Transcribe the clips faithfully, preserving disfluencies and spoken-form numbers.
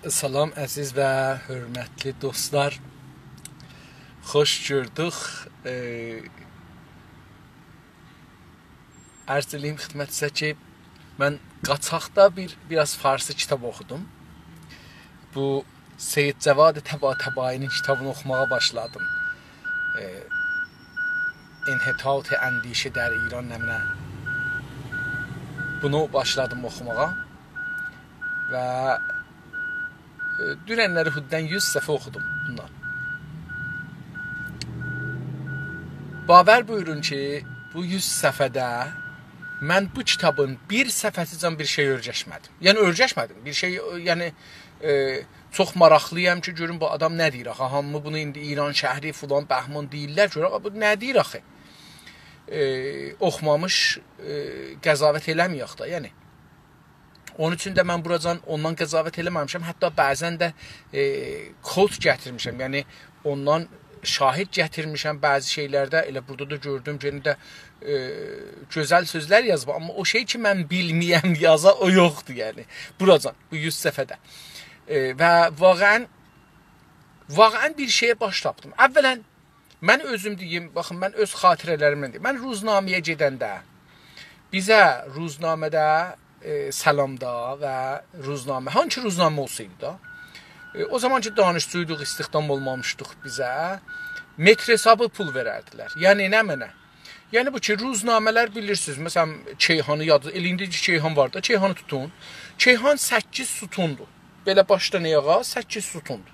سلام، عزیز و حؤرمتلی دوستلار. خوش گؤردوک. ائ، عرض ائله‌ییم خدمتینیزه کی، من قاچاقدا بیر، بیر آز فارسی کیتاب اوخودوم. بو سید جواد طباطبایی‌نین کیتابینی اوخوماغا باشلادیم. ائ، انحطاط اندیشه در ایران نمنه. بونو باشلادیم اوخوماغا. و، ائ، دونن‌لری حدوداً یوز صفحه اوخودوم بوندان. باور بویورون کی، بو یوز صفحه‌ده من بو کیتابین بیر صفحه‌سیجن بیر شئی اؤرگشمه‌دیم. یعنی اؤرگشمه‌دیم. بیر شئی، یعنی، ائ، چوخ ماراقلی‌یام کی، گؤروم بو آدام نه دئییر آخی. هامی بونو ایندی ایرانشهری، فلان بهمان دئییرلر. گؤرک، آ، بو نه دئییر آخی؟ ائ، اوخومامیش، ائ، قضاوت ائله‌مه‌یک ده، یعنی. اونون اوچون ده من بوراجان اوندان قضاوت ائله‌مه‌میشم. حتی بعضاً ده، ائ، quote گتیرمیشم. یعنی اوندان شاهد گتیرمیشم بعضی شئی‌لرده. ائله بورادا دا گؤردوم، یئنه ده، ائ، گؤزل سؤزلر یازیب. آمما او شئی کی، من بیلمه‌یم یازا، او یوخدور، یعنی. بوراجان، بو یوز صفحه‌ده. ائ، و واقعاً، واقعاً بیر شئیه باش تاپدیم. اولاً، من اؤزوم دئییم، باخین، من اؤز خاطره‌لریمدن دئییم. من روزنامه‌یه گئدنده، بیزه روزنامه‌ده، ائ، سلامدا و روزنامه، هانسی روزنامه اولسایدی دا، ائ، او زامان کی، دانشجویدوق، استخدام اولمامیشدیق بیزه، متر حسابی پول وئرردیلر. یعنی، نمنه؟ یعنی، بو کی، روزنامه‌لر بیلیرسینیز، مثلاً، کیهانی یاد، ائله ایندی کی، کیهان وار دا، کیهانی توتون. کیهان سککیز ستوندور. بئله باشدان آیاغا سککیز ستوندور.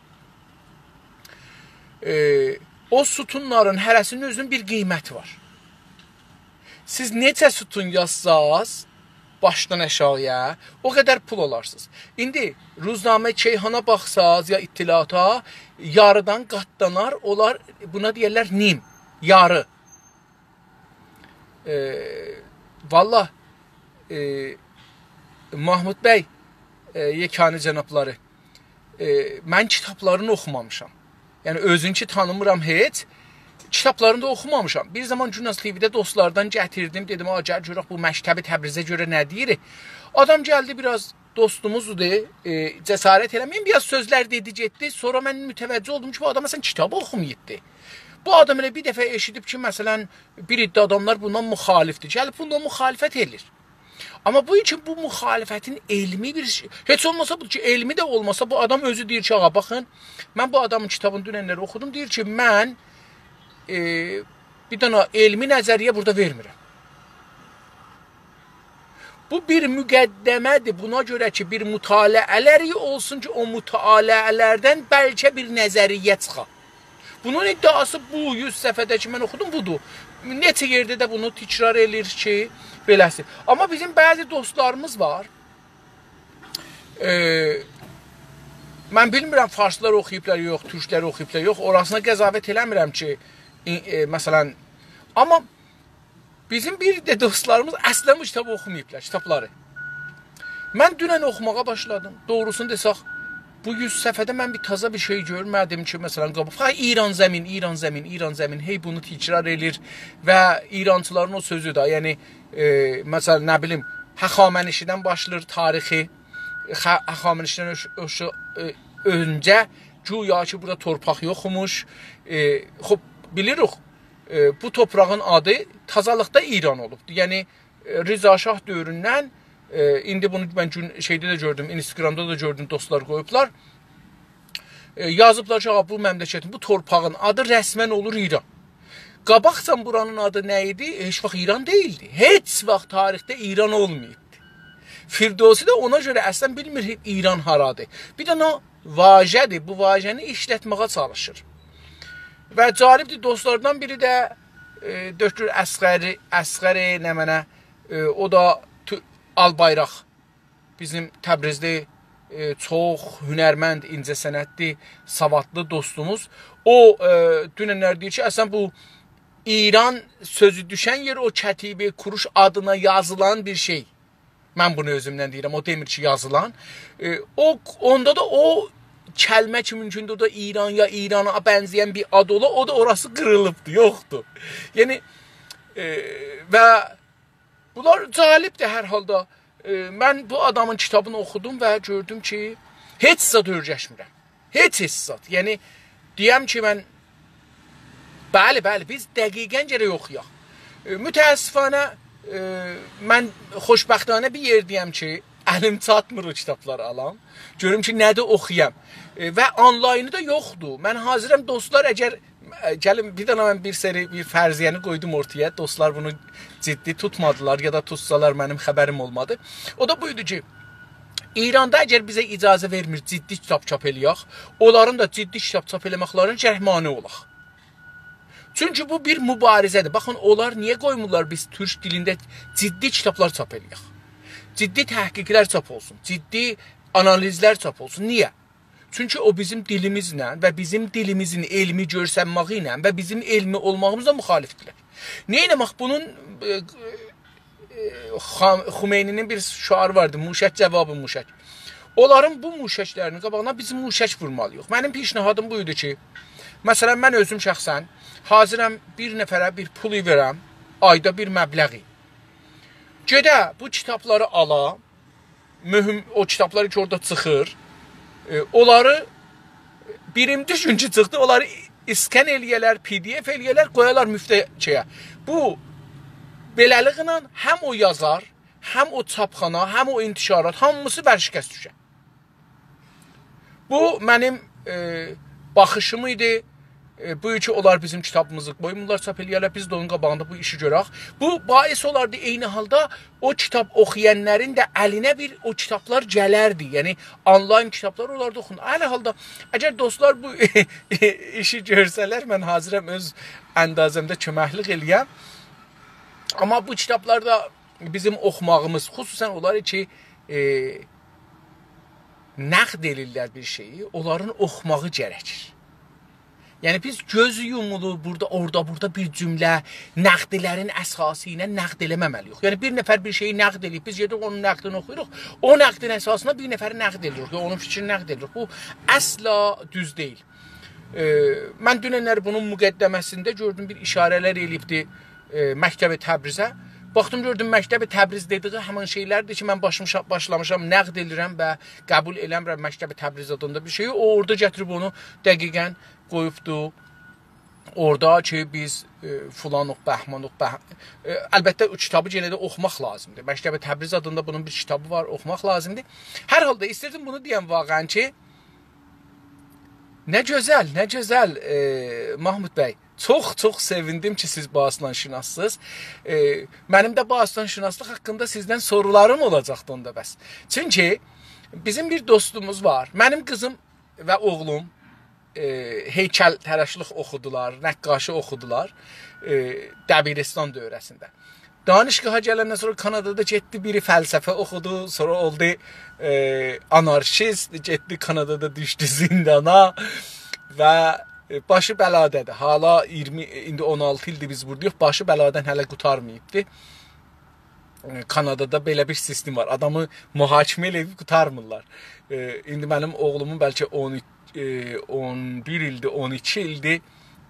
ائ، او ستونلارین هره‌سی‌نین اؤزونون بیر قیمتی وار. سیز نئچه ستون یازساز، باشدان آشاغییا، او قدر پول آلارسینیز. ایندی روزنامه کیهانا باخساز یا اطلاعاتا، یاریدان قاتلانار، اونلار، بونا دئیرلر نیم، یاری. ائ، والله، ائ، محمود بی، ائ، یکانی جنابلاری، ائ، من کیتابلارینی اوخومامیشام. یعنی، اؤزون کی تانیمیرام هئچ، کیتابلارینی دا اوخومامیشام. بیر زامان گوناز تی‌وی‌ده دوستلاردان گتیردیم، دئدیم: «آ، گل گؤرک بو مکتب تبریزه گؤره نه دئییر؟» آدام گلدی، بیر آز دوستوموزدور، ائ، جسارت ائله‌مه‌ییم، بیر آز سؤزلر دئدی، گئتدی. سونرا من متوجه اولدوم کی، بو آدام اصلاً کیتاب اوخوماییبدی. بو آدام ائله بیر دفعه ائشیدیب کی، مثلاً، بیر عده آداملار بوندان مخالفدیر. گلیب بونونلا مخالفت ائله‌ییر. آمما بو اوچون بو مخالفتین علمی بیر شئی، هئچ اولماسا بو کی، علمی ده اولماسا، بو آدام اؤزو دئییر کی، آغا، باخین، من بو آدامین کیتابینی دونن‌لری اوخودوم، دئییر کی، من، ائ، بیر دنه علمی نظریه بورادا وئرمیرم. بو بیر مقدمه‌دیر. بونا گؤره کی، بیر مطالعه‌لری اولسون کی، او مطالعه‌لردن بلکه بیر نظریه چیخا. بونون ادعاسی بو یوز صفحه‌ده کی، من اوخودوم، بودور. نئچه یئرده ده بونو تکرار ائله‌ییر کی، بئله‌سی. آمما بیزیم بعضی دوستلاریمیز وار. ائ، من بیلمیرم، فارسلار اوخویوبلار، یوخ، تورکلر اوخویوبلار، یوخ. اوراسینا قضاوت ائله‌میرم کی، ای-، ائ، مثلاً، آمما بیزیم بیر ده دوستلاریمیز اصلاً بو کیتابی اوخوماییبلار، کیتابلاری. من دونن اوخوماغا باشلادیم. دوغروسونو دئسک، بو یوز صفحه‌ده من بیر تازا بیر شئی گؤرمه‌دیم کی، مثلاً، قاباق، فقط «ایران زمین، ایران زمین، ایران زمین»، هئی بونو تکرار ائله‌ییر و ایرانچیلارین او سؤزو ده، یعنی، ائ، مثلاً، نه بیلیم، هخامنشی‌دن باشلاییر تاریخی، خ-، هخامنشی‌دن اؤش-، اؤش-، ائ، اؤنجه گویا کی، بورادا تورپاق یوخموش. ائ، خوب، بیلیریک، ائ، بو تورپاغین آدی تازالیقدا ایران اولوبدور. یعنی، ائ، رضا شاه دؤوروندن، ائ، ایندی بونو من گون شئیده ده گؤردوم، اینستاگرامدا دا گؤردوم، دوستلار قویوبلار. ائ، یازیبلار کی، «آغا، بو مملکتین، بو تورپاغین آدی رسماً اولور ایران.» قاباقجان بورانین آدی نه ایدی؟ هئچ واخت ایران دئییلدی. هئچ واخت تاریخده ایران اولماییبدی. فردوسی ده اونا گؤره اصلاً بیلمیر ایران هارادیر. بیر دنه واژه‌دیر، بو واژه‌نی ایشلتمه‌یه چالیشیر. و جالبدیر، دوستلاردان بیری ده، ائ، دکتر اصغر، اصغر نمنه، ائ، او دا تو-، آل‌بایراق. بیزیم تبریزلی، ائ، چوخ هنرمند، اینجه‌صنعتلی، سوادلی دوستوموز. او، ائ، دونن‌لر دئییر کی، اصلاً بو ایران سؤزو دوشن یئر او کتیبه کوروش آدینا یازیلان بیر شئی. من بونو اؤزومدن دئییرم، او دئمیر کی، یازیلان. ائ، او، اوندا دا او کلمه کی، مومکوندور دا ایران یا ایرانا بنزه‌ین بیر آد اولا، او دا اوراسی قیریلیبدیر، یوخدور. یعنی، ائ، و بونلار جالبدیر هر حالدا. ائ، من بو آدامین کیتابینی اوخودوم و گؤردوم کی، هئچ زاد اؤیرشمیرم. هئچ، هئچ زاد. یعنی، دئیم کی، من، بلی، بلی، بیز دقیقاً گرک اوخویاق. ائ، متأسفانه، ائ، من خوشبختانه بیر یئرده‌یم کی، الیم چاتمیر او کیتابلاری آلام. گؤروم کی، نه‌دیر اوخویام. ائ، و آنلاینی دا یوخدور. من حاضرم دوستلار، اگر، ائ، گلین بیر دنه من بیر سری بیر فرضیه‌نی قویدوم اورتایا. دوستلار بونو جدی توتمادیلار یا دا توتسالار منیم خبریم اولمادی. او دا بویدو کی، ایراندا اگر بیزه اجازه وئرمیر جدی کیتاب چاپ ائله‌یک، اونلارین دا جدی کیتاب چاپ ائله‌مکلرینه گرک مانع اولاق. چونکی بو بیر مبارزه‌دیر. باخین، اونلار نییه قویمورلار بیز تورک دیلینده جدی کیتابلار چاپ ائله‌یک؟ جدی تحقیقلر چاپ اولسون، جدی آنالیزلر چاپ اولسون. نییه؟ چونکی او بیزیم دیلیمیزله و بیزیم دیلیمیزین علمی گؤرسنمه‌یی ایله و بیزیم علمی اولماغیمیزلا مخالفدیرلر. نه ائتمک؟ بونون، ائ، ائ، خام-، خمینی‌نین بیر شعاری واردی: «موشک جواب موشک.» اونلارین بو موشکلرینین قاباغینا بیز موشک وورمالی‌ییق. منیم پیشنهادیم بو ایدی کی، مثلاً، من اؤزوم شخصاً حاضرم بیر نفره بیر پول وئرم، آیدا بیر مبلغی. گئده بو کیتابلاری آلا، مهم او کیتابلار کی اورادا چیخیر، ائ، اونلاری بیرینجی گون کی چیخدی، اونلاری اسکن ائله‌یه‌لر، پی دی اف ائله‌یه‌لر، قویالار مفته شئیه. بو، بئله‌لیکله هم او یازار، هم او چاپخانا، هم او انتشارات، هامیسی ورشکست دوشر. بو منیم، ائ، باخیشیم ایدی. ائ، بو کی اونلار بیزیم کیتابیمیزی قویمورلار چاپ ائله‌یه‌لر، بیز ده اونون قاباغیندا بو ایشی گؤرک. بو باعث اولاردی عینی حالدا او کیتاب اوخویانلارین دا الینه بیر او کیتابلار گلردی. یعنی آنلاین کیتابلار اولاردی اوخونور. عینی حالدا اگر دوستلار بو ایشی گؤرسه‌لر، من حاضرم اؤز اندازه‌مده کؤمکلیک ائله‌یم. آمما بو کیتابلاردا بیزیم اوخوماغیمیز، خصوصاً اونلار کی، ائ، نقد ائله‌ییرلر بیر شئیی، اونلارین اوخوماغی گرکیر. یعنی بیز گؤز یومولو بورادا، اورادا، بورادا بیر جمله نقدلرین اساسی ایله نقد ائله‌مه‌مه‌لی‌ییک. یعنی بیر نفر بیر شئیی نقد ائله‌ییب، بیز گئدیریک اونون نقدینی اوخویوروق، او نقدین اساسیندا بیر نفرین نقد ائدیریک، یوخ، اونون فیکرینی نقد ائدیریک. بو اصلا دوز دئییل. ائ، من دوننلری بونون مقدمه‌سینده گؤردوم، بیر اشاره‌لر ائله‌ییبدی، ائ، مکتب تبریزه. باخدیم، گؤردوم، مکتب تبریز دئدیگی همین شئیلردیر کی، من باشمیشا-، باشلامیشام، نقد ائدیرم و قبول ائله‌میرم مکتب تبریز آدیندا بیر شئیی. او اورادا گتیریب اونو دقیقاً قویوبدو اورادا کی، بیز، ائ، فلانیق، بهمانیق، به-، ائ، البته، او کیتابی یئنه ده اوخوماق لازیمدیر. مکتب تبریز آدیندا بونون بیر کیتابی وار، اوخوماق لازیمدیر. هر حالدا ایسته‌ییردیم بونو دئیم واقعاً کی، نه گؤزل، نه گؤزل، ائ، محمود بی. چوخ، چوخ سئویندیم کی، سیز باستان‌شناسسینیز. ائ، منیم ده باستان‌شناسلیق حاقیندا سیزدن سورولاریم اولاجاقدی اوندا بس. چونکی بیزیم بیر دوستوموز وار. منیم قیزیم و اوغلوم، ائ، هیکل‌تراشلیق اوخودولار، نقاشی اوخودولار، ائ، دبیرستان دوره‌سینده. دانشگاها گلندن سونرا کانادادا گئتدی، بیری فلسفه اوخودو، سونرا اولدو، ائ، آنارشیست، گئتدی کانادادا دوشدو زیندانا و، ائ، باشی بلاده‌دیر. حالا اییرمی، ایندی اون آلتی ایلدیر بیز بورداییق، باشی بلاده‌دن هله قوتارماییبدی. ائ، کانادادا بئله بیر سیستم وار. آدامی محاکمه ائله‌ییب قوتارمیرلار. ائ، ایندی منیم اوغلومون بلکه اون اوچ، ائ، اون بیر ایلدیر، اون ایکی ایلدیر،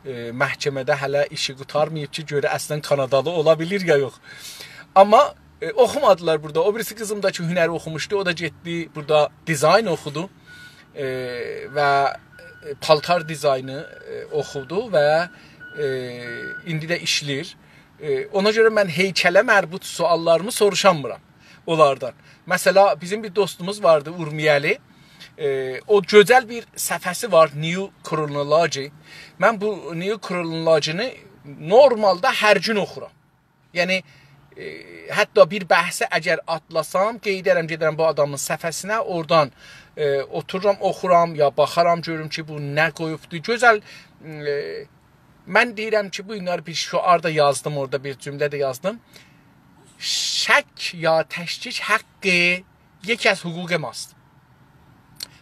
ائ، محکمه‌ده هله ایشی قوتارماییب کی، گؤره اصلاً کانادالی اولا بیلیر یا یوخ. آمما، ائ، اوخومادیلار بورادا. او بیریسی قیزیم دا کی، هنر اوخوموشدو، او دا گئتدی بورادا دیزاین اوخودو. ائ، و، ائ، پالتار دیزاینی، ائ، اوخودو و، ائ، ایندی ده ایشله‌ییر. ائ، اونا گؤره من هیکله مربوط سؤاللاریمی سوروشامیرام اونلاردان. مثلا، بیزیم بیر دوستوموز واردی، اورمیه‌لی. ائ، او گؤزل بیر صفحه‌سی وار، New Chronology. من بو New Chronology-نی نورمالدا هر گون اوخورام. یعنی، ائ، حتی بیر بحثی اگر آتلاسام، قئییدرم، گئدرم بو آدامین صفحه‌سینه، اورادان، ائ، اوتورورام، اوخورام، یا باخارام، گؤروم کی، بو نه قویوبدو. گؤزل، ائ، من دئییرم کی، بو گونلری بیر شعار دا یازدیم، اورادا بیر جمله ده یازدیم. شک یا تشکیک حقی یکی از حقوق ماست.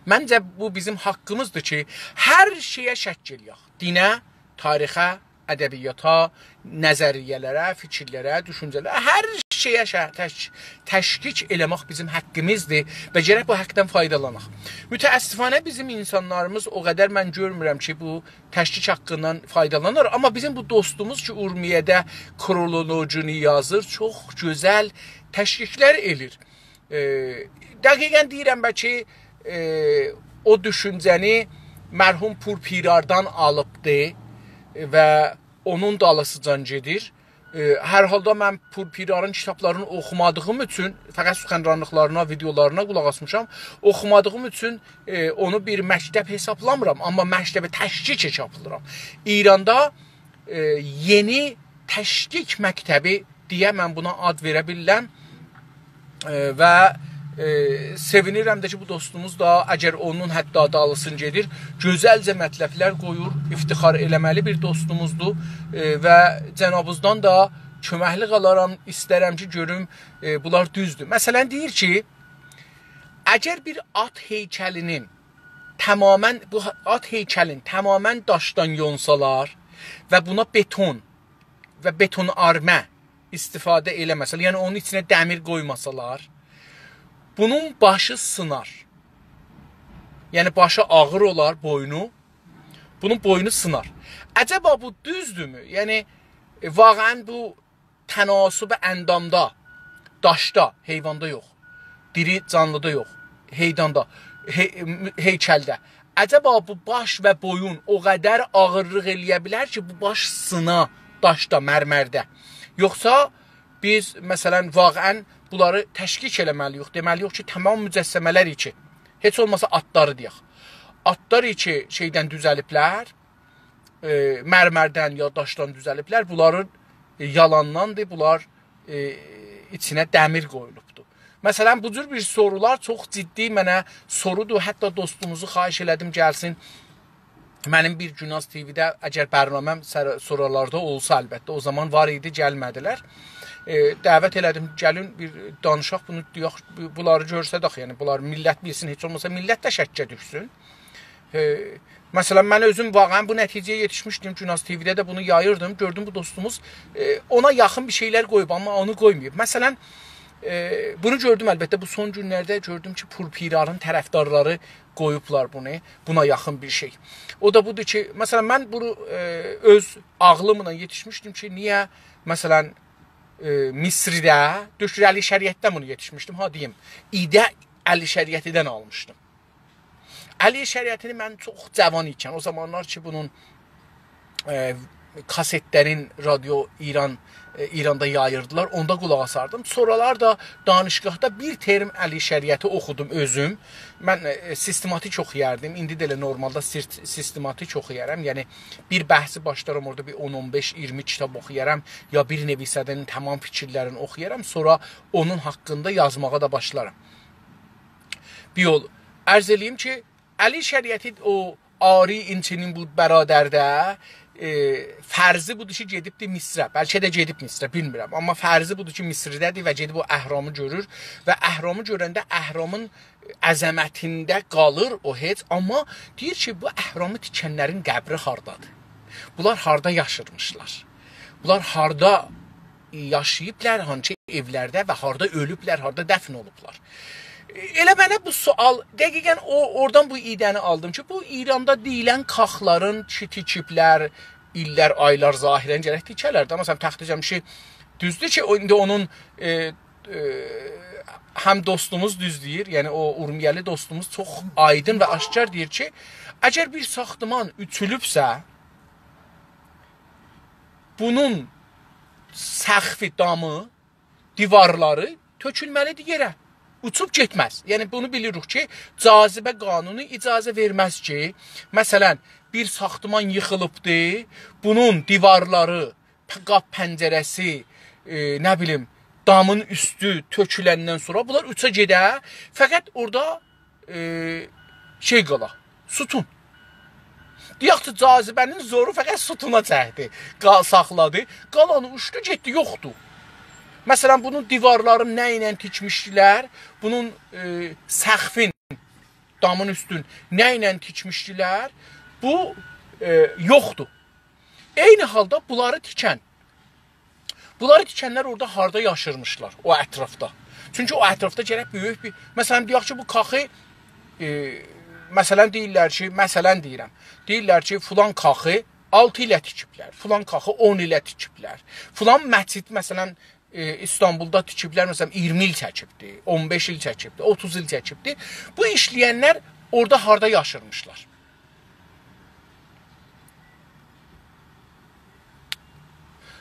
منجه، بو بیزیم حقیمیزدیر کی، هر شئیه شک ائله‌یک. دینه، تاریخه، ادبیاتا، نظریه‌لره، فیکیرلره، دوشونجه‌لره، هر شئیه شه-، تش-، تشکیک ائله‌مک بیزیم حقیمیزدیر و گرک بو حقدن فایدالاناق. متأسفانه بیزیم اینسانلاریمیز او قدر من گؤرمورم کی، بو تشکیک حقیندن فایدالانار. آمما بیزیم بو دوستوموز کی، اورمیه‌ده کرونولوژینی یازیر، چوخ گؤزل تشکیکلر ائله‌ییر. ائ، دقیقاً دئییرم، بلکه، ائ، او دوشونجه‌نی مرحوم پورپیراردان آلیبدی و اونون دالیسیجان گئدیر. ائ، هر حالدا من پورپیرارین کیتابلارینی اوخومادیغیم اوچون، فقط سخنرانلیقلارینا، ویدئولارینا قولاق آسمیشام، اوخومادیغیم اوچون، ائ، اونو بیر مکتب حسابلامیرام، آمما مکتب تشکیک حسابلاییرام. ایراندا، ائ، یئنی تشکیک مکتبی دئیه من بونا آد وئره بیلیرم. ائ، و، ائ، سئوینیرم ده کی، بو دوستوموز دا، اگر اونون حتی دالیسین گئدیر، گؤزلجه مطلبلر قویور، افتخار ائله‌مه‌لی بیر دوستوموزدور. ائ، و جنابیزدان دا کؤمکلیک آلارام، ایسترم کی، گؤروم، ائ، بونلار دوزدور. مثلا، دئییر کی، اگر بیر آت هیکلینین تماما، بو آت هیکلین تماما داشدان یونسالار و بونا بتون و بتون‌آرمه استفاده ائله‌مه‌سه‌لر، یعنی اونون ایچینه دمیر قویماسالار، بونون باشی سینار. یعنی باشی آغیر اولار، بوینو. بونون بوینو سینار. عجبا بو دوزدورمو؟ یعنی، ائ، واقعا بو تناسب اندامدا، داشدا، حیواندا یوخ، دیری جانلیدا یوخ، هیداندا، هی-، هیکلده. عجبا بو باش و بویون او قدر آغیرلیق ائله‌یه بیلر کی، بو باش سینا داشدا، مرمرده؟ یوخسا بیز، مثلا، واقعا بونلاری تشکیک ائله‌مه‌لی‌یوخ، دئمه‌لی‌یوخ کی، تمام مجسمه‌لر کی، هئچ اولماسا آتلاری دئیک، آتلار کی، شئیدن دوزلیبلر، ائ، مرمردن یا داشدان دوزلیبلر، بونلارین، ائ، یالانداندیر، بونلار، ائ، ایچینه دمیر قویولوبدور. مثلا، بو جور بیر سورولار چوخ جدی منه سورودور. حتی دوستوموزو خواهش ائله‌دیم گلسین. منیم بیر گوناز تی‌وی‌ده اگر برنامه‌م سر-، سورالاردا اولسا، البته، او زامان وار ایدی، گلمه‌دیلر. ائ، دعوت ائله‌دیم، گلین بیر دانیشاق، بونو دئیک، بو-، بونلاری گؤرسدک، یعنی بونلار میللت بیلسین، هئچ اولماسا میللت ده شکّه دوشسون. ائ، مثلا، من اؤزوم واقعا بو نتیجه‌یه یئتیشمیشدیم. گوناز تی‌وی‌ده ده بونو یاییردیم. گؤردوم بو دوستوموز، ائ، اونا یاخین بیر شئیلر قویوب، آمما اونو قویماییب. مثلا، ائ، بونو گؤردوم، البته، بو سون گونلرده گؤردوم کی، پورپیرارین طرفدارلاری قویوبلار بونو، بونا یاخین بیر شئی. او دا بودور کی، مثلا، من بونو، ائ، اؤز عاغلیملا یئتیشمیشدیم کی، نییه، مثلا، ائ، مصری‌ده، دؤکتور علی شریعتی‌دن بونو یئتیشمیشدیم، ها، دئییم، ایده علی شریعتی‌دن آلمیشدیم. علی شریعتی‌نی من چوخ جاوان ایکن، او زامانلار کی، بونون، ائ، کاستلرین رادیو ایران، ائ، ایراندا یاییردیلار، اوندا قولاق آساردیم. سونرالار دا دانشگاهدا بیر ترم علی شریعتی اوخودوم اؤزوم. من، ائ، سیستماتیک اوخویاردیم. ایندی ده ائله نورمالدا سیرت-، سیستماتیک اوخویارام. یعنی، بیر بحثی باشلارام، اورادا بیر اون، اون بئش، اییرمی کیتاب اوخویارام. یا بیر نویسنده‌نین تمام فیکیرلرینی اوخویارام. سونرا اونون حاقیندا یازماغا دا باشلارام. بیر یول عرض ائله‌ییم کی، علی شریعتی او آری اینچه‌نین بو برادرده، ائ، فرضی بودور کی، گئدیبدی مصره. بلکه ده گئدیب مصره، بیلمیرم. آمما فرضی بودور کی، مصره‌ده‌دیر و گئدیب او اهرامی گؤرور و اهرامی گؤرنده اهرامین عظمتینده قالیر او هئچ. آمما دئییر کی، بو اهرامی تیکنلرین قبری هاردادیر؟ بونلار هاردا یاشیرمیشلار؟ بونلار هاردا یاشاییبلار، هانسی ائولرده و هاردا اؤلوبلر، هاردا دفن اولوبلار؟ ائله منه بو سؤال، دقیقا او، اورادان بو ایده‌نی آلدیم کی، بو ایراندا دئییلن کاخلارین کی، تیکیبلر، ایللر، آیلار ظاهرا گرک تیکه‌لر ده. مثلا، تخت جمشید، دوزدور کی، او، ایندی اونون، ائ، ائ، هم دوستوموز دوز دئییر، یعنی او اورمیه‌لی دوستوموز چوخ آیدین و آشکار دئییر کی، اگر بیر ساختمان اوچولوبسه، بونون سقفی، دامی، دیوارلاری تؤکولمه‌لیدیر یئره. اوچوب گئتمز. یعنی، بونو بیلیریک کی، جاذبه قانونو اجازه وئرمز کی، مثلا، بیر ساختمان ییخیلیبدی، بونون دیوارلاری، پ-، قاپ پنجره‌سی، ائ، نه بیلیم، دامین اوستو تؤکولندن سونرا بونلار اوچا گئده، فقط اورادا، ائ، شئی قالا، ستون. دئیک کی، جاذبه‌نین زورو فقط ستونا چکدی، قا-، ساخلادی. قالانی اوچدو، گئتدی، یوخدور. مثلا، بونون دیوارلارین نه ایله تیکمیشدیلر، بونون، ائ، سقفین، دامین اوستون نه ایله تیکمیشدیلر، بو، ائ، یوخدور. عینی حالدا بونلاری تیکن، بونلاری تیکنلر اورادا هاردا یاشیرمیشلار، او اطرافدا؟ چونکی او اطرافدا گرک بؤیوک بیر، مثلا، دئیک کی، بو کاخی، ائ، مثلا، دئییرلر کی، مثلا دئییرم، دئییرلر کی، فلان کاخی آلتی ایله تیکیبلر، فلان کاخی اون ایله تیکیبلر، فلان مسجد، مثلا، ائ، ایستانبولدا تیکیبلر، مثلا، اییرمی ایل چکیبدی، اون بئش ایل چکیبدی، اوتوز ایل چکیبدی. بو ایشله‌ینلر اورادا هاردا یاشیرمیشلار؟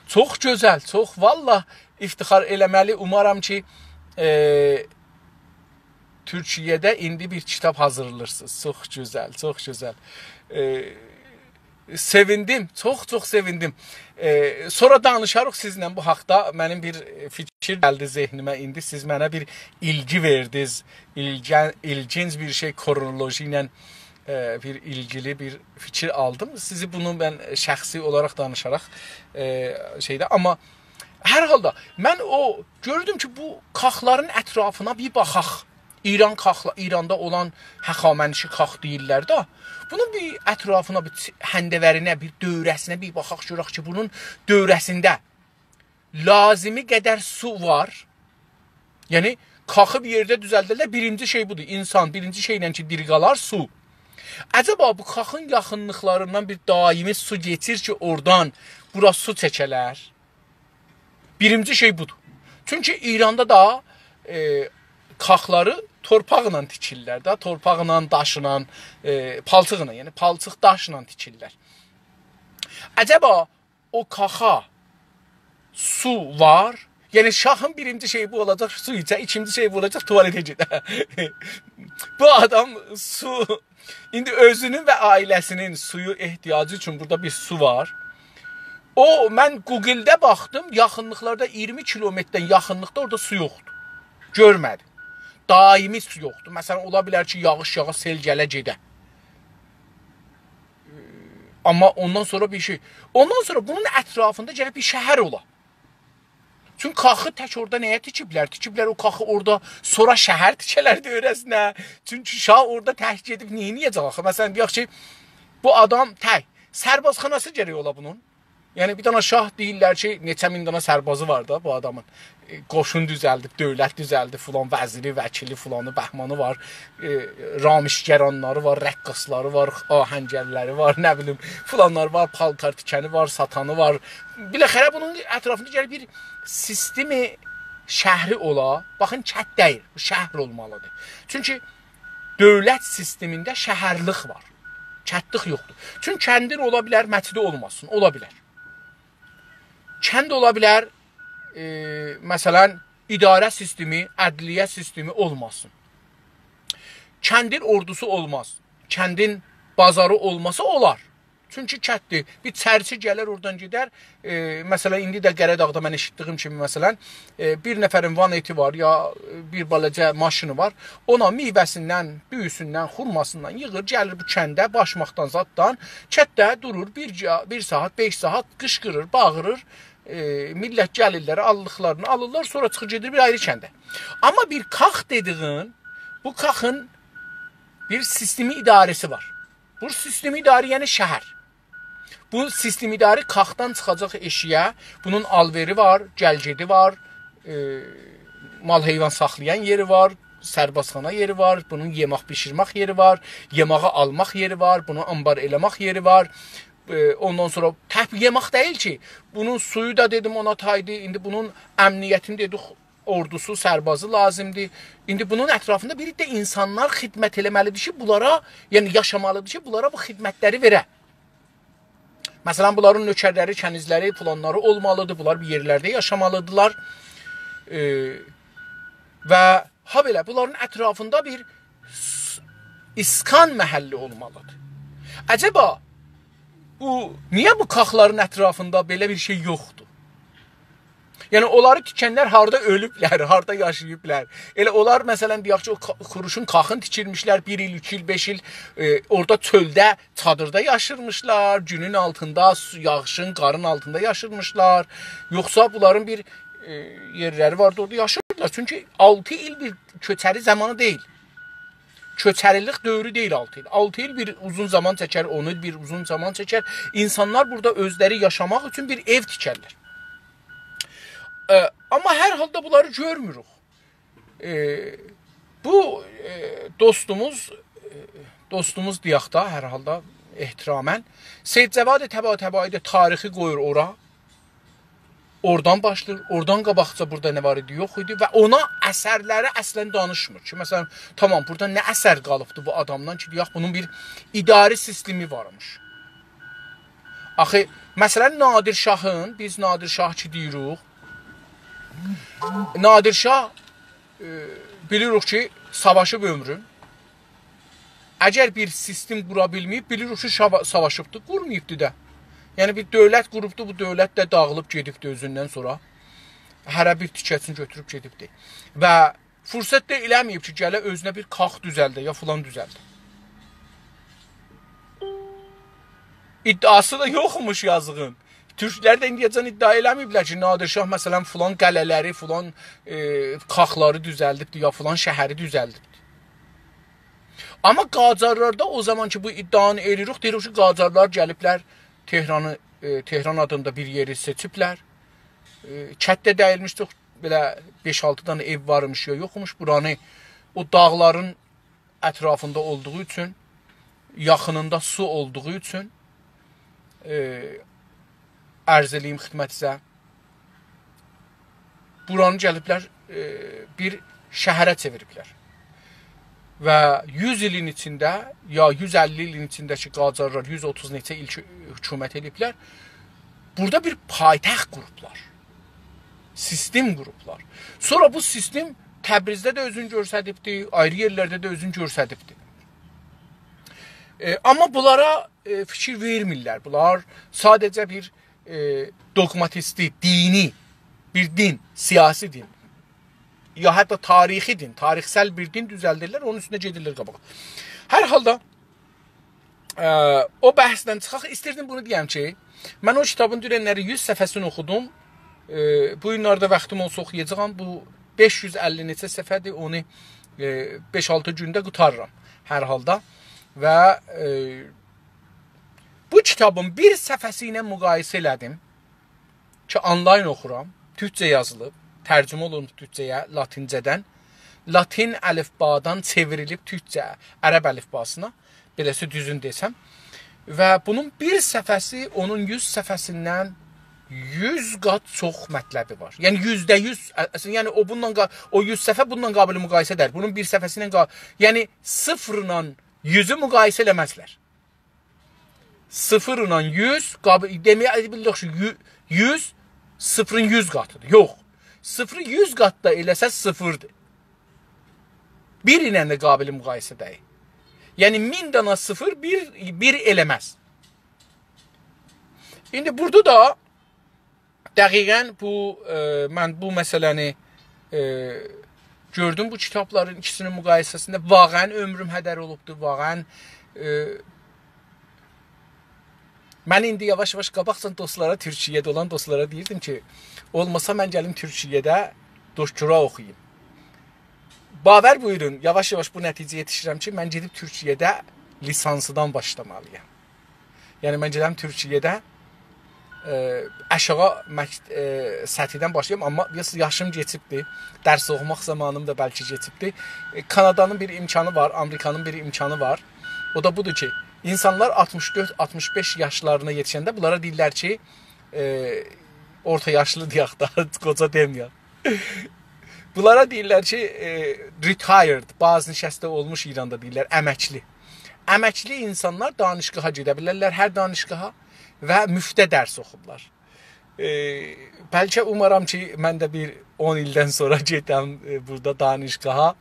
چوخ گؤزل، چوخ، والله افتخار ائله‌مه‌لی. اومارام کی، ائ، تورکیه‌ده ایندی بیر کیتاب حاضیرلاییرسینیز. چوخ گؤزل، چوخ گؤزل. ائ، سئویندیم، چوخ چوخ سئویندیم. ائ، سونرا دانیشاریق سیزله بو حاقدا. منیم بیر فیکیر گلدی ذهنیمه ایندی. سیز منه بیر ایلگی وئردینیز. ایلگن-، ایلگینج بیر شئی، کرونولوژی ایله، ائ، بیر ایلگیلی بیر فیکیر آلدیم. سیزی بونو من شخصی اولاراق دانیشاراق، ائ، شئیده، آمما هر حالدا من او گؤردوم کی، بو کاخلارین اطرافینا بیر باخاق. ایران کاخلا-، ایراندا اولان هخامنشی کاخ دئییرلر ده. بونون بیر اطرافینا، بیر چ-، هنده‌ورینه، بیر دؤوره‌سینه بیر باخاق، گؤرک کی، بونون دؤوره‌سینده لازیمی قدر سو وار. یعنی، کاخی بیر یئرده دوزلدیرلر، بیرینجی شئی بودور. اینسان، بیرینجی شئیله کی، دیری قالار، سو. عجبا بو کاخین یاخینلیقلاریندان بیر دائمی سو کئچیر کی، اورادان بورا سو چکه‌لر؟ بیرینجی شئی بودور. چونکی ایراندا دا، ائ، کاخلاری تورپاقلا تیکیرلر ده، تورپاقلا، داشلا، ائ، پالچیقلا، یعنی پالچیق داشلا تیکیرلر. عجبا او کاخا سو وار؟ یعنی شاهین بیرینجی شئیی بو اولاجاق، سو ایچه، ایکینجی شئی بو اولاجاق، توالته گئده. بو آدام سو، ایندی اؤزونون و عائله‌سینین سویو احتیاجی اوچون بورادا بیر سو وار. او، من گوگلده باخدیم، یاخینلیقلاردا، اییرمی کیلومتردن یاخینلیقدا اورادا سو یوخدور. گؤرمه‌دیم. دائمی سو یوخدور. مثلا، اولا بیلر کی، یاغیش یاغا، سئل گله گئده. آمما اوندان سونرا بیر شئی. اوندان سونرا بونون اطرافیندا گرک بیر شهر اولا. چونکی کاخی تک اورادا نه‌یه تیکیبلر؟ تیکیبلر او کاخی اورادا، سونرا شهر تیکه‌لر دؤوره‌سینه. چونکی شاه اورادا تک گئدیب نئینیه‌جک آخی؟ مثلا، دئیک کی، بو آدام تک. سربازخاناسی گرک اولا بونون. یعنی، بیر دنه شاه دئییرلر کی، نئچه مین دنه سربازی وار دا بو آدامین. ائ، قوشون دوزلدیب، دؤولت دوزلدیب، فلان وزیری، وکیلی، فلانی، بهمانی وار. ائ، رامشگرانلاری وار، رقاصلاری وار، آهنگرلری وار، نه بیلیم، فلانلاری وار، پالتار تیکنی وار، ساتانی وار. بالاخره بونون اطرافیندا گرک بیر سیستم شهری اولا. باخین، کند دئییل، بو شهر اولمالیدیر. چونکی دؤولت سیستمینده شهرلیک وار. کندلیک یوخدور. چونکی کندین اولا بیلر، مسجدی اولماسین، اولا بیلر. کند اولا بیلر، ائ، مثلا، اداره سیستمی، عدلیه سیستمی اولماسین. کندین اوردوسو اولماز. کندین بازاری اولماسا اولار. چونکی کنددیر. بیر چرچی گلر، اورادان گئدر. ائ، مثلا، ایندی ده قره‌داغدا من ائشیتدیگیم کیمی، مثلا، ائ، بیر نفرین وانتی وار، یا بیر بالاجا ماشینی وار. اونا میوه‌سیندن، دویوسوندن، خورماسیندان ییغیر، گلیر بو کنده، باشماقدان، زاددان. کندده دورور، بیر، بیر ساعات، بئش ساعات قیشقیریر، باغیریر. ائ، میللت گلیرلر، آللیقلارینی آلیرلار، سونرا چیخیر گئدیر بیر آیری کنده. آمما بیر کاخ دئدیگین، بو کاخین بیر سیستم اداره‌سی وار. بو سیستم اداره، یعنی شهر. بو سیستم اداره کاخدان چیخاجاق ائشیگه، بونون آلوئری وار، گل‌گئدی وار، ائ، مال حیوان ساخلایان یئری وار، سربازخانا یئری وار، بونون یئمک بیشیرمک یئری وار، یئماغی آلماق یئری وار، بونو آنبار ائله‌مک یئری وار. ائ، اوندان سونرا تک یئمک دئییل کی، بونون سویو دا دئدیم اونا تایدی، ایندی بونون امنیتینی دئدیک، اوردوسو، سربازی لازیمدیر. ایندی بونون اطرافیندا بیر ده اینسانلار خدمت ائله‌مه‌لیدیر کی، بونلارا، یعنی یاشامالیدیر کی، بونلارا بو خدمتلری وئره. مثلا، بونلارین نؤکرلری، کنیزلری، فلانلاری اولمالیدیر. بونلار بیر یئرلرده یاشامالیدیرلار. ائ، و هابئله بونلارین اطرافیندا بیر س-، اسکان محلی اولمالیدیر. عجبا، بو، نییه بو کاخلارین اطرافیندا بئله بیر شئی یوخدور؟ یعنی، اونلاری تیکنلر هاردا اؤلوبلر، هاردا یاشاییبلار؟ ائله اونلار، مثلا، دئیک کی، او کا-، کوروشون کاخین تیکیرمیشلر، بیر ایل، ایکی ایل، بئش ایل، ائ، اورادا چؤلده، چادیردا یاشیرمیشلار، گونون آلتیندا، سو-، یاغیشین، قارین آلتیندا یاشیرمیشلار. یوخسا بونلارین بیر، ائ، یئرلری واردی، اورادا یاشیردیلار. چونکی آلتی ایل بیر کؤچری زامانی دئییل. کؤچریلیک دؤورو دئییل آلتی ایل. آلتی ایل بیر اوزون زامان چکر، اون ایل بیر اوزون زامان چکر. اینسانلار بورادا اؤزلری یاشاماق اوچون بیر ائو تیکرلر. ائ، آمما هر حالدا بونلاری گؤرموروک. ائ، بو، ائ، دوستوموز، ائ، دوستوموز دئیک ده، هر حالدا احتراما، سید جواد طباطبایی ده تاریخی قویور اورا. اورادان باشلاییر، اورادان قاباقجا بورادا نه وار ایدی، یوخ ایدی و اونا اثرلری اصلاً دانیشمیر کی، مثلاً، تامام، بورادا نه اثر قالیبدی بو آدامدان کی، دئیک، بونون بیر اداره سیستمی وارمیش. آخی، مثلاً، نادر شاهین، بیز نادر شاه کی دئییریک، نادر شاه، ائ، بیلیریک کی، ساواشیب عؤمرون. اگر بیر سیستم قورا بیلمه‌ییب، بیلیریک کی، شاوا-، ساواشیبدی، قورماییبدی دا. یعنی، بیر دؤولت قوروبدو، بو دؤولت ده داغیلیب گئدیبدی اؤزوندن سونرا. هره بیر تیکه‌سینی گؤتوروب گئدیبدی. و فرصت ده ائله‌مه‌ییب کی، گله اؤزونه بیر کاخ دوزلده، یا فلان دوزلده. ادعاسی دا یوخموش یازیغین. تورکلر ده ایندیه‌جن ادعا ائله‌مه‌ییبلر کی، نادر شاه، مثلاً، فلان قلعه‌لری، فلان، ائ، کاخلاری دوزلدیبدی، یا فلان شهری دوزلدیبدی. آمما قاجارلاردا او زامان کی، بو ادعانی ائله‌ییریک، دئییریک کی، قاجارلار گلیبلر تهرانی، ائ، تهران آدیندا بیر یئری سئچیبلر. ائ، کتده دئییلمیش، چوخ بئله بئش-آلتی دنه ائو وارمیش یا یوخموش. بورانی او داغلارین اطرافیندا اولدوغو اوچون، یاخینیندا سو اولدوغو اوچون، ائ، عرض ائله‌ییم خدمتینیزه، بورانی گلیبلر، ائ، بیر شهره چئویریبلر. و یوز ایلین ایچینده، یا یوز اللی ایلین ایچینده کی، قاجارلار یوز اوتوز نئچه ایل کی، حکومت ائله‌ییبلر، بورادا بیر پایتخت قوروبلار. سیستم قوروبلار. سونرا بو سیستم تبریزده ده اؤزونو گؤستریبدی، آیری یئرلرده ده اؤزونو گؤستریبدی. ائ، آمما بونلارا، ائ، فیکیر وئرمیرلر. بونلار ساده‌جه بیر، ائ، دوگماتیستی، دینی، بیر دین، سیاسی دین، یا حتی تاریخی دین، تاریخسل بیر دین دوزلدیرلر، اونون اوستونده گئدیرلر قاباغا. هر حالدا، ائ، او بحثدن چیخاق، ایستیردیم بونو دئیم کی، من او کیتابین دوننلری یوز صفحه‌سینی اوخودوم. ائ، بو گونلرده واختیم اولسا اوخویاجاغام. بو بئش یوز اللی نئچه صفحه‌دیر، اونو، ائ، بئش-آلتی گونده قوتاررام هر حالدا. و، ائ، بو کیتابین بیر صفحه‌سی ایله مقایسه ائله‌دیم کی، آنلاین اوخورام، تورکجه یازیلیب، ترجمه اولونوب تورکجه‌یه، لاتینجه‌دن. لاتین الفبادان چئوریلیب تورکجه، عرب الفباسینا، بئله‌سی دوزون دئسم. و بونون بیر صفحه‌سی اونون یوز صفحه‌سیندن یوز قات چوخ مطلبی وار. یعنی، یوزده یوز، اصلینده، یعنی، او بونونلا قا-، او یوز صفحه بونونلا قابل مقایسه دئییل. بونون بیر صفحه‌سی ایله قا-، یعنی، صفرلا یوزو مقایسه ائله‌مزلر. صفرلا یوز، قابی-، دئمک، بیلیریک کی، یو-، یوز صفرین یوز قاتیدیر. یوخ. صفری یوز قات دا ائله‌سز، صفردیر. بیر ایله ده قابل مقایسه دئییل. یعنی، مین دانا صفر بیر، بیر ائله‌مز. ایندی بورادا دا دقیقاً بو، ائ، من بو مسئله‌نی، ائ، گؤردوم بو کیتابلارین ایکیسینین مقایسه‌سینده. واقعاً عؤمروم هدر اولوبدو، واقعاً، ائ، من ایندی یاواش-یاواش قاباقجان دوستلارا، تورکیه‌ده اولان دوستلارا دئییردیم کی، اولماسا من گلیم تورکیه‌ده دکترا اوخویوم. باور بویورون، یاواش-یاواش بو نتیجه‌یه یئتیشیرم کی، من گئدیب تورکیه‌ده لیسانسیدان باشلامالی‌یام. یعنی، من گئدم تورکیه‌ده، ائ، آشاغی مک-، ائ، سطحیدن باشلاییم، آمما بیراز یاشیم کئچیبدی. درس اوخوماق زامانیم دا بلکه کئچیبدی. ائ، کانادانین بیر امکانی وار، آمریکانین بیر امکانی وار. او دا بودور کی، اینسانلار آلتمیش دؤرد، آلتمیش بئش یاشلارینا یئتیشنده بونلارا دئییرلر کی، ائ، اورتا یاشلی دئیک ده، قوجا دئمه‌یک. بونلارا دئییرلر کی، ائ، retired، بازنشسته اولموش ایراندا دئییرلر، امکلی. امکلی اینسانلار دانشگاها گئده بیلرلر، هر دانشگاها، و مفته درس اوخورلار. ائ، بلکه اومارام کی، من ده بیر اون ایلدن سونرا گئدم، ائ، بورادا دانشگاها،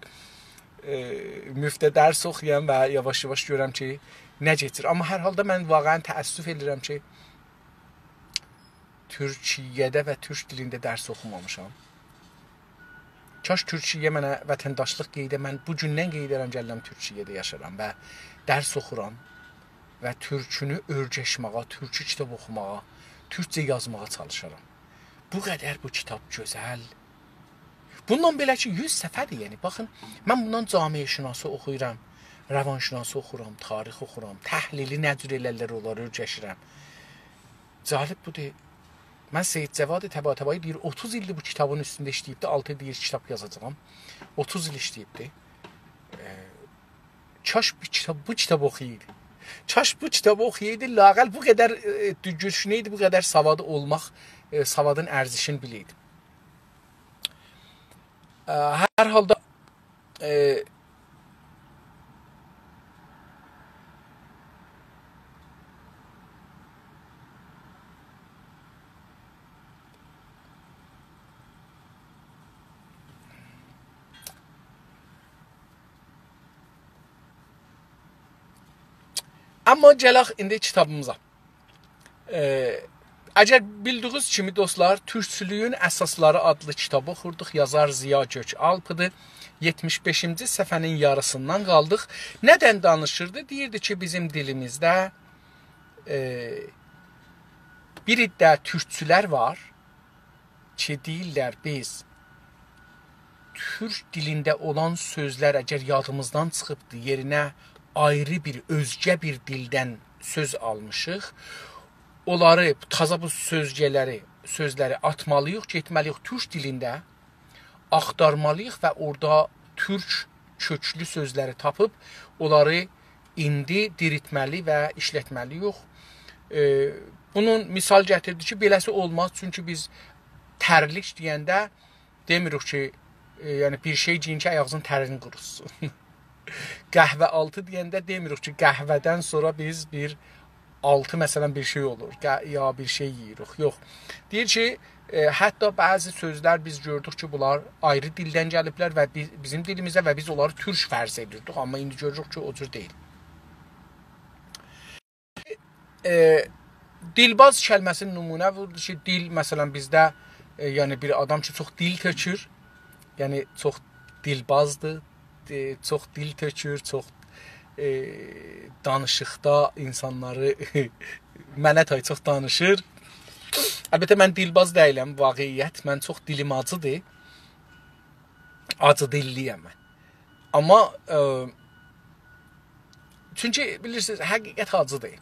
ائ، مفته درس اوخویام و یاواش-یاواش گؤرم کی، نه کئچیر. آمما هر حالدا من واقعاً تأسف ائدیرم کی، تورکیه‌ده و تورک دیلینده درس اوخومامیشام. کاش تورکیه منه وطنداشلیق قئیده، من بو گوندن قئیده‌رم، گلیرم تورکیه‌ده یاشارام و درس اوخورام و تورکونو اؤرگشمه‌یه، تورکی کیتاب اوخوماغا، تورکجه یازماغا چالیشارام. بو قدر بو کیتاب گؤزل. بوندان بئله کی، یوز صفحه‌دیر، یعنی، باخین، من بوندان جامعه‌شناسی اوخویورام، روانشناسی اوخورام، تاریخ اوخورام، تحلیلی نه جور ائلرلر، اونلاری اؤرگشیرم. جالب بودور. من سید جواد طباطبایی دئییر، اوتوز ایلدیر بو کیتابین اوستونده ایشله‌ییبدی، آلتی ایل دئییر کیتاب یازاجاغام. اوتوز ایل ایشله‌ییبدی. ائ، کاش بو کیتاب، بو کیتابی اوخویایدی. کاش بو کیتابی اوخویایدی، لااقل بو قدر، ائ، دوشونه‌یدی، بو قدر سوادی اولماق ائ، سوادین ارزشینی بیلئیدیم. ائ، هر حالدا، ائ، آمما گلک ایندی کیتابیمیزا. ائ، اگر بیلدیگینیز کیمی، دوستلار، تورکچولویون اساسلاری آدلی کیتابی اوخوردوق. یازار ضیا گؤک‌آلپ‌دیر. یئتمیش بئشینجی صفحه‌نین یاریسیندان قالدیق. ندن دانیشیردی؟ دئییردی کی، بیزیم دیلیمیزده، ائ، بیر عده تورکچولر وار کی، دئییرلر، بیز تورک دیلینده اولان سؤزلر اگر یادیمیزدان چیخیبدی، یئرینه آیری بیر، اؤزگه بیر دیلدن سؤز آلمیشیق، اونلاری، تازا بو سؤزگه‌لری، سؤزلری آتمالیییق، گئتمه‌لیییک تورک دیلینده، آختارمالیییق و اورادا تورک کؤکلو سؤزلری تاپیب، اونلاری ایندی دیریلتمه‌لی و ایشلتمه‌لیییک. ائ، بونون مثال گتیردی کی، بئله‌سی اولماز، چونکی بیز ترلیک دئینده دئمیریک کی، ائ، یعنی بیر شئی گئیین کی، آیاغینیزین ترینی قوروسون. قهوه آلتی دئینده دئمیریک کی، قهوه‌دن سونرا بیز بیر آلتی، مثلا، بیر شئی اولور، قه-، یا بیر شئی یئییریک. یوخ. دئییر کی، ائ، حتی بعضی سؤزلر بیز گؤردوک کی، بونلار آیری دیلدن گلیبلر و بی-، بیزیم دیلیمیزه و بیز اونلاری تورک فرض ائدیردیک. آمما ایندی گؤروروک کی، او جور دئییل. ائ، دیلباز کلمه‌سینی نمونه ووردو کی، دیل، مثلا، بیزده، ائ، یعنی بیر آدام کی، چوخ دیل تؤکور، یعنی چوخ دیلبازدیر، ائ، چوخ دیل تؤکور، چوخ، ائ، دانیشیقدا اینسانلاری، منه تای چوخ دانیشیر. البته، من دیلباز دئییلم، واقعیت، من چوخ دیلیم آجیدیر. آجی دیللی‌یم من. آمما، ائ، چونکی بیلیرسینیز، حقیقت آجیدیر.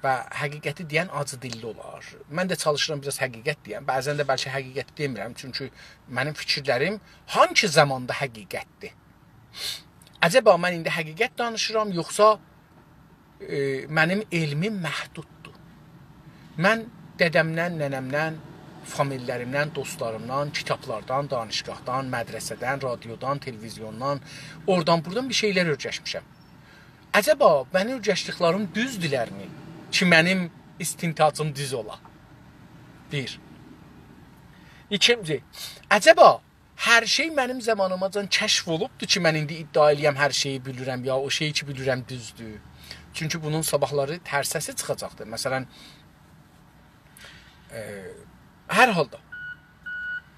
و حقیقتی دئین آجی دیللی اولار. من ده چالیشیرام بیر آز حقیقت دئیم. بعضا ده بلکه حقیقتی دئمیرم، چونکی منیم فیکیرلریم هانسی زاماندا حقیقتدیر؟ عجبا من ایندی حقیقت دانیشیرام، یوخسا، ائ، منیم علمیم محدوددور؟ من دده‌مدن، ننه‌مدن، فامیللریمدن، دوستلاریمدان، کیتابلاردان، دانشگاهدان، مدرسه‌دن، رادیودان، تلویزیوندان، اورادان بورادان بیر شئیلر اؤیرشمیشم. عجبا منی اؤیرشدیکلریم دوزدولرمی کی، منیم استنتاجیم دوز اولا؟ بیر. ایکینجی، عجبا هر شئی منیم زامانیماجان کشف اولوبدور کی، من ایندی ادعا ائله‌یم هر شئیی بیلیرم، یا او شئی کی بیلیرم دوزدور؟ چونکی بونون صاباحلاری ترسه‌سی چیخاجاقدیر. مثلا، ائ، هر حالدا.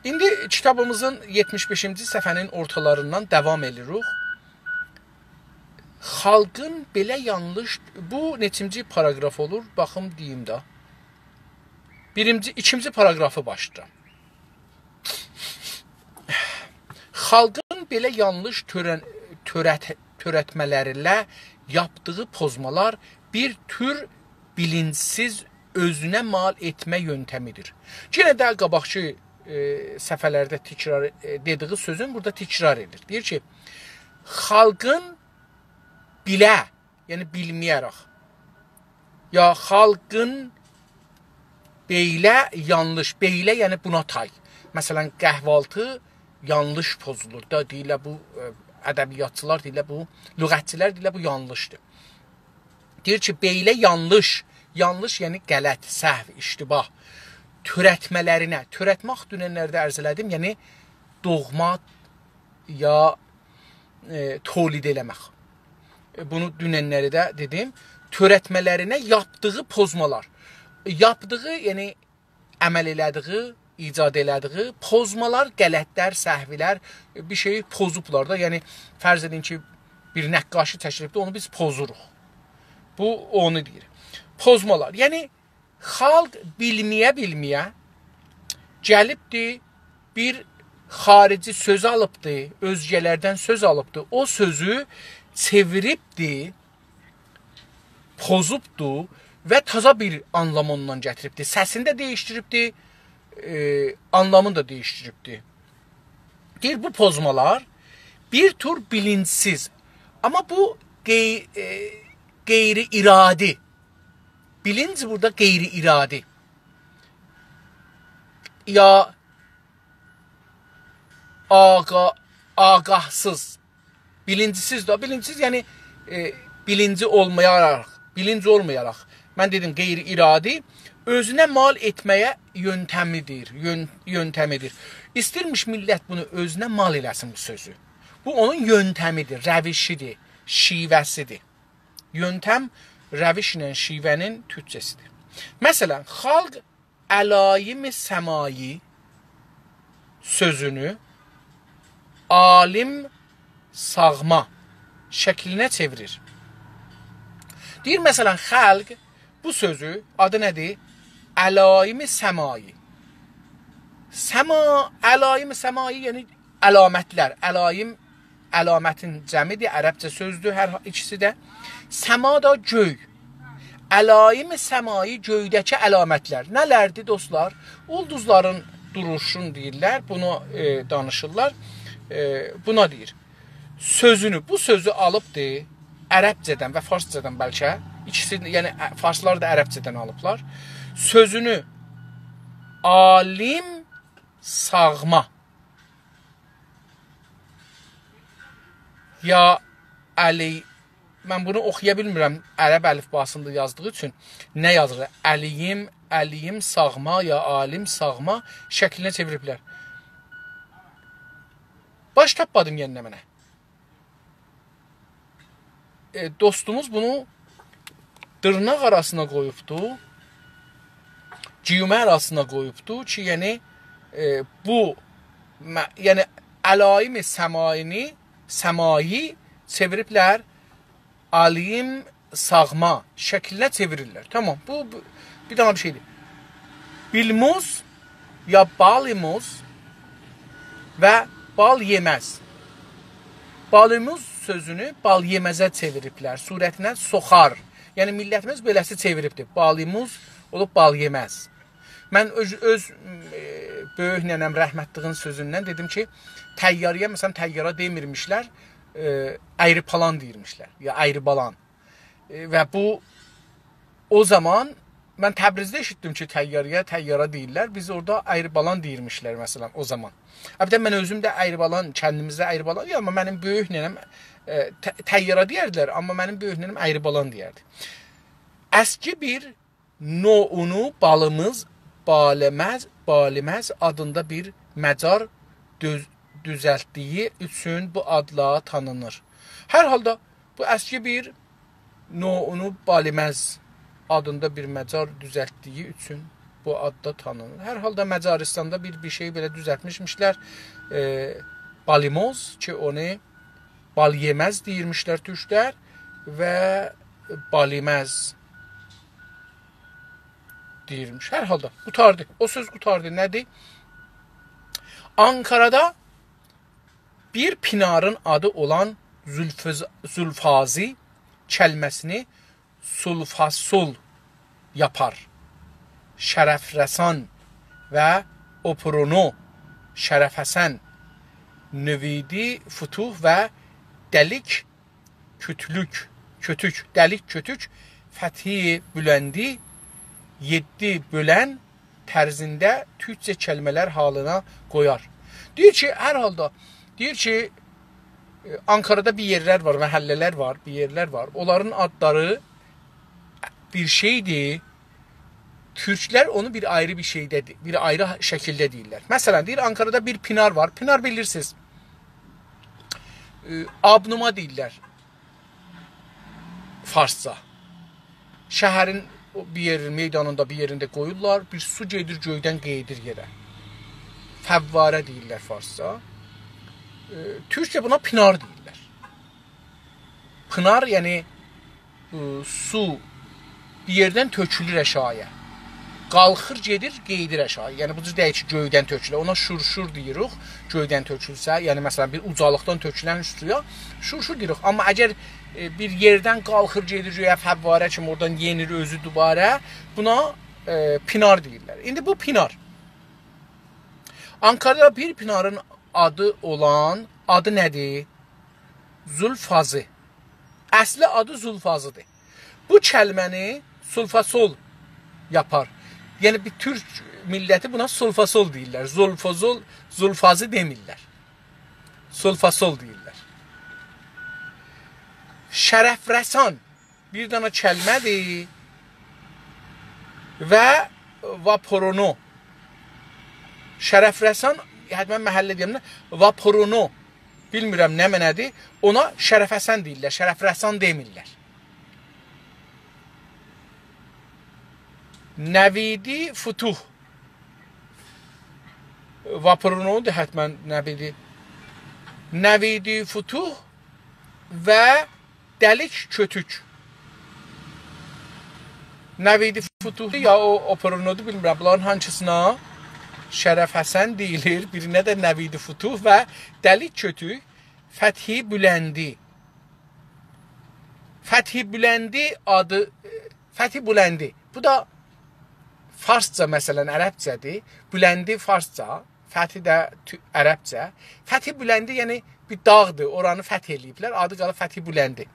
ایندی کیتابیمیزین یئتمیش بئشینجی صفحه‌نین اورتالاریندان داوام ائدیریک. خالقین بئله یانلیش، بو نئچینجی پاراگراف اولور؟ باخیم، دئییم ده. بیرینجی، ایکینجی پاراگرافی باشلاییرام. خالقین بئله یانلیش تؤرن-، تؤرت-، تؤرتمه‌لریله یاپدیغی پوزمالار بیر تور بیلینجسیز اؤزونه مال ائتمه یؤنتمی‌دیر. یئنه ده قاباقکی، ائ، صفحه‌لرده تکرار، ائ، دئدیگی سؤزون بورادا تکرار ائدیر. دئییر کی، خالقین بیله، یعنی بیلمه‌یه‌رک، یا خالقین بئله یانلیش، بئله، یعنی بونا تای. مثلا، قهوه آلتی یانلیش پوزولور دا، دئییرلر بو، ائ، ادبیاتچیلار دئییرلر بو، لغتچیلر دئییرلر بو یانلیشدیر. دئییر کی، بئله یانلیش، یانلیش یعنی غلط، سهو، اشتباه تؤرتمه‌لرینه، تؤرتمک دوننلرده عرض ائله‌دیم، یعنی دوغما یا، ائ، تولید ائله‌مک. ائ، بونو دوننلری ده دئدیم. تؤرتمه‌لرینه یاپدیغی پوزمالار. یاپدیغی، یعنی عمل ائله‌دیگی، ایجاد ائله‌دیگی پوزمالار، غلطلر، سهولر، ائ، بیر شئیی پوزوبلار دا. یعنی، فرض ائدین کی، بیر نقاشی چکیلیبدیر، اونو بیز پوزوروق. بو اونو دئییر. پوزمالار. یعنی، خالق بیلمه‌یه-بیلمه‌یه گلیبدی، بیر خارجی سؤز آلیبدی، اؤزگه‌لردن سؤز آلیبدی. او سؤزو چئویریبدی، پوزوبدو و تازا بیر آنلام اوندان گتیریبدی. سسینی ده دییشدیریبدی، ائ، آنلامینی دا دییشدیریبدی. دئییر، بو پوزمالار بیر تور بیلینجسیز، آمما بو غی-، ائ، غیر ارادی. بیلینج بورادا غیر ارادی. یا آگا-، آگاهسیز. بیلینجسیز ده، بیلینجسیز، یعنی، ائ، بیلینجی اولمایاراق، بیلینج اولمایاراق. من دئدیم، غیر ارادی، اؤزونه مال ائتمه‌یه یؤنتمیدیر، یؤن-، یؤنتمیدیر. ایستیرمیش میللت بونو اؤزونه مال ائله‌سین بو سؤزو. بو اونون یؤنتمیدیر، روشیدیر، شیوه‌سیدیر. یؤنتم، روش ایله شیوه‌نین تورکجه‌سیدیر. مثلا، خالق علایم سمایی سؤزونو عالیم ساغما شکلینه چئویریر. دئییر، مثلا، خالق بو سؤزو، آدی نه‌دیر؟ علایم سمایی. سما، علایم سمایی، یعنی علامتلر. علایم، علامتین جمعیدیر، عربجه سؤزدور هر ایکیسی ده. سما دا گؤی. علایم سمایی، گؤیده‌کی علامتلر. نه‌لردیر، دوستلار؟ اولدوزلارین دوروشون دئییرلر، بونو، ائ، دانیشیرلار. ائ، بونا دئییر. سؤزونو، بو سؤزو آلیبدیر عربجه‌دن و فارسجادان بلکه. ایکیسی، یعنی، ا، فارسلار دا عربجه‌دن آلیبلار. سؤزونو عالیم ساغما. یا علی، من بونو اوخویا بیلمیرم، عرب الیفباسیندا یازدیغی اوچون. نه یازیلیر؟ علییم، علییم ساغما، یا عالیم ساغما شکلینه چئویریبلر. باش تاپمادیم، یعنی، نمنه. ائ، دوستوموز بونو دیرناق آراسینا قویوبدو، گیومه آراسینا قویوبدو کی، یعنی، ائ، بو، مه-، یعنی، علایم سمایینی، سمایی چئویریبلر عالیم ساغما شکلینه چئویریرلر. تامام، بو، بو بیر دنه بیر شئیدیر. بیلموز یا بالیموز و بال یئمز. بالیموز سؤزونو بال یئمزه چئویریبلر. صورتینه سوخار. یعنی، میللتیمیز بئله‌سی چئویریبدیر. بالیموز اولوب بال یئمز. من اؤز، اؤز، ائ، بؤیوک ننه‌م رحمتلیگین سؤزوندن دئدیم کی، طیاره‌یه، مثلا، طیاره دئمیرمیشلر، ائ، ایروپالان دئییرمیشلر، یا ایروبالان. ائ، و بو، او زامان من تبریزده ائشیتدیم کی، طیاره‌یه طیاره دئییرلر. بیز اورادا ایروبالان دئییرمیشلر، مثلا، او زامان. البته، من اؤزوم ده ایروبالان، کندیمیزده ایروبالان دئییر، آمما منیم بؤیوک ننه‌م، ائ، ط-، طیاره دئیردیلر، آمما منیم بؤیوک ننه‌م ایروبالان دئیردی. اسکی بیر نوعونو بالیمیز، بالیمز، بالیمز آدیندا بیر مجار دؤز-، دوزلتدیگی اوچون بو آدلا تانینیر. هر حالدا بو اسکی بیر نوعونو بالیمز آدیندا بیر مجار دوزلتدیگی اوچون بو آدلا تانینیر. هر حالدا مجارستاندا بیر، بیر شئی بئله دوزلتمیشمیشلر. ائ، بالیموز کی، اونو بال یئمز دئییرمیشلر تورکلر و بالیمز دئییرمیش. هر حالدا، قوتاردی. او سؤز قوتاردی. نه‌دیر؟ آنکارادا بیر پینارین آدی اولان زولفوز-، زولفازی کلمه‌سینی سولفاسول یاپار. شرفرسان و اوپورونو، شرفحسن، نویدی فتوح و دلیک کؤتلوک، کؤتوک، دلیک کؤتوک، فتحی بلندی، یئددی بؤلن طرزینده تورکجه کلمه‌لر حالینا قویار. دئییر کی، هر حالدا، دئییر کی، ائ، آنکارادا بیر یئرلر وار، محله‌لر وار، بیر یئرلر وار. اونلارین آدلاری بیر شئیدیر. تورکلر اونو بیر آیری بیر شئیده، بیر آیری شکیلده دئییرلر. مثلا، دئییر، آنکارادا بیر پینار وار. پینار بیلیرسینیز، ائ، آبنوما دئییرلر فارسجا. شهرین او بیر یئرین، میدانیندا بیر یئرینده قویورلار، بیر سو گئدیر گؤیدن قئییدیر یئره. فواره دئییرلر فارسجا. ائ، تورکجه بونا پینار دئییرلر. پینار، یعنی، ائ، سو بیر یئردن تؤکولور آشاغییا. قالخیر، گئدیر، قئییدیر آشاغی. یعنی، بو جور دئییل کی، گؤیدن تؤکولور. اونا شورشور دئییریک، گؤیدن تؤکولسه. یعنی، مثلا، بیر اوجالیقدان تؤکولن سویا شورشور دئییریک. آمما اگر، ائ، بیر یئردن قالخیر، گئدیر گؤیه، فواره کیمی اورادان یئنیر اؤزو دوباره، بونا، ائ، پینار دئییرلر. ایندی بو پینار. آنکارادا بیر پینارین آدی اولان، آدی نه‌دیر؟ زولفازی. اصلی آدی زولفازیدیر. بو کلمه‌نی سولفاسول یاپار. یعنی بیر تورک، میللتی بونا سولفاسول دئییرلر. زولفازول، زولفازی دئمیرلر. سولفاسول دئییرلر. شرف‌رسان بیر دنه کلمه‌دیر. و واپورونو. شرف‌رسان، حتماً محله دئیم ده، واپورونو. بیلمیرم نه معنادیر. اونا شرف‌حسن دئییرلر، شرف‌رسان دئمیرلر. نویدی فتوح. واپورونو دا حتماً نویدی. نویدی فتوح و دلیک کؤتوک. نویدی فتوح یا او، واپورونودور، بیلمیرم. بونلارین هانسینا شرف‌حسن دئییلیر، بیرینه ده نویدی فتوح و دلیک کؤتوک، فتحی بلندی. فتحی بلندی آدی، فتحی بلندی. بو دا فارسجا، مثلاً، عربجه‌دیر. بلندی فارسجا، فتحی ده تو-، عربجه. فتحی بلندی، یعنی بیر داغدیر، اورانی فتح ائله‌ییبلر، آدی قالیب فتحی بلندی.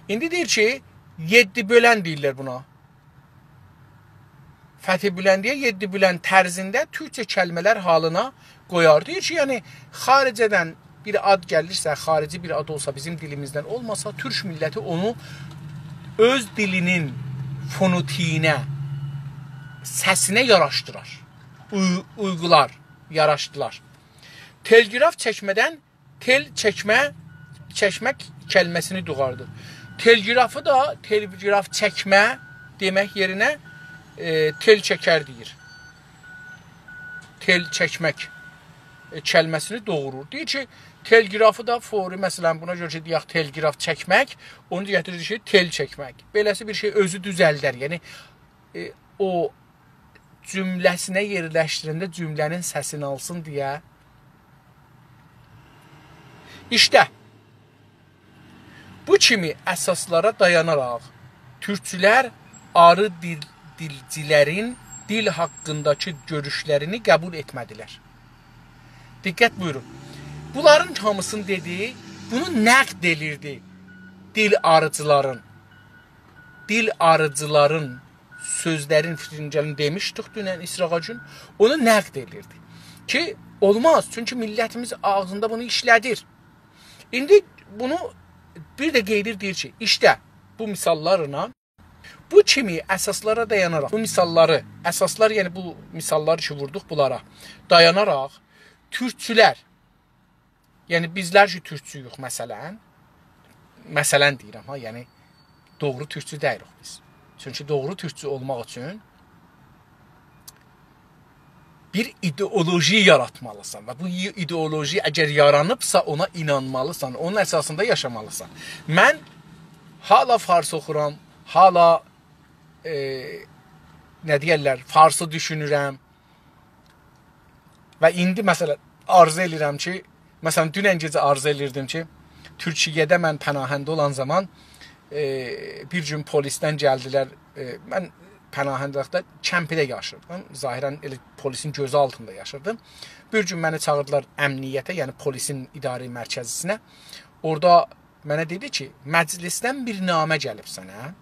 ایندی دئییر کی، یئددی بؤلن دئییرلر بونا. فتحی بلندی‌یه یئددی بؤلن طرزینده تورکجه کلمه‌لر حالینا قویار. دئییر کی، یعنی، خارجه‌دن بیر آد گلیرسه، خارجی بیر آد اولسا، بیزیم دیلیمیزدن اولماسا، تورک میللتی اونو اؤز دیلینین فونوتیگینه، سسینه یاراشدیرار. اوی-، اویغولار، یاراشدیلار. تلگراف چکمه‌دن تل چکمه، چکمک کلمه‌سینی دوغاردیر. تلگرافی دا تلگراف چکمه دئمک یئرینه، ائ، تل چکر دئییر. تل چکمک، ائ، کلمه‌سینی دوغورور. دئییر کی، تلگرافی دا فوری، مثلاً، بونا گؤره کی، دئیک، تلگراف چکمک، اونو گتیریر کی، تل چکمک. بئله‌سی بیر شئی اؤزو دوزلدر. یعنی، ائ، او جمله‌سینه یئرلشدیرنده جمله‌نین سسینی آلسین دئیه. ایشته، بو کیمی اساسلارا دایاناراق تورکچولر آری دیل، دیلچیلرین دیل حاققینداکی گؤروشلرینی قبول ائتمه‌دیلر. دقت بویورون. بونلارین هامیسینی دئدی، بونو نقد ائلیردی دیل آریجیلارین. دیل آریجیلارین سؤزلرین، فیکرین گلین دئمیشدیک دونن، ایسراغا گون، اونو نقد ائدیردی کی، اولماز، چونکی میللتیمیز آغزیندا بونو ایشله‌دیر. ایندی بونو بیر ده قئییدیر، دئییر کی، ایشته بو مثاللارلا، بو کیمی اساسلارا دایاناراق، بو مثاللاری، اساسلار، یعنی بو مثاللار کی ووردوق بونلارا دایاناراق تورکچولر، یعنی بیزلر کی تورکچویوک، مثلاً، مثلاً دئییرم ها، یعنی دوغرو تورکچو دئییلیک بیز. چونکی دوغرو تورکچو اولماق اوچون بیر ایدئولوژی یاراتمالیسان و بو ای-، ایدئولوژی اگر یارانیبسا، اونا اینانمالیسان، اونون اساسیندا یاشامالیسان. من حالا فارس اوخورام، حالا، ائ، نه دئیرلر، فارسی دوشونورم. و ایندی، مثلاً، آرزو ائلیرم کی، مثلاً، دونن گئجه آرزو ائلیردیم کی، تورکیه‌ده من پناهنده اولان زامان، ائ، بیر گون پلیسدن گلدیلر، ائ، من پناهنده‌لیکده کمپده یاشیردیم. ظاهراً ائله پلیسین گؤزو آلتیندا یاشیردیم. بیر گون منی چاغیردیلار امنیته، یعنی پلیسین اداره مرکزی‌سینه. اورادا منه دئدی کی، مجلسدن بیر نامه گلیب سنه.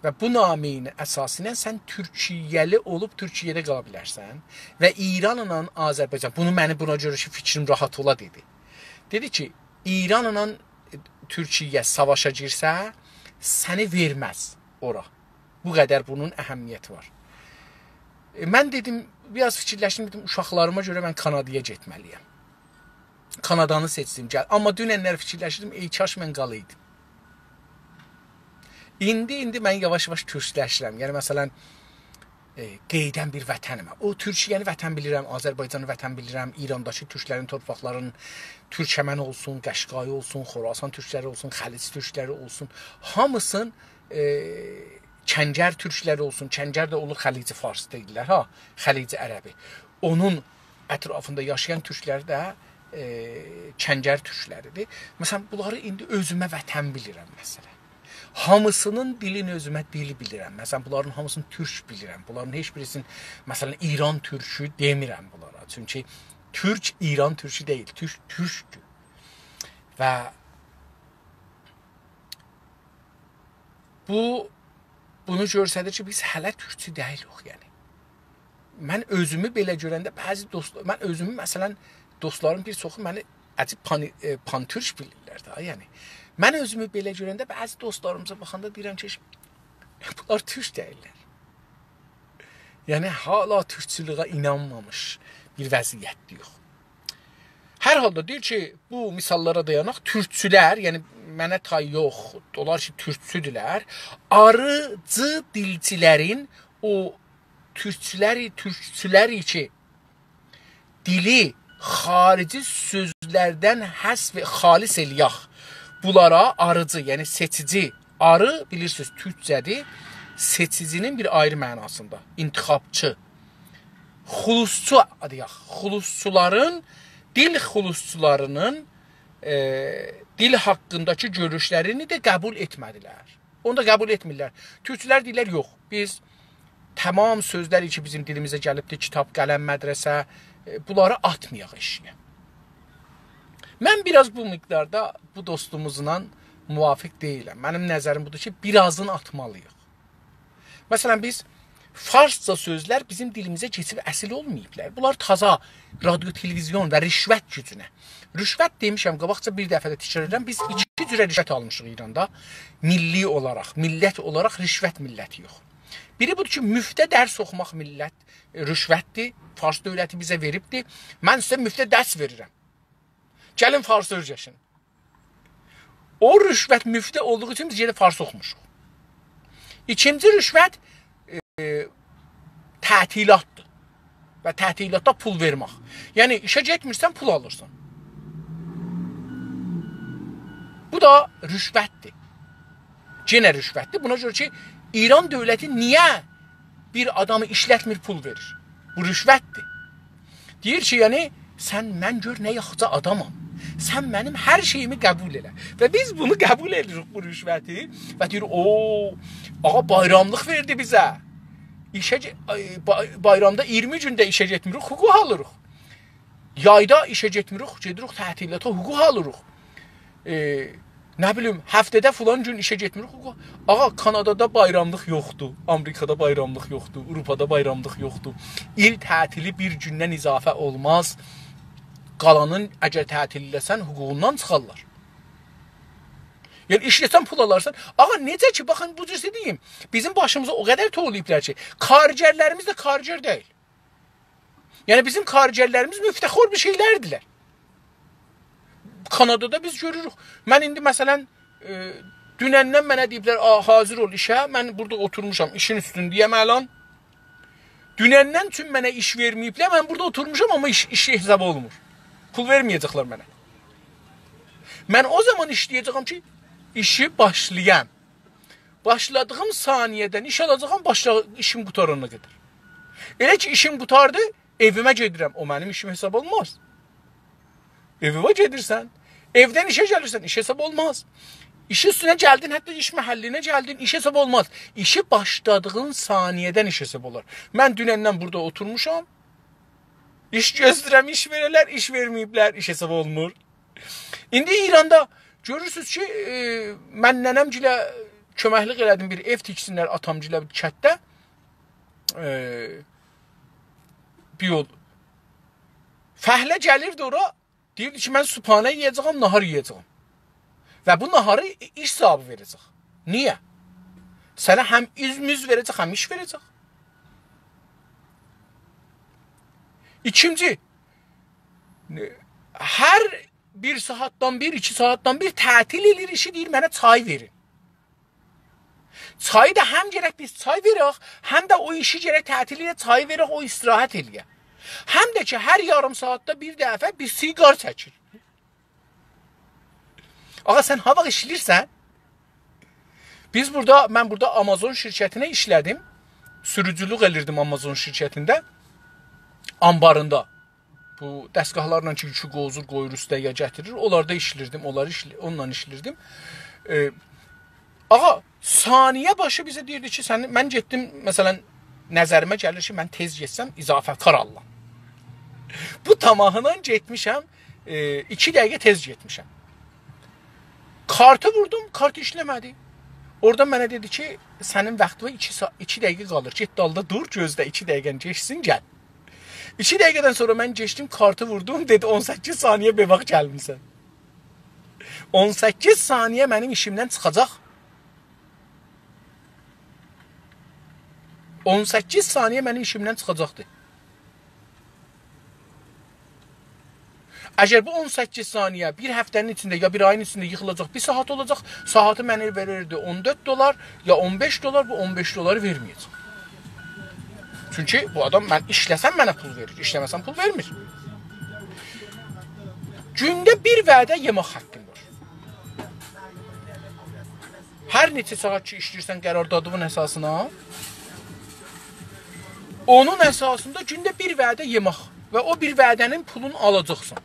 و بو نامه‌نین اساسی ایله سن تورکیه‌لی اولوب تورکیه‌ده قالا بیلرسن و ایرانلا آذربایجان، بونو منی بونا گؤره کی، فیکریم راحت اولا، دئدی. دئدی کی، ایرانلا تورکیه ساواشا گیرسه، سنی وئرمز اورا. بو قدر بونون اهمیتی وار. ائ، من دئدیم، بیر آز فیکیرلشدیم، دئدیم، اوشاقلاریما گؤره من کانادایا گئتمه‌لی‌یم. کانادانی سئچدیم، گل. آمما دوننلر فیکیرلشیردیم، ای کاش من قالایدیم. ایندی، ایندی من یاواش-یاواش تورکلشیرم. یعنی، مثلاً، ائ، قئییدن بیر وطنیمه. او تورکیه‌نی وطن بیلیرم، آذربایجانی وطن بیلیرم، ایرانداکی تورکلرین تورپاقلارین، تورکمن اولسون، قشقایی اولسون، خراسان تورکلری اولسون، خلیج تورکلری اولسون، هامیسین، ائ، کنگر تورکلری اولسون، کنگر ده اولور خلیج فارس دئییرلر، ها، خلیج عربی. اونون اطرافیندا یاشایان تورکلر ده، ائ، کنگر تورکلری‌دیر. مثلاً، بونلاری ایندی اؤزومه وطن بیلیرم، مثلاً. هامیسینین دیلینی اؤزومه دیل بیلیرم. مثلاً، بونلارین هامیسینی تورک بیلیرم. بونلارین هئچ بیریسینی، مثلاً، ایران تورکو دئمیرم بونلارا. چونکی تورک ایران تورکو دئییل، تورک تورکدور. و بو بونو گؤستریر کی، بیز هله تورکچو دئییلیک، یعنی. من اؤزومو بئله گؤرنده بعضی دوستلار، من اؤزومو، مثلا، دوستلاریم بیر چوخو منی عجیب پانی-، ائ، پان‌تورک بیلیرلر ده، یعنی. من اؤزومو بئله گؤرنده بعضی دوستلاریمیزا باخاندا دئییرم کی، بونلار تورک دئییللر. یعنی، هله تورکچولویه اینانمامیش بیر وضعیتده‌ییک. هر حالدا دئییر کی، بو مثاللارا دایاناق تورکچولر، یعنی منه تای یوخ، اونلار کی، تورکچودولر، آریجی دیلچیلرین، او تورکچولری، تورکچولری کی، دیلی خاریجی سؤزلردن حذف، خالص ائله‌یک. بونلارا آریجی، یعنی سئچیجی، آری، بیلیرسینیز، تورکجه‌دیر. سئچیجی‌نین بیر آیری معناسیندا. انتخابچی. خلوصچو دئیک. خلوصچولارین، دیل خلوصچولارینین، ائ، دیل حاققینداکی گؤروشلرینی ده قبول ائتمه‌دیلر. اونو دا قبول ائتمیرلر. تورکچولر دئییرلر، یوخ، بیز تمام سؤزلر کی، بیزیم دیلیمیزه گلیبدیر، کیتاب، قلم، مدرسه، ائ، بونلاری آتمایاق ائشیگه. من بیر آز بو مقداردا بو دوستوموزلا موافق دئییلم. منیم نظریم بودور کی، بیر آزینی آتمالی‌ییق. مثلا، بیز فارسجا سؤزلر بیزیم دیلیمیزه کئچیب اصیل اولماییبلار. بونلار تازا رادیو، تلویزیون و رشوت گوجونه. رشوت دئمیشم، قاباقجا بیر دفعه ده تکرار ائدیرم، بیز ایکی جوره رشوت آلمیشیق ایراندا. میللی اولاراق، میللت اولاراق رشوت میللتی‌یوخ. بیری بودور کی، مفته درس اوخوماق میللت، ائ، رشوتدیر. فارس دؤولتی بیزه وئریبدیر. من سیزه مفته درس وئریرم. گلین فارسی اؤیرشین. او رشوت مفته اولدوغو اوچون بیز یئنه فارسی اوخوموشوق. ایکینجی رشوت، ائ، تعطیلاتدیر. و تعطیلاتدا پول وئرمک. یعنی، ایشه گئتمیرسن، پول آلیرسان. بو دا رشوتدیر. یئنه رشوتدیر. بونا گؤره کی، ایران دؤولتی نییه بیر آدامی ایشلتمیر، پول وئریر؟ بو رشوتدیر. دئییر کی، یعنی، سن من گؤر نه یاخشی آدامام. سن منیم هر شئییمی قبول ائله. و بیز بونو قبول ائدیریک، بو رشوتی. و دئییر، او، آغا بایراملیق وئردی بیزه. ایشه گئ-، آی، با-، بایرامدا اییرمی گون ده ایشه گئتمیریک، حقوق آلیریق. یایدا ایشه گئتمیریک، گئدیریک تعطیلاتا، حقوق آلیریق. ائ، نه بیلیم، هفته‌ده فلان گون ایشه گئتمیریک، حقوق. آغا، کانادادا بایراملیق یوخدور، آمریکادا بایراملیق یوخدور، آوروپادا بایراملیق یوخدور. ایل تعطیلی بیر گوندن اضافه اولماز. قالانین اگر تعطیل ائله‌سن، حقوقوندان چیخارلار. یعنی، ایشله‌سن، پول آلارسان. آغا، نئجه کی، باخین، بو جور سیزه دئییم، بیزیم باشیمیزا او قدر توولاییبلار کی، کارگرلریمیز ده کارگر دئییل. یعنی، بیزیم کارگرلریمیز مفته‌خور بیر شئیلردیلر. کانادادا بیز گؤروروک. من ایندی، مثلا، ائ، دونندن منه دئییبلر، «آ، حاضر اول ایشه.» من بورادا اوتورموشام، ایشین اوستونده‌یم الان. دونندن اوچون منه ایش وئرمه‌ییبلر، من بورادا اوتورموشام، آمما ایش، ایش حساب اولمور. پول وئرمه‌یه‌جکلر منه. من او زامان ایشله‌یه‌جه‌یم کی، ایشی باشلایام. باشلادیغیم ثانیه‌دن ایش آلاجاغام، باشلا-، ایشیم قوتارانا قدر. ائله کی، ایشیم قوتاردی، ائویمه گئدیرم. او منیم ایشیم حساب اولماز. ائویوه گئدیرسن، ائودن ایشه گلیرسن، ایش حساب اولماز. ایش اوستونه گلدین، حتی ایش محلینه گلدین، ایش حساب اولماز. ایشی باشلادیغین ثانیه‌دن ایش حساب اولار. من دونندن بورادا اوتورموشام، ایش گؤزله‌ییرم، ایش وئره‌لر، ایش وئرمه‌ییبلر، ایش حساب اولمور. ایندی ایراندا گؤرورسونوز کی، ائ، من ننه‌مگیله کؤمکلیک ائله‌دیم، بیر ائو تیکسینلر آتامگیله بیر کتده. ائ، بیر یول. فعله گلیردی اورا، دئییردی کی، من صبحانه یئیه‌جه‌یم، ناهار یئیه‌جه‌یم. و بو ناهاری ای-، ایش صاحیبی وئره‌جک. نییه؟ سنه هم ایز-میز وئره‌جک، هم ایش وئره‌جک. ایکینجی، هر بیر ساعاتدان بیر، ایکی ساعاتدان بیر تعطیل ائله‌ییر ایشی، دئییر، «منه چای وئرین.» چایی دا هم گرک بیز چای وئرک، هم ده او ایشی گرک تعطیل ائله‌یه، چایی وئرک، او استراحت ائله‌یه. هم ده کی، هر یاریم ساعاتدا بیر دفعه بیر سیگار چکیر. آغا، سن هاواخت ایشله‌ییرسن؟ بیز بورادا، من بورادا آمازون شرکتینه ایشله‌دیم. سوروجولوک ائلیردیم آمازون شرکتینده. آنباریندا. بو دستگاهلارلا کی، یوکو قووزور، قویور اوسته یا گتیریر، اونلاردا ایشله‌ییردیم، اونلار ایشله-، اونونلا ایشله‌ییردیم. ائ، آغا، ثانیه باشی بیزه دئییردی کی، سن، من گئتدیم، مثلا، نظریمه گلیر کی، من تئز گئتسم، اضافه‌کار آللام. بو طمعینن گئتمیشم، ائ، ایکی دقیقه تئز گئتمیشم. کارتی ووردوم، کارت ایشله‌مه‌دی. اورادا منه دئدی کی، سنین واختین وار، ایکی سا-، ایکی دقیقه قالیر. گئت دالدا دور، گؤزله ایکی دقیقه‌ن کئچسین، گل. ایکی دقیقه‌دن سونرا من کئچدیم، کارتی ووردوم، دئدی، «اون سککیز ثانیه بئواخ گلمیسن.» اون سککیز ثانیه منیم ایشیمدن چیخاجاق. اون سککیز ثانیه منیم ایشیمدن چیخاجاقدی. اگر بو اون سککیز ثانیه بیر هفته‌نین ایچینده یا بیر آیین ایچینده ییخیلاجاق، بیر ساعات اولاجاق، ساعاتی منه وئریردی اون دؤرد دلار یا اون بئش دلار، بو اون بئش دلاری وئرمه‌یه‌جک. چونکی بو آدام، من ایشله‌سم منه پول وئریر، ایشله‌مه‌سم پول وئرمیر. گونده بیر وعده یئمک حاققین وار. هر نئچه ساعات کی ایشله‌ییرسن قراردادیوین اساسینا، اونون اساسیندا گونده بیر وعده یئمک و او بیر وعده‌نین پولونو آلاجاقسان.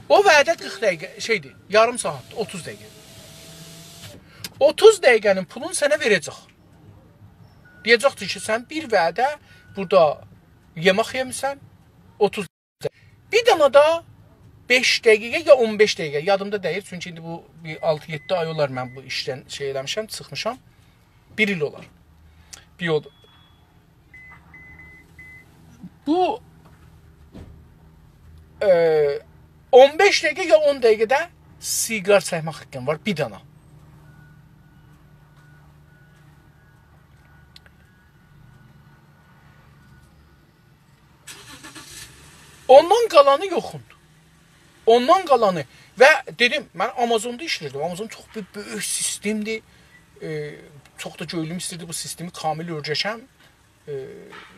او وعده قیرخ دقیقه شئیدیر، یاریم ساعاتدیر، اوتوز دقیقه. اوتوز دقیقه‌نین پولونو سنه وئره‌جک. دئیه‌جکدیر کی، سن بیر وعده بورادا یئمک یئمیسن، اوتوز. بیر دنه ده بئش دقیقه یا اون بئش دقیقه، یادیمدا دئییل، چونکی ایندی بو بیر آلتی-یئددی آی اولار من بو ایشدن شئی ائله‌میشم، چیخمیشام. بیر ایل اولار. بیر یول. بو، ائ، اون بئش دقیقه یا اون دقیقه‌ده سیگار چکمک حاققین وار، بیر دنه. اوندان قالانی یوخوندور. اوندان قالانی. و دئدیم، من آمازوندا ایشله‌ییردیم. آمازون چوخ بیر بؤیوک سیستمدیر. ائ، چوخ دا گؤیلوم ایسته‌ییردی بو سیستمی کامل اؤیرشم. ائ،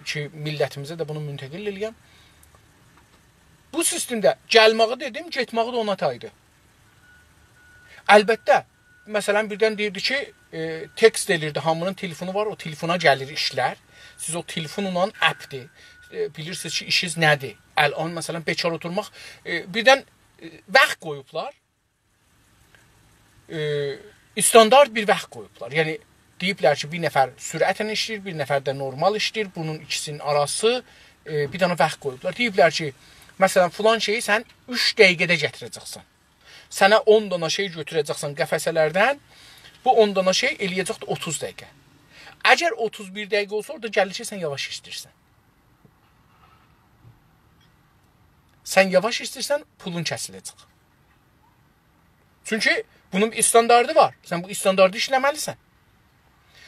کی، میللتیمیزه ده بونو منتقل ائله‌یم. بو سیستمده گلمه‌یی دئدیم، گئتمه‌یی ده اونا تایدی. البته، مثلا، بیردن دئییردی کی، ائ، تکست ائله‌ییردی، هامینین تلفونو وار، او تلفونا گلیر ایشلر. سیز او تلفونلا، اپدیر. ائ، بیلیرسینیز کی، ایشینیز نه‌دیر. الان، مثلا، بیکار اوتورماق، ائ، بیردن، ائ، واخت قویوبلار. ائ، استاندارد بیر واخت قویوبلار. یعنی، دئییبلر کی، بیر نفر سرعتله ایشله‌ییر، بیر نفر ده نورمال ایشله‌ییر. بونون ایکیسینین آراسی، ائ، بیر دنه واخت قویوبلار. دئییبلر کی، مثلا، فلان شئیی سن اوچ دقیقه‌ده گتیره‌جکسن. سنه اون دانا شئی گؤتوره‌جکسن قفسه‌لردن، بو اون دانا شئی ائله‌یه‌جکدی اوتوز دقیقه. اگر اوتوز بیر دقیقه اولسا، اورادا گلیر کی، سن یاواش ایشله‌ییرسن. سن یاواش ایشله‌ییرسن، پولون کسیله‌جک. چونکی بونون بیر استانداردی وار. سن بو استانداردی ایشله‌مه‌لیسن.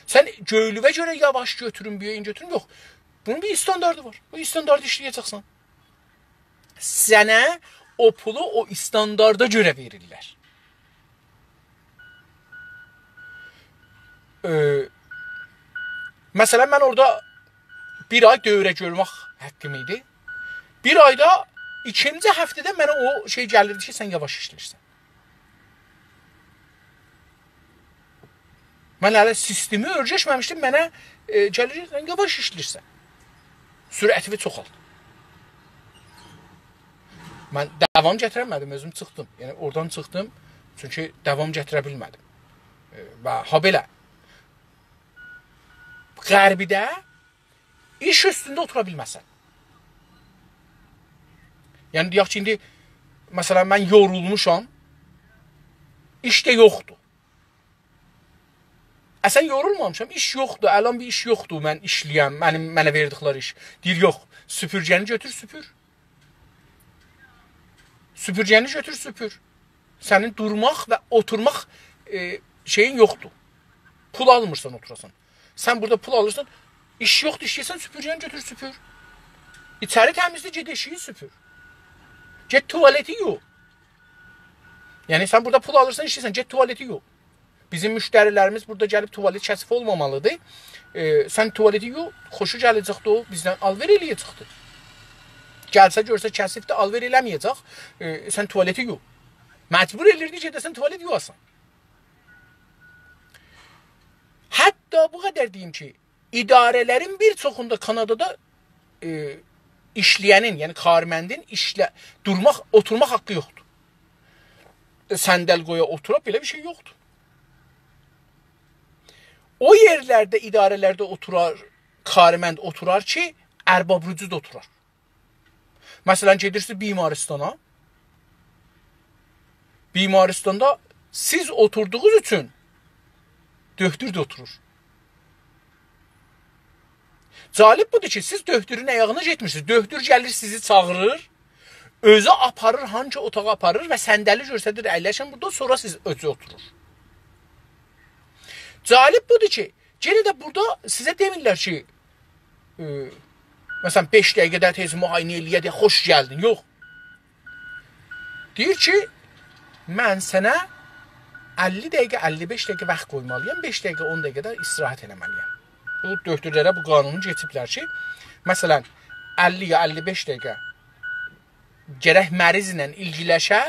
سن گؤیلووه گؤره یاواش گؤتوروم، بیر یئرین گؤتوروم، یوخ. بونون بیر استانداردی وار. بو استانداردی ایشله‌یه‌جکسن. سنه او پولو او استانداردا گؤره وئریرلر. ائ، مثلا، من اورادا بیر آی دوره گؤرمک حاققیم ایدی. بیر آیدا ایکینجی هفته‌ده منه او شئی گلیردی کی، سن یاواش ایشله‌ییرسن. من هله سیستمی اؤیرشمه‌میشدیم، منه، ائ، گلیر، سن یاواش ایشله‌ییرسن. سرعتیوی چوخالت. من داوام گتیرمه‌دیم، اؤزوم چیخدیم. یعنی، اورادان چیخدیم، چونکی داوام گتیره بیلمه‌دیم. ائ، و هابئله، غربیده ایش اوستونده اوتورا بیلمه‌سن. یعنی، دئیک کی، ایندی، مثلا، من یورولموشام، ایش ده یوخدور. اصلا یورولمامیشام، ایش یوخدور، الان بیر ایش یوخدور، من ایشله‌یم، منیم، منه وئردیکلری ایش. دئییر، یوخ، سوپورگه‌نی گؤتور، سوپور. سوپورگه‌نی گؤتور، سوپور. سنین دورماق و اوتورماق، ائ، شئیین یوخدور. پول آلمیرسان، اوتوراسان. سن بورادا پول آلیرسان، ایش یوخدور، ایشله‌ییرسن، سوپورگه‌نی گؤتور، سوپور. ایچری تمیزله، گئت ائشیگی سوپور. گئت توالتی یو. یعنی، سن بورادا پول آلیرسان، ایشله‌ییرسن، گئت توالتی یو. بیزیم مشتری‌لریمیز بورادا گلیب توالت کثیف اولمامالیدیر. ائ، سن توالتی یو، خوشو گله‌جکدیر او، بیزدن آلوئر ائله‌یه‌جکدیر. گلسه گؤرسه کثیفدیر، آلوئر ائله‌مه‌یه‌جک. ائ، سن توالتی یو. مجبور ائلیردی گئده‌سن توالت یویاسان. حتی بو قدر دئییم کی، اداره‌لرین بیر چوخوندا کانادادا، ائ، ایشله‌ینین، یعنی کارمندین ایشله-، دورماق، اوتورماق حاققی یوخدور. ائ، صندل قویا اوتورا، بئله بیر شئی یوخدور. او یئرلرده، اداره‌لرده اوتورار، کارمند اوتورار کی، ارباب رجوع دا اوتورار. مثلا، گئدیرسینیز بیمارستانا. بیمارستاندا سیز اوتوردوغونوز اوچون دؤکتور ده اوتورور. جالب بودور کی، سیز دؤکتورون آیاغینا گئتمیرسینیز. دؤکتور گلیر، سیزی چاغیریر، اؤزو آپاریر، هانسی اوتاغا آپاریر و صندلی گؤستریر، اَیلشین بورادا، سونرا سیز اؤزو اوتورور. جالب بودور کی، یئنه ده بورادا سیزه دئمیرلر کی، ائ، مثلا، بئش دقیقه ده تئز معاینه ائله‌یه، دئیه، «خوش گلدین.» یوخ. دئییر کی، من سنه اللی دقیقه، اللی بئش دقیقه واخت قویمالییام، بئش دقیقه، اون دقیقه ده استراحت ائله‌مه‌لییم. بو دؤکتورلره بو قانونو کئچیبلر کی، مثلا، اللی یا اللی بئش دقیقه گرک مریضله ایلگیلشه،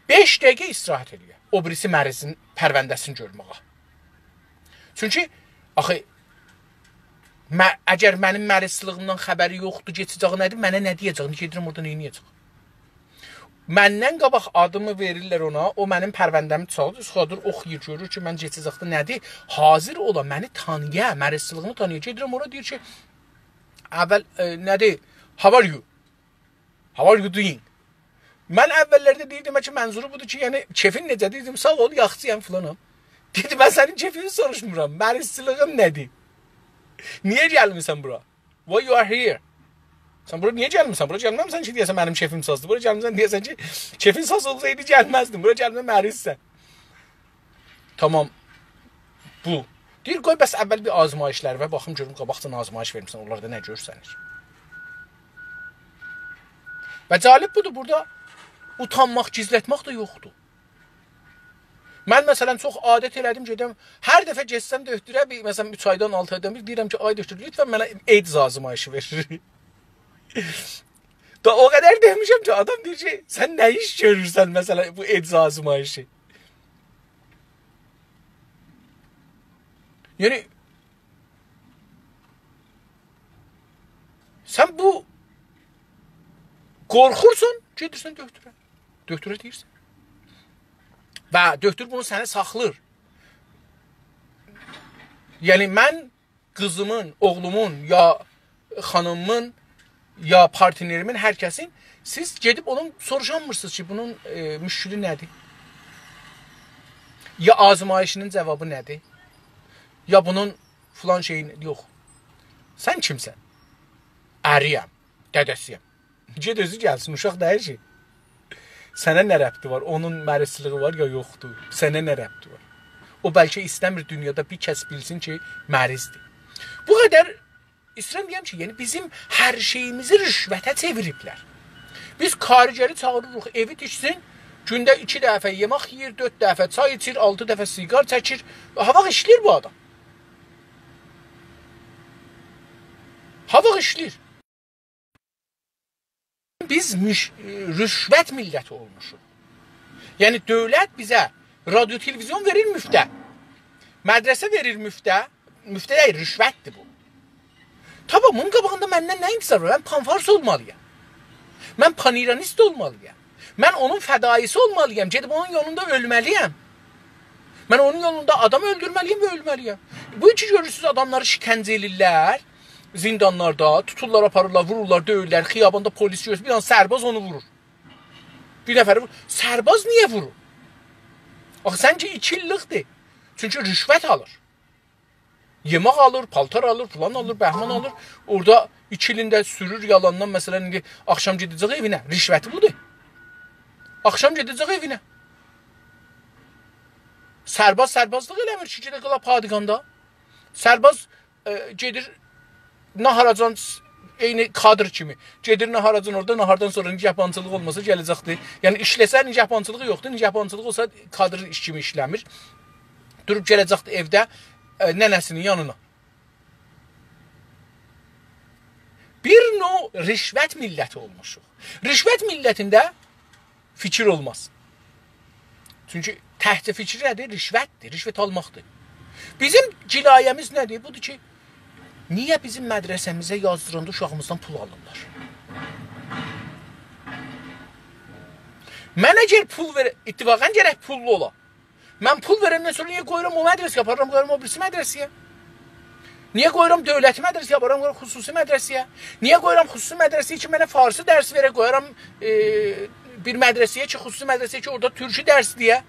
بئش دقیقه استراحت ائله‌یه. او بیریسی مریضین پرونده‌سینی گؤرمه‌یه. چونکی آخی م-، اگر منیم مریضچیلیغیمدان خبری یوخدور، کئچه‌جه‌یی نه‌دیر، منه نه دئیه‌جک، گئدیرم اورادا نئینیه‌جک؟ مندن قاباق آدیمی وئریرلر اونا، او منیم پرونده‌می چالیب، چیخادیر، اوخویور، گؤرور کی، من کئچه‌جکده نه‌دیر، حاضر اولا، منی تانییا، مریضچیلیغیمی تانییا. گئدیرم اورا، دئییر کی، اول، ائ، نه‌دیر؟ «How are you? How are you doing؟» من اوللرده دئییردیم کی، منظورو بودور کی، یعنی، «کئفین نئجه‌دیر؟» دئییردیم، «ساغ اول، یاخشی‌یام»، فلانام. دئدی، «من سنین کئفینی سوروشمورام، مریضچیلیغین نه‌دیر؟ نییه گلمیرسن بورا؟ Why you are here؟ سن بورا نییه گلمیرسن؟ بورا گلمه‌میسن کی، دئیه‌سن، منیم کئفیم سازدیر. بورا گلمیرسن، دئیه‌سن کی، کئفین ساز اولسایدی، گلمزدین. بورا گلمه، مریضسن.» تامام. بو. دئییر، «قوی بس اول بیر آزمایشلر و باخیم گؤروم، قاباقجادان آزمایش وئرمیسن، اونلاردا نه گؤرسنیر؟» و جالب بودور، بورادا اوتانماق، گیزلتمک ده یوخدور. من، مثلا، چوخ عادت ائله‌دیم، گئدم، هر دفعه گئتسم دؤکتوره، بیر، مثلا، اوچ آیدان، آلتی آیدان بیر، دئییرم کی، «آی دؤکتور، لطفا منه ایدز آزمایشی وئر.» دا او قدر دئمیشم کی، آدام دئییر کی، «سن نه ایش گؤرورسن، مثلا، بو ایدز آزمایشی؟» یعنی، سن بو قورخورسان، گئدیرسن دؤکتوره. دؤکتوره دئییرسن. و دؤکتور بونو سنه ساخلاییر. یعنی، من قیزیمین، اوغلومون، یا خانیمیمین، یا پارتنریمین، هر کسین، سیز گئدیب اونون سوروشانمیرسینیز کی، بونون، ائ، مشکلی نه‌دیر؟ یا آزمایشینین جاوابی نه‌دیر؟ یا بونون فلان شئیی، یوخ. سن کیمسن؟ اری‌یم، دده‌سی‌یم. گئت اؤزو گلسین، اوشاق دئییل کی. سنه نه ربطی وار؟ اونون مریضچیلیغی وار یا یوخدور؟ سنه نه ربطی وار؟ او بلکه ایسته‌میر دونیادا بیر کس بیلسین کی، مریضدیر. بو قدر ایسته‌ییرم دئیم کی، یعنی بیزیم هر شئییمیزی رشوته چئویریبلر. بیز کارگری چاغیریریق، ائوی تیکسین، گونده ایکی دفعه یئمک یئییر، دؤرد دفعه چای ایچیر، آلتی دفعه سیگار چکیر. هاواخت ایشله‌ییر بو آدام؟ هاواخت ایشله‌ییر؟ بیز مش-، رشوت میللتی اولموشوق. یعنی دؤولت بیزه رادیو، تلویزیون وئریر مفته. مدرسه وئریر مفته. مفته دئییل، رشوتدیر بو. تامام، بونون قاباغیندا مندن نه انتظار وار؟ من پان‌فارس اولمالییام. من پان‌ایرانیست اولمالییام. من اونون فدایی‌سی اولمالییام. گئدیب اونون یولوندا اؤلمه‌لییم. من اونون یولوندا آدام اؤلدورمه‌لییم و اؤلمه‌لییم. بو کی گؤرورسونوز، آداملاری شکنجه ائله‌ییرلر، زیندانلاردا توتورلار، آپاریرلار، وورورلار، دؤیورلر، خیاباندا پلیس گؤرسون، بیر دنه سرباز اونو وورور. بیر نفری وور-، سرباز نییه وورور؟ آخی سنجه ایکی ایللیکدیر. چونکی رشوت آلیر. یئمک آلیر، پالتار آلیر، فلان آلیر، بهمان آلیر. اورادا ایکی ایلین ده سورور یالاندان، مثلا، ایندی آخشام گئده‌جک ائوینه. رشوتی بودور. آخشام گئده‌جک ائوینه. سرباز سربازلیق ائله‌میر کی، گئده قالا پادگاندا. سرباز، ائ، گئدیر ناهاراجان، عینی کادر کیمی. گئدیر ناهاراجان اورادا، ناهاردان سونرا نگهبانچیلیق اولماسا گله‌جکدی. یعنی ایشله‌سه نگهبانچیلیغی یوخدور، نگهبانچیلیق اولسا کادر ایش کیمی ایشله‌میر. دوروب گله‌جکدی ائوده، ائ، ننه‌سینین یانینا. بیر نوع رشوت میللتی اولموشوق. رشوت میللتینده فیکیر اولماز. چونکی تکجه فیکیر نه‌دیر؟ رشوتدیر، رشوت آلماقدیر. بیزیم جنایه‌میز نه‌دیر؟ بودور کی، نییه بیزیم مدرسه‌میزه یازدیراندا اوشاغیمیزدان پول آلیرلار؟ من اگر پول وئره، اتفاقا گرک پوللو اولا. من پول وئرندن سونرا نییه قویورام او مدرسه‌یه، آپاریرام، قویورام او بیریسی مدرسه‌یه؟ نییه قویورام دؤولتی مدرسه‌یه، آپاریرام، قویورام خصوصی مدرسه‌یه؟ نییه قویورام خصوصی مدرسه‌یه کی، منه فارسی درس وئره، قویورام، ائ، بیر مدرسه‌یه کی، خصوصی مدرسه‌یه کی، اورادا تورکی درس دئیه؟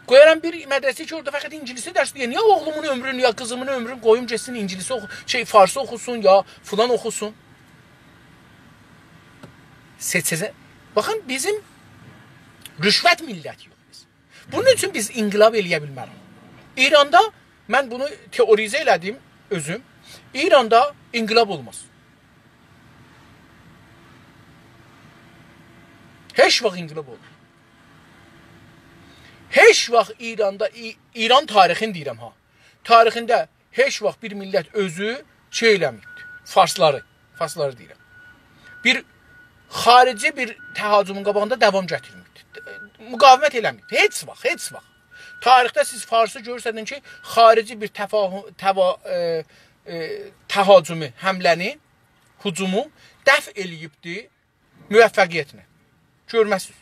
قویارام بیر مدرسه کی، اورادا فقط اینگیلیسی درس دئیه. نییه اوغلومون عؤمرونو یا قیزیمین عؤمرونو قویوم گئتسین اینگیلیسی اوخو-، شئی، فارسی اوخوسون یا فلان اوخوسون؟ سئچه‌جک. باخین، بیزیم رشوت میللتی‌یوخ بیز. بونون اوچون بیز انقلاب ائله‌یه بیلمریک. ایراندا، من بونو تئوریزه ائله‌دیم اؤزوم. ایراندا انقلاب اولماز. هئچ واخت انقلاب اولماز. هئچ واخت ایراندا، ای-، ایران تاریخینی دئییرم ها. تاریخینده هئچ واخت بیر میللت اؤزو شئی ائله‌مه‌ییبدیر. فارسلاری، فارسلاری دئییرم. بیر خارجی بیر تهاجمون قاباغیندا داوام گتیرمه‌ییبدیر. مقاومت ائله‌مه‌ییبدیر. هئچ واخت، هئچ واخت. تاریخده سیز فارسی گؤرسدین کی، خارجی بیر تفاهم، توا-، ائ، ائ، تهاجمو، حمله‌نی، هجومو دفع ائله‌ییبدی موفقیتله. گؤرمزسینیز.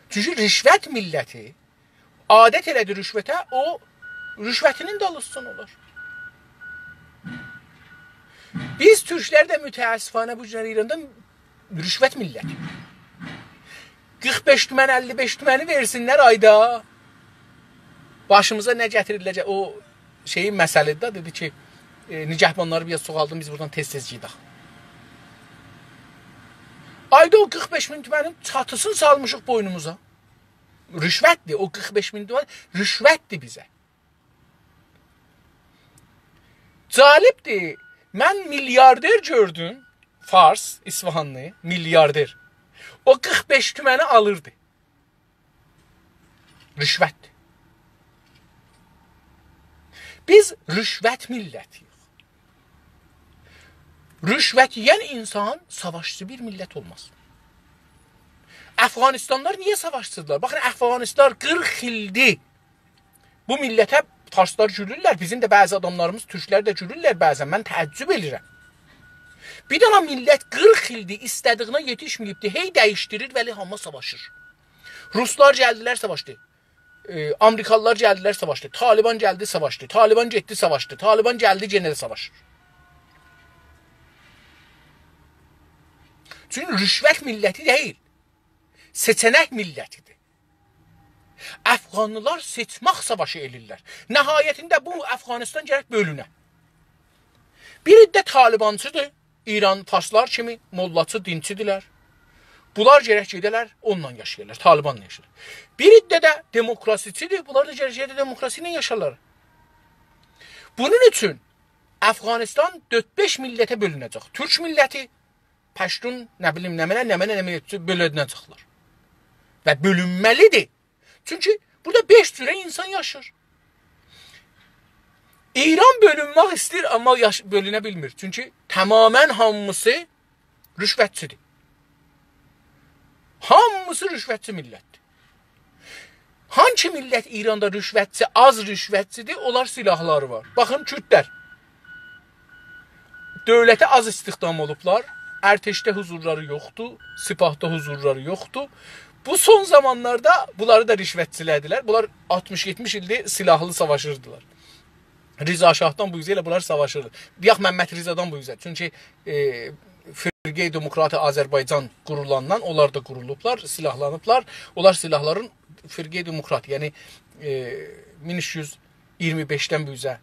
چونکی رشوت میللتی عادت ائله‌دی رشوته، او رشوتینین دالیسیجان اولار. بیز تورکلر ده متأسفانه بو گونلر ایراندا رشوت میللتی. قیرخ بئش تومن، اللی بئش تومنی وئرسینلر آیدا. باشیمیزا نه گتیریرلر؟ او شئیین مثلی ده دئدی کی، ائ، نگهبانلاری بیر آز چوخالدین، بیز بورادان تئز-تئز گئدک. آیدا او قیرخ بئش مین تومنین چاتیسینی سالمیشیق بوینوموزا. رشوتدیر، او قیرخ بئش مین تومن رشوتدیر بیزه. جالبدیر. من میلیاردر گؤردوم، فارس، اصفهانلی، میلیاردر. او قیرخ بئش تومنی آلیردی. رشوتدیر. بیز رشوت میللتی‌ییک. رشوت یئین انسان ساواشچی بیر میللت اولماز. افغانستانلار نییه ساواشچیدیلار؟ باخین، افغانستانلار قیرخ ایلدیر بو میللته، فارسلار گولورلر، بیزیم ده بعضی آداملاریمیز، تورکلر ده گولورلر بعضا. من تعجب ائدیرم. بیر دنه میللت قیرخ ایلدیر ایسته‌دیگینه یئتیشمه‌ییبدی، هی دییشدیریر، ولی هامی ساواشیر. روسلار گلدیلر، ساواشدی. ائ، آمریکالیلار گلدیلر، ساواشدی. طالبان گلدی، ساواشدی. طالبان گئتدی، ساواشدی. طالبان گلدی، یئنه ده ساواشیر. چونکی رشوت میللتی دئییل. سئچه‌نک میللتیدیر. افغانلیلار سئچمک ساواشی ائله‌ییرلر. نهایتینده بو افغانستان گرک بؤلونه. بیر عده طالبانچیدیر، ایران فارسلار کیمی موللاچی، دینچیدیرلر. بونلار گرک گئده‌لر، اونونلا یاشایالار، طالبانلا یاشایالار. بیر عده ده دموکراسیچیدیر، بونلار دا گرک گئده دموکراسی ایله یاشارلار. بونون اوچون افغانستان دؤرد-بئش میللته بؤلونه‌جک. تورک میللتی، پشتون، نه بیلیم، نمنه، نمنه، نمنه، بؤلونه‌جکلر. و بؤلونمه‌لیدیر. چونکی بورادا بئش جوره انسان یاشیر. ایران بؤلونمک ایسته‌ییر، آمما یاش-، بؤلونه بیلمیر. چونکی تمامیله هامیسی رشوتچیدیر. هامیسی رشوتچی میللتدیر. هانسی میللت ایراندا رشوتچی، آز رشوتچیدیر، اونلار سلاحلاری وار. باخین، کوردلر. دؤولته آز استخدام اولوبلار، ارتشده حضورلاری یوخدور، سپاهدا حضورلاری یوخدور. بو سون زامانلاردا بونلاری دا رشوتچیله‌دیلر. بونلار آلتمیش یئتمیش ایلدیر سلاحلی ساواشیردیلار. رضا شاهدان بو اوزه ائله بونلار ساواشیردی. دئیک، ممد رضادان بو اوزه. چونکی، ائ، فرقه دموکرات آذربایجان قورولاندان اونلار دا قورولوبلار، سلاحلانیبلار. اونلار سلاحلارین فرقه دموکرات، یعنی، ائ، مین اوچ یوز ایگیرمی بئشدن بو اوزه،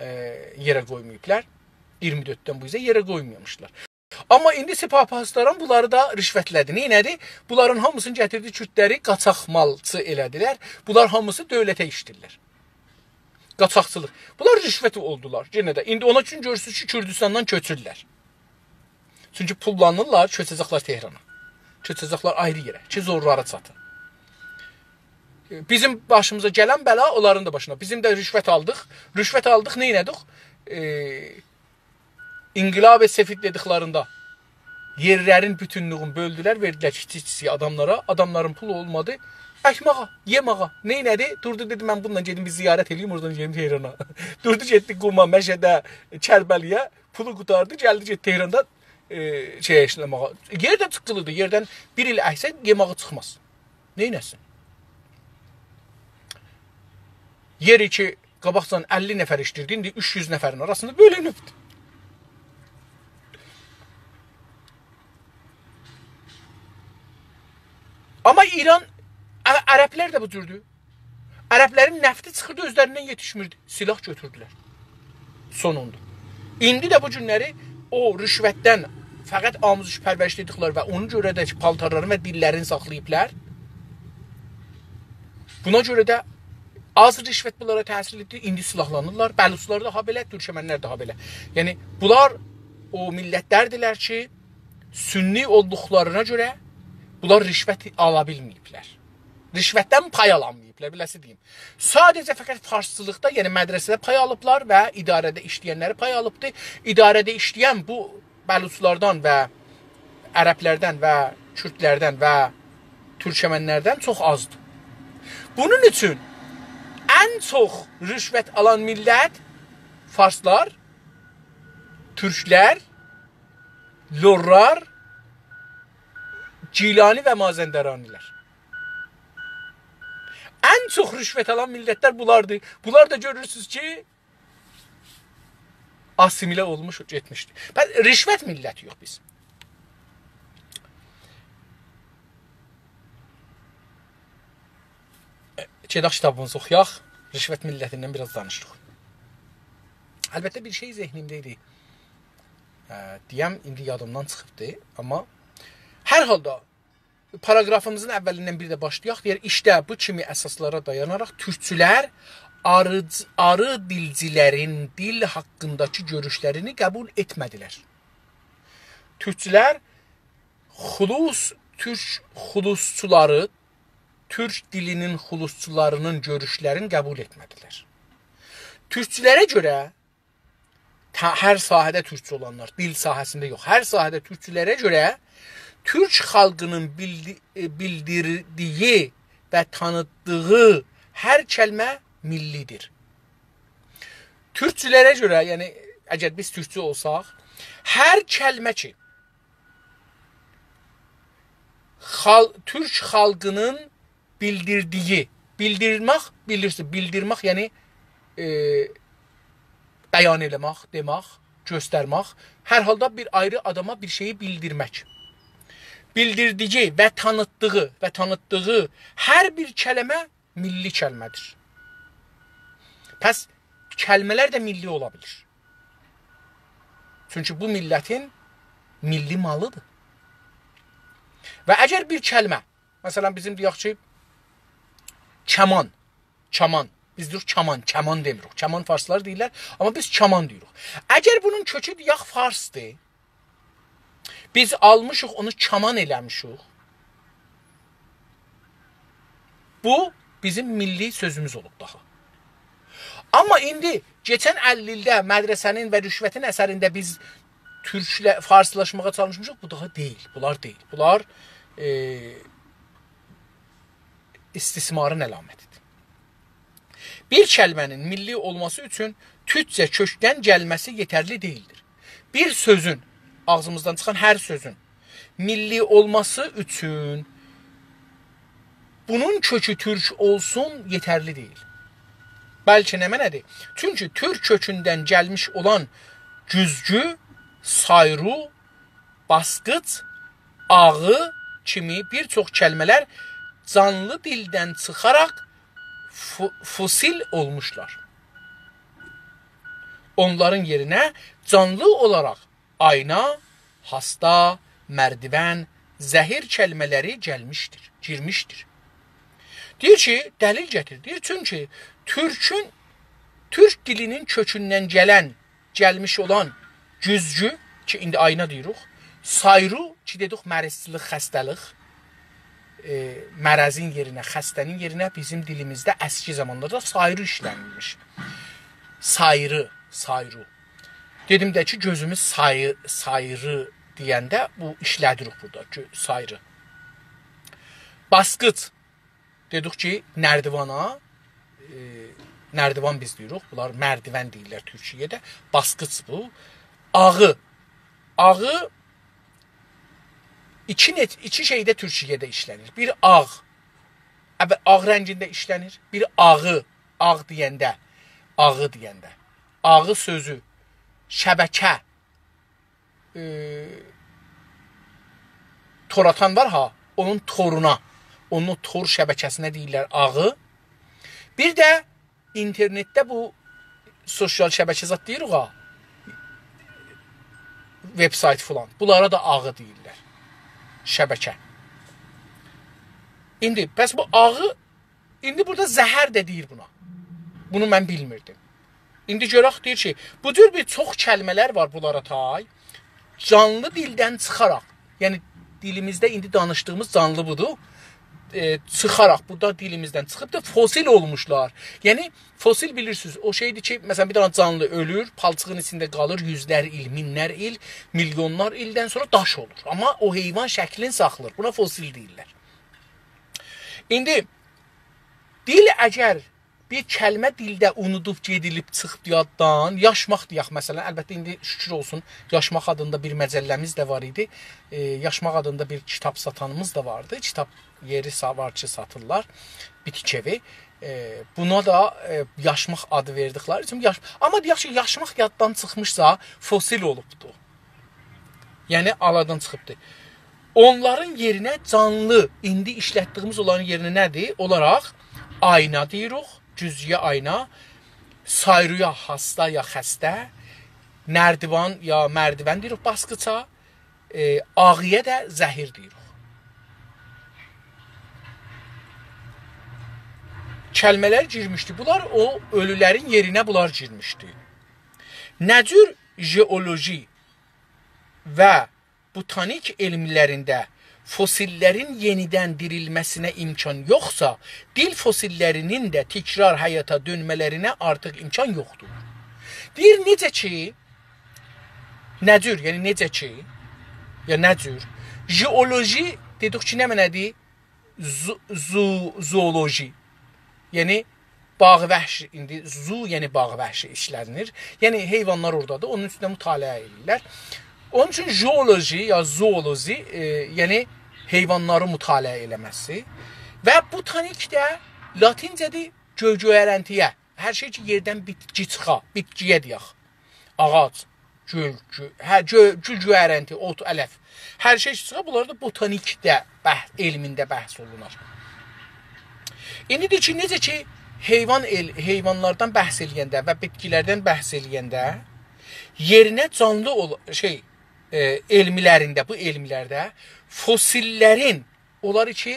ائ، یئره قویماییبلار. ایگیرمی دؤرددن بو اوزه یئره قویمامیشلار. آمما ایندی سپاه پاسداران بونلاری دا رشوتله‌دی. نئینه‌دی؟ بونلارین هامیسینی گتیردی، کوردلری قاچاق مالچی ائله‌دیلر. بونلار هامیسی دؤولته ایشله‌ییرلر. قاچاقچیلیق. بونلار رشوت اولدولار. یئنه ده. ایندی اونا اوچون گؤرورسونوز کی، کوردوستاندان کؤچورلر. چونکی پوللانیرلار، کؤچه‌جکلر تهرانا. کؤچه‌جکلر آیری یئره کی، زورلاری چاتیر. بیزیم باشیمیزا گلن بلا اونلارین دا باشینا. بیزیم ده رشوت آلدیق. رشوت آلدیق، نئینه‌دیک؟ ائ، انقلاب سفید دئدیکلرینده یئرلرین بوتونلویونو بؤلدولر، وئردیلر کیچیک-کیچیک آداملارا. آداملارین پولو اولمادی. اکماغا، یئماغا. نئینه‌دی؟ دوردو، دئدی، «من بونونلا گئدیم بیر زیارت ائله‌ییم، اورادان گئدیم تهرانا.» دوردو، گئتدی قوما، مشهده، کربلایه، پولو قوتاردی، گلدی، گئتدی تهراندا، ائ، شئی ایشله‌مه‌یه. یئر ده چیخقیلیدیر، یئردن بیر ایل اکسه یئماغی چیخماز. نئینه‌سین؟ یئری کی، قاباقجان اللی نفر ایشله‌ییردی، ایندی اوچ یوز نفرین آراسیندا بؤلونوبدور. آمما ایران، ع-، عربلر ده بو جوردور. عربلرین نفتی چیخیردی، اؤزلریندن یئتیشمیردی. سلاح گؤتوردولر. سونوندا. ایندی ده بو گونلری او رشوتدن فقط آموزش پرورش دئدیکلر و اونا گؤره ده کی، پالتارلارین و دیللرینی ساخلاییبلار. بونا گؤره ده آز رشوت بونلارا تأثیر ائتدی. ایندی سلاحلانیرلار. بلوچلار دا ها بئله، تورکمنلر ده ها بئله. یعنی، بونلار او میللتلردیلر کی، سنی اولدوقلارینا گؤره بونلار رشوت آلا بیلمه‌ییبلر. رشوتدن پای آلانماییبلار، بیله‌سی دئییم. ساده‌جه فقط فارسچیلیقدا، یعنی مدرسه‌ده پای آلیبلار و اداره‌ده ایشله‌ینلری پای آلیبدی. اداره‌ده ایشله‌ین بو بلوچلاردان و عربلردن و کوردلردن و تورکمنلردن چوخ آزدیر. بونون اوچون ان چوخ رشوت آلان میللت فارسلار، تورکلر، لورلار، گیلانی و مازندرانی‌لر. ان چوخ رشوت آلان میللتلر بونلاردیر. بونلار دا گؤرورسونوز کی، آسیمیله اولموش، گئتمیشدی. بس رشوت میللتی‌یوخ بیز. ائ، گئدک کیتابیمیزی اوخویاق. رشوت میللتیندن بیر آز دانیشدیق. البته، بیر شئی ذهنیمده ایدی. اه، دئیم، ایندی یادیمدان چیخیبدی، آمما هر حالدا پاراگرافیمیزین اولیندن بیر ده باشلایاق. دئییر، «ایشته بو کیمی اساسلارا دایاناراق تورکچولر آری، آری دیلچیلرین دیل حاققینداکی گؤروشلرینی قبول ائتمه‌دیلر.» تورکچولر خلوص، تورک خلوصچولاری، تورک دیلینین خلوصچولاری‌نین گؤروشلرینی قبول ائتمه‌دیلر. تورکچولره گؤره تا-، هر ساحه‌ده تورکچو اولانلار، دیل ساحه‌سینده یوخ، هر ساحه‌ده تورکچولره گؤره تورک خالقی‌نین بیلدی-، ائ، بیلدیردیگی و تانیتدیغی هر کلمه میللی‌دیر. تورکچولره گؤره، یعنی اگر بیز تورکچو اولساق، هر کلمه کی، خال-، تورک خالقی‌نین بیلدیردیگی، بیلدیرمک، بیلیرسینیز، بیلدیرمک، یعنی، ائ، بیان ائله‌مک، دئمک، گؤسترمک، هر حالدا بیر آیری آداما بیر شئیی بیلدیرمک. بیلدیردیگی و تانیتدیغی، و تانیتدیغی هر بیر کلمه میللی کلمه‌دیر. پس کلمه‌لر ده میللی اولا بیلیر. چونکی بو میللتین میللی مالی‌دیر. و اگر بیر کلمه، مثلا، بیزیم دئیک کی، کمان، کمان، بیز دئییریک کمان، کمان دئمیریک. کمان فارسلار دئییرلر، آمما بیز کمان دئییریک. اگر بونون کؤکو، دئیک، فارسدیر، بیز آلمیشیق، اونو کمان ائله‌میشیک. بو بیزیم میللی سؤزوموز اولوب داها. آمما ایندی کئچن اللی ایلده مدرسه‌نین و رشوتین اثرینده بیز تورکله-، فارسلاشماغا چالیشمیشیق. بو داها دئییل، بونلار دئییل. بونلار، ائ، استثمارین علامتی‌دیر. بیر کلمه‌نین میللی اولماسی اوچون تورکجه کؤکدن گلمه‌سی یئترلی دئییلدیر. بیر سؤزون، آغزیمیزدان چیخان هر سؤزون میللی اولماسی اوچون بونون کؤکو تورک اولسون یئترلی دئییل. بلکه نمنه‌دیر؟ چونکی تورک کؤکوندن گلمیش اولان گوزگو، سایرو، باسقیج، آغی کیمی بیر چوخ کلمه‌لر جانلی دیلدن چیخاراق فو-، فوسیل اولموشلار. اونلارین یئرینه جانلی اولاراق آینا، هاستا، مردیون، زهیر کلمه‌لری گلمیشدیر، گیرمیشدیر. دئییر کی، دلیل گتیر. دئییر، چونکی تورکون، تورک دیلینین کؤکوندن گلن گلمیش اولان گوزگو، کی، ایندی آینا دئییریک، سایرو، کی، دئدیک، مریضچیلیق، خسته‌لیک، ائ، مرضین یئرینه، خسته‌نین یئرینه بیزیم دیلیمیزده اسکی زامانلاردا سایرو ایشله‌نیلمیش. سایری، سایرو. دئدیم ده کی، گؤزوموز سایری، سایری دئینده بو ایشله‌دیریک بورادا، گؤ-، سایری. باسقیج. دئدیک کی، نردیوانا، ائ، نردیوان بیز دئییریک، بونلار مردیون دئییرلر تورکیه‌ده. باسقیج بو. آغی. آغی ایکی نئچ-، ایکی شئیده تورکیه‌ده ایشله‌نیر. بیر آغ، اول آغ رنگینده ایشله‌نیر. بیر آغی، آغ دئینده، آغی دئینده. آغی سؤزو، شبکه، ائ، تور آتان وار ها، اونون تورونا اونو تور شبکه‌سینه دئییرلر آغی. بیر ده اینترنتده بو سوسیال شبکه زاد دئییریک ها، وب‌سایت فلان. بونلارا دا آغی دئییرلر. شبکه. ایندی، پس بو آغی، ایندی بورادا زهر ده دئییر بونا. بونو من بیلمیردیم. ایندی گؤرک، دئییر کی، بو جور بیر چوخ کلمه‌لر وار بونلارا تای. جانلی دیلدن چیخاراق، یعنی دیلیمیزده ایندی دانیشدیغیمیز جانلی بودور. ائ، چیخاراق، بو دا دیلیمیزدن چیخیبدیر، فسیل اولموشلار. یعنی فسیل بیلیرسینیز، او شئیدیر کی، مثلا، بیر دنه جانلی اؤلور، پالچیغین ایچینده قالیر یوزلر ایل، مینلر ایل، میلیونلار ایلدن سونرا داش اولور. آمما او حیوان شکلینی ساخلاییر. بونا فسیل دئییرلر. ایندی دیل اگر بیر کلمه دیلده اونودوب گئدیلیب چیخیب یاددان، یاشماق دئیک، مثلا، البته، ایندی شوکور اولسون، یاشماق آدیندا بیر مجله‌میز ده وار ایدی. ائ، یاشماق آدیندا بیر کیتاب ساتانیمیز دا واردی. کیتاب یئری سا-، وار کی، ساتیرلار. بیتکی ائوی. ائ، بونا دا، ائ، یاشماق آدی وئردیکلری اوچون یاش-، آمما دئیک کی، یاشماق یاددان چیخمیشسا، فسیل اولوبدو. یعنی، آرادان چیخیبدی. اونلارین یئرینه جانلی، ایندی ایشلتدیگیمیز اونلارین یئرینه نه‌دیر؟ اولاراق آینا دئییریک، جزئی آینا، سایرویا، هاستا یا خسته، نردیوان یا مردیون دئییریک باسقیچا، ائ، آغییا دا زهیر دئییریک. کلمه‌لر گیرمیشدی. بونلار او اؤلولرین یئرینه بونلار گیرمیشدی. نه جور ژئولوژی و بوتانیک علملرینده فسیللرین یئنیدن دیریلمه‌سینه امکان یوخسا، دیل فسیللرینین ده تکرار حیاتا دؤنمه‌لرینه آرتیق امکان یوخدور. دئییر، نئجه کی، نه جور، یعنی نئجه کی، یا نه جور، ژئولوژی دئدیک کی، نه معنادیر؟ زو-، زو-، زولوژی. یعنی، باغ وحشی، ایندی زو، یعنی باغ وحشی ایشله‌نیر. یعنی، حیوانلار اورادادیر، اونون اوستونده مطالعه ائدیرلر. اونون اوچون ژئولوژی یا زولوژی، ائ، یعنی حیوانلاری مطالعه ائله‌مه‌سی. و بوتانیک ده لاتینجه‌دیر، گؤ-، گؤیرنتی‌یه. هر شئی کی، یئردن بیتکی چیخا، بیتکی‌یه دئیک. آغاج، گول، گول، هه، گو-، گول گؤیرنتی، اوت، علف. هر شئی چیخا، بونلار دا بوتانیکده بح-، علمینده بحث اولونور. ایندی دئییر کی، نئجه کی، حیوان ائل-، حیوانلاردان بحث ائله‌ینده و بیتکیلردن بحث ائله‌ینده یئرینه جانلی اول-، شئی، ائ، علملرینده، بو علملرده فسیللرین، اونلار کی،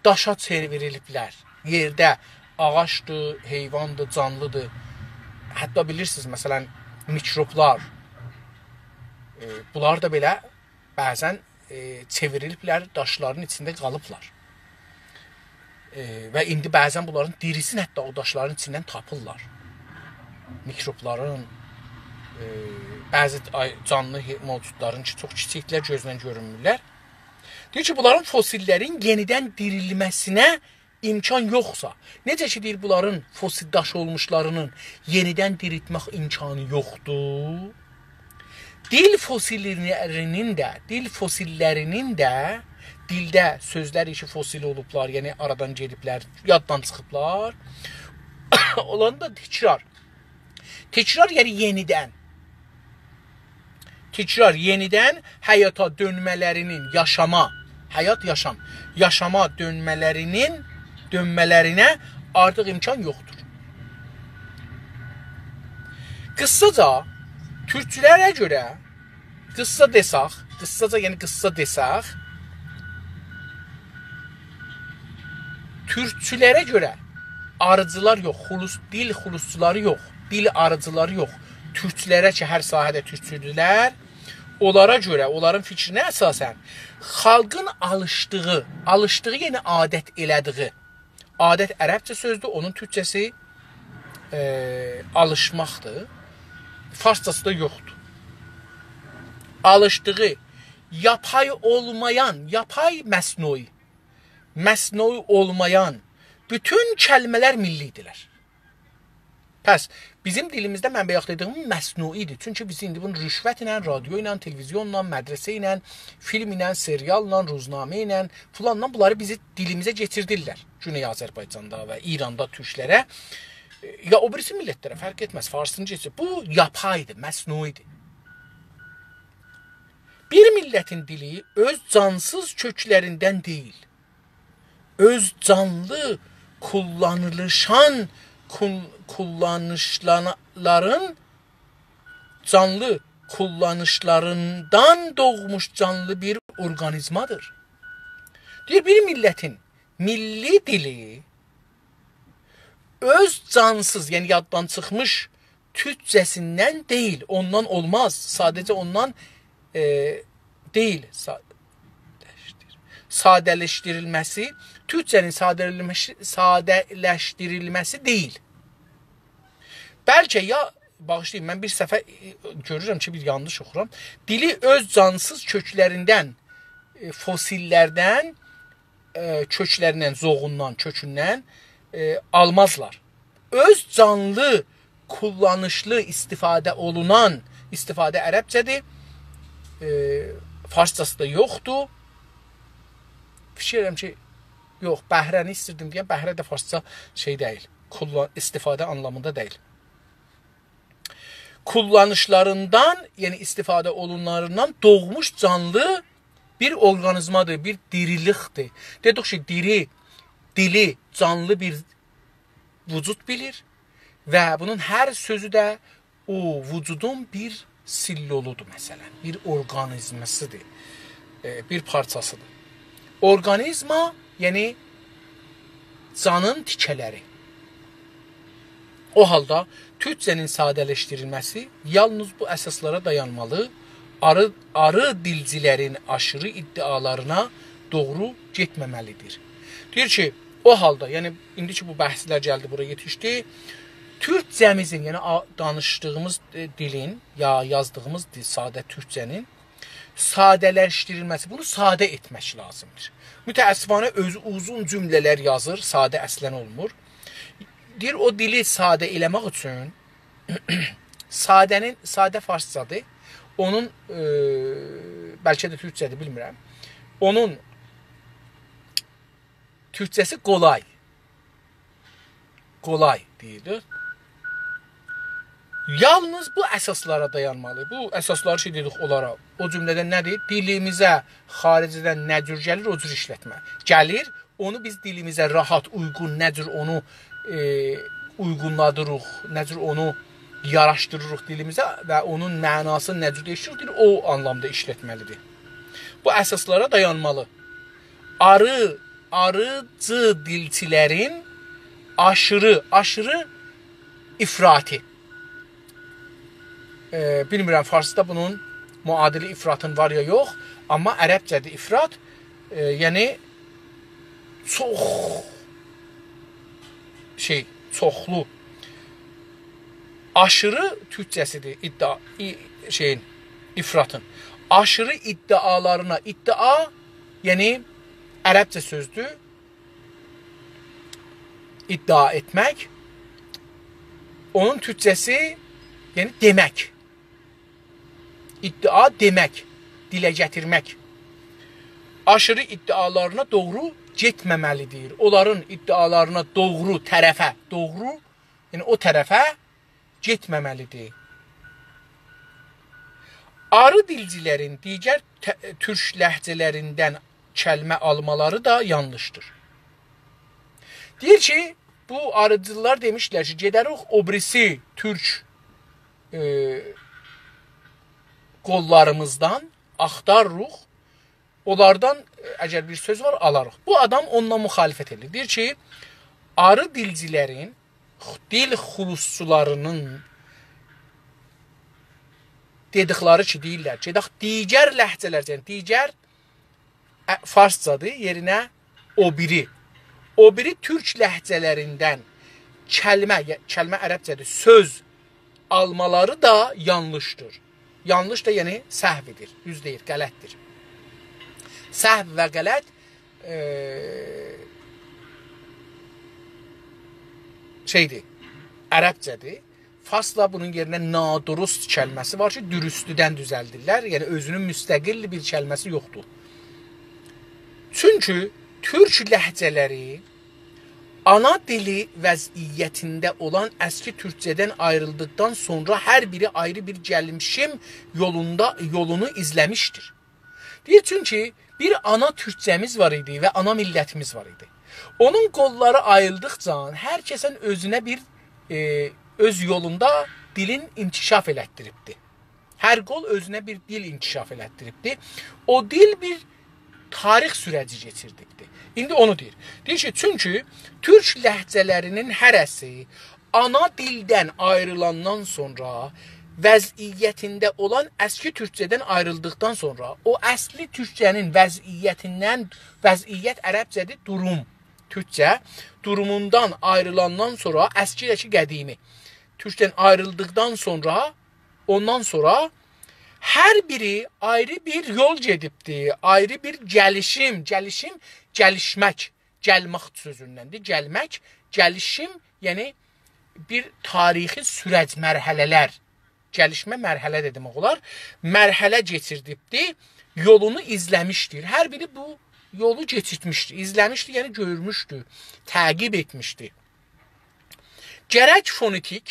داشا چئوریلیبلر. یئرده آغاجدیر، حیواندیر، جانلیدیر. حتی بیلیرسینیز، مثلا، میکروبلار، ائ، بونلار دا بئله بعضا، ائ، چئوریلیبلر، داشلارین ایچینده قالیبلار. ائ، و ایندی بعضا بونلارین دیریسینی حتی او داشلارین ایچیندن تاپیرلار. میکروبلارین، ائ، بعضی آی-، جانلی هی-، موجودلارین کی، چوخ کیچیکدیرلر، گؤزله گؤرونمورلر. دئییر کی، بونلارین فسیللرین یئنیدن دیریلمه‌سینه امکان یوخسا، نئجه کی، دئییر، بونلارین فسیل داش اولموشلارینین یئنیدن دیریلتمک امکانی یوخدور، دیل فسیللرینین ده، دیل فسیللرینین ده، دیلده سؤزلر کی، فسیل اولوبلار، یعنی آرادان گئدیبلر، یاددان چیخیبلار. اولارین دا تکرار. تکرار، یعنی یئنیدن. تکرار، یئنیدن حیاتا دؤنمه‌لرینین، یاشاما، حیات، یاشام، یاشاما دؤنمه‌لرینین، دؤنمه‌لرینه آرتیق امکان یوخدور. قیسساجا، تورکچولره گؤره، قیسسا دئسک، قیسساجا، یعنی قیسسا دئسک، تورکچولره گؤره آریجیلار یوخ، خلوص، دیل خلوصچولاری یوخ، دیل آریجیلاری یوخ. تورکچولره کی، هر ساحه‌ده تورکچودولر، اونلارا گؤره، اونلارین فیکرینه اساسا خالقین آلیشدیغی، آلیشدیغی، یعنی عادت ائله‌دیگی، عادت عربجه سؤزدور، اونون تورکجه‌سی، ائ، آلیشماقدیر. فارسجاسی دا یوخدور. آلیشدیغی، یاپای اولمایان، یاپای، مصنوعی، مصنوعی اولمایان بوتون کلمه‌لر میللی‌دیرلر. پس بیزیم دیلیمیزده، من بایاق دئدیگیم، مصنوعی‌دیر. چونکی بیز ایندی بونو رشوت ایله، رادیو ایله، تلویزیونلا، مدرسه ایله، فیلم ایله، سریاللا، روزنامه ایله، فلانلا، بونلاری بیزی دیلیمیزه کئچیردیرلر. گونئی آذربایجاندا و ایراندا تورکلره، ائ، یا او بیریسی میللتلره، فرق ائتمز، فارسینی کئچیر. بو یاپای‌دیر، مصنوعی‌دیر. بیر میللتین دیلی اؤز جانسیز کؤکلریندن دئییل. اؤز جانلی کوللانیلیشان، کول-، کوللانیشلارین، جانلی کوللانیشلاریندان دوغموش جانلی بیر اورقانیزمادیر. دئییر، بیر میللتین میللی دیلی اؤز جانسیز، یعنی یاددان چیخمیش تورکجه‌سیندن دئییل، اوندان اولماز. ساده‌جه اوندان، ائ، دئییل. سا-، ساده‌لشدیریلمه‌سی، تورکجه‌نین ساده‌لشدیریلمه‌سی، ساده‌لشدیریلمه‌سی دئییل. بلکه یا، باغیشلایین، من بیر صفحه، ائ، گؤرورم کی، بیر یانلیش اوخورام. دیلی اؤز جانسیز کؤکلریندن، ائ، فوسیللردن، ائ، کؤکلریندن، زوغوندان، کؤکوندن، ائ، آلمازلار. اؤز جانلی، کوللانیشلی، استفاده اولونان، استفاده عربجه‌دیر. ائ، فارسجاسی دا یوخدور. فیکیر ائدیرم کی، یوخ، بهره‌نی ایستیردیم دئیم، بهره ده فارسجا شئی دئییل. کوللان-، استفاده آنلامیندا دئییل. کوللانیشلاریندان، یعنی استفاده اولونلاریندان دوغموش جانلی بیر اورقانیزمادیر، بیر دیریلیکدیر. دئدیک کی، دیری، دیلی جانلی بیر وجود بیلیر و بونون هر سؤزو ده او وجودون بیر سلولودور، مثلا، بیر اورقانیزماسیدیر، ائ، بیر پارچاسیدیر. اورقانیزما، یعنی جانین تیکه‌لری. او حالدا تورکجه‌نین ساده‌لشدیریلمه‌سی یالنیز بو اساسلارا دایانمالی، آری، آری دیلجیلرین آشیری ادعالارینا دوغرو گئتمه‌مه‌لیدیر. دئییر کی، او حالدا، یعنی ایندی کی بو بحثلر گلدی، بورا یئتیشدی، تورکجه‌میزین، یعنی آ-، دانیشدیغیمیز، ائ، دیلین، یا یازدیغیمیز دیل، ساده تورکجه‌نین ساده‌لشدیریلمه‌سی، بونو ساده ائتمک لازیمدیر. متأسفانه اؤزو اوزون جمله‌لر یازیر، ساده اصلا اولمور. دئییر، او دیلی ساده ائله‌مک اوچون ساده‌نین، ساده فارسجادیر. اونون، ائ، بلکه ده تورکجه‌دیر، بیلمیرم. اونون تورکجه‌سی قولای. قولای دئییلیر. یالنیز بو اساسلارا دایانمالی. بو اساسلاری کی دئدیک اونلارا، او جمله‌دن نه‌دیر؟ دیلیمیزه خاریجدن نه جور گلیر، او جور ایشلتمه. گلیر، اونو بیز دیلیمیزه راحت، اویغون، نه جور اونو، ائ، اویغونلادیریق، نه جور اونو یاراشدیریریق دیلیمیزه و اونون معناسینی نه جور دَییشدیریریک، او آنلامدا ایشلتمه‌لیدیر. بو اساسلارا دایانمالی. آری، آریجی دیلچیلرین آشیری، آشیری افراطی. ائ، بیلمیرم، فارسدا بونون معادلی افراطین وار یا یوخ، آمما عربجه‌دیر افراط، ائ، یعنی چوخ شئی، چوخلو. آشیری تورکجه‌سیدیر ادعا، ای-، شئیین، افراطین. آشیری ادعالارینا، ادعا، یعنی عربجه سؤزدور، ادعا ائتمک. اونون تورکجه‌سی، یعنی دئمک. ادعا دئمک، دیله گتیرمک. آشیری ادعالارینا دوغرو گئتمه‌مه‌لیدیر. اونلارین ادعالارینا دوغرو طرفه، دوغرو، یعنی او طرفه گئتمه‌مه‌لیدیر. آری دیلجیلرین دیگر ته-، تورک لهجه‌لریندن کلمه آلمالاری دا یانلیشدیر. دئییر کی، بو آریجیلار دئمیشلر کی، گئده‌ریک او بیریسی تورک، ائ، قوللاریمیزدان آختاریریق، اونلاردان، ائ، اگر بیر سؤز وار، آلاریق. بو آدام اونونلا مخالفت ائدیر. دئییر کی، آری دیلجیلرین، دیل خلوصچولاری‌نین دئدیکلری کی، دئییرلر، گئدک دیگر لهجه‌لر، یعنی دیگر، ا، فارسجادیر، یئرینه او بیری، او بیری تورک لهجه‌لریندن کلمه، یا، کلمه عربجه‌دیر، سؤز آلمالاری دا یانلیشدیر. یانلیش دا، یعنی سهودیر، دوز دئییل، غلطدیر. سهو و غلط، ائ، شئیدیر، عربجه‌دیر. فارسدا بونون یئرینه نادرست کلمه‌سی وار کی، درستدن دوزلدیرلر. یعنی اؤزونون مستقل بیر کلمه‌سی یوخدور. چونکی تورک لهجه‌لری آنا دیلی وضعیتینده اولان اسکی تورکجه‌دن آیریلدیقدان سونرا هر بیری آیری بیر گلیشیم یولوندا، یولونو ایزله‌میشدیر. دئییر، چونکی بیر آنا تورکجه‌میز وار ایدی و آنا میللتیمیز وار ایدی. اونون قوللاری آییلدیقجا هر کسن اؤزونه بیر، ائ، اؤز یولوندا دیلین انکشاف ائلتدیریبدی. هر قول اؤزونه بیر دیل انکشاف ائلتدیریبدی. او دیل بیر تاریخ سوره‌جی کئچیردیبدی. ایندی اونو دئییر. دئییر کی، چونکی تورک لهجه‌لرینین هره‌سی آنا دیلدن آیریلاندان سونرا وضعیتینده اولان اسکی تورکجه‌دن آیریلدیقدان سونرا او اصلی تورکجه‌نین وضعیتیندن، وضعیت عربجه‌دیر، دوروم، تورکجه، دوروموندان آیریلاندان سونرا اسکی ده کی قدیمی تورکدن آیریلدیقدان سونرا، اوندان سونرا هر بیری آیری بیر یول گئدیبدی، آیری بیر گلیشیم، گلیشیم، گلیشمک، گلمک سؤزوندندیر، گلمک، گلیشیم، یعنی بیر تاریخی سورج، مرحله‌لر، گلیشمه مرحله ده دئمک اولار، مرحله کئچیردیبدی، یولونو ایزله‌میشدیر. هر بیری بو یولو کئچیرتمیشدی، ایزله‌میشدی، یعنی گؤرموشدو، تعقیب ائتمیشدی. گرک فونتیک،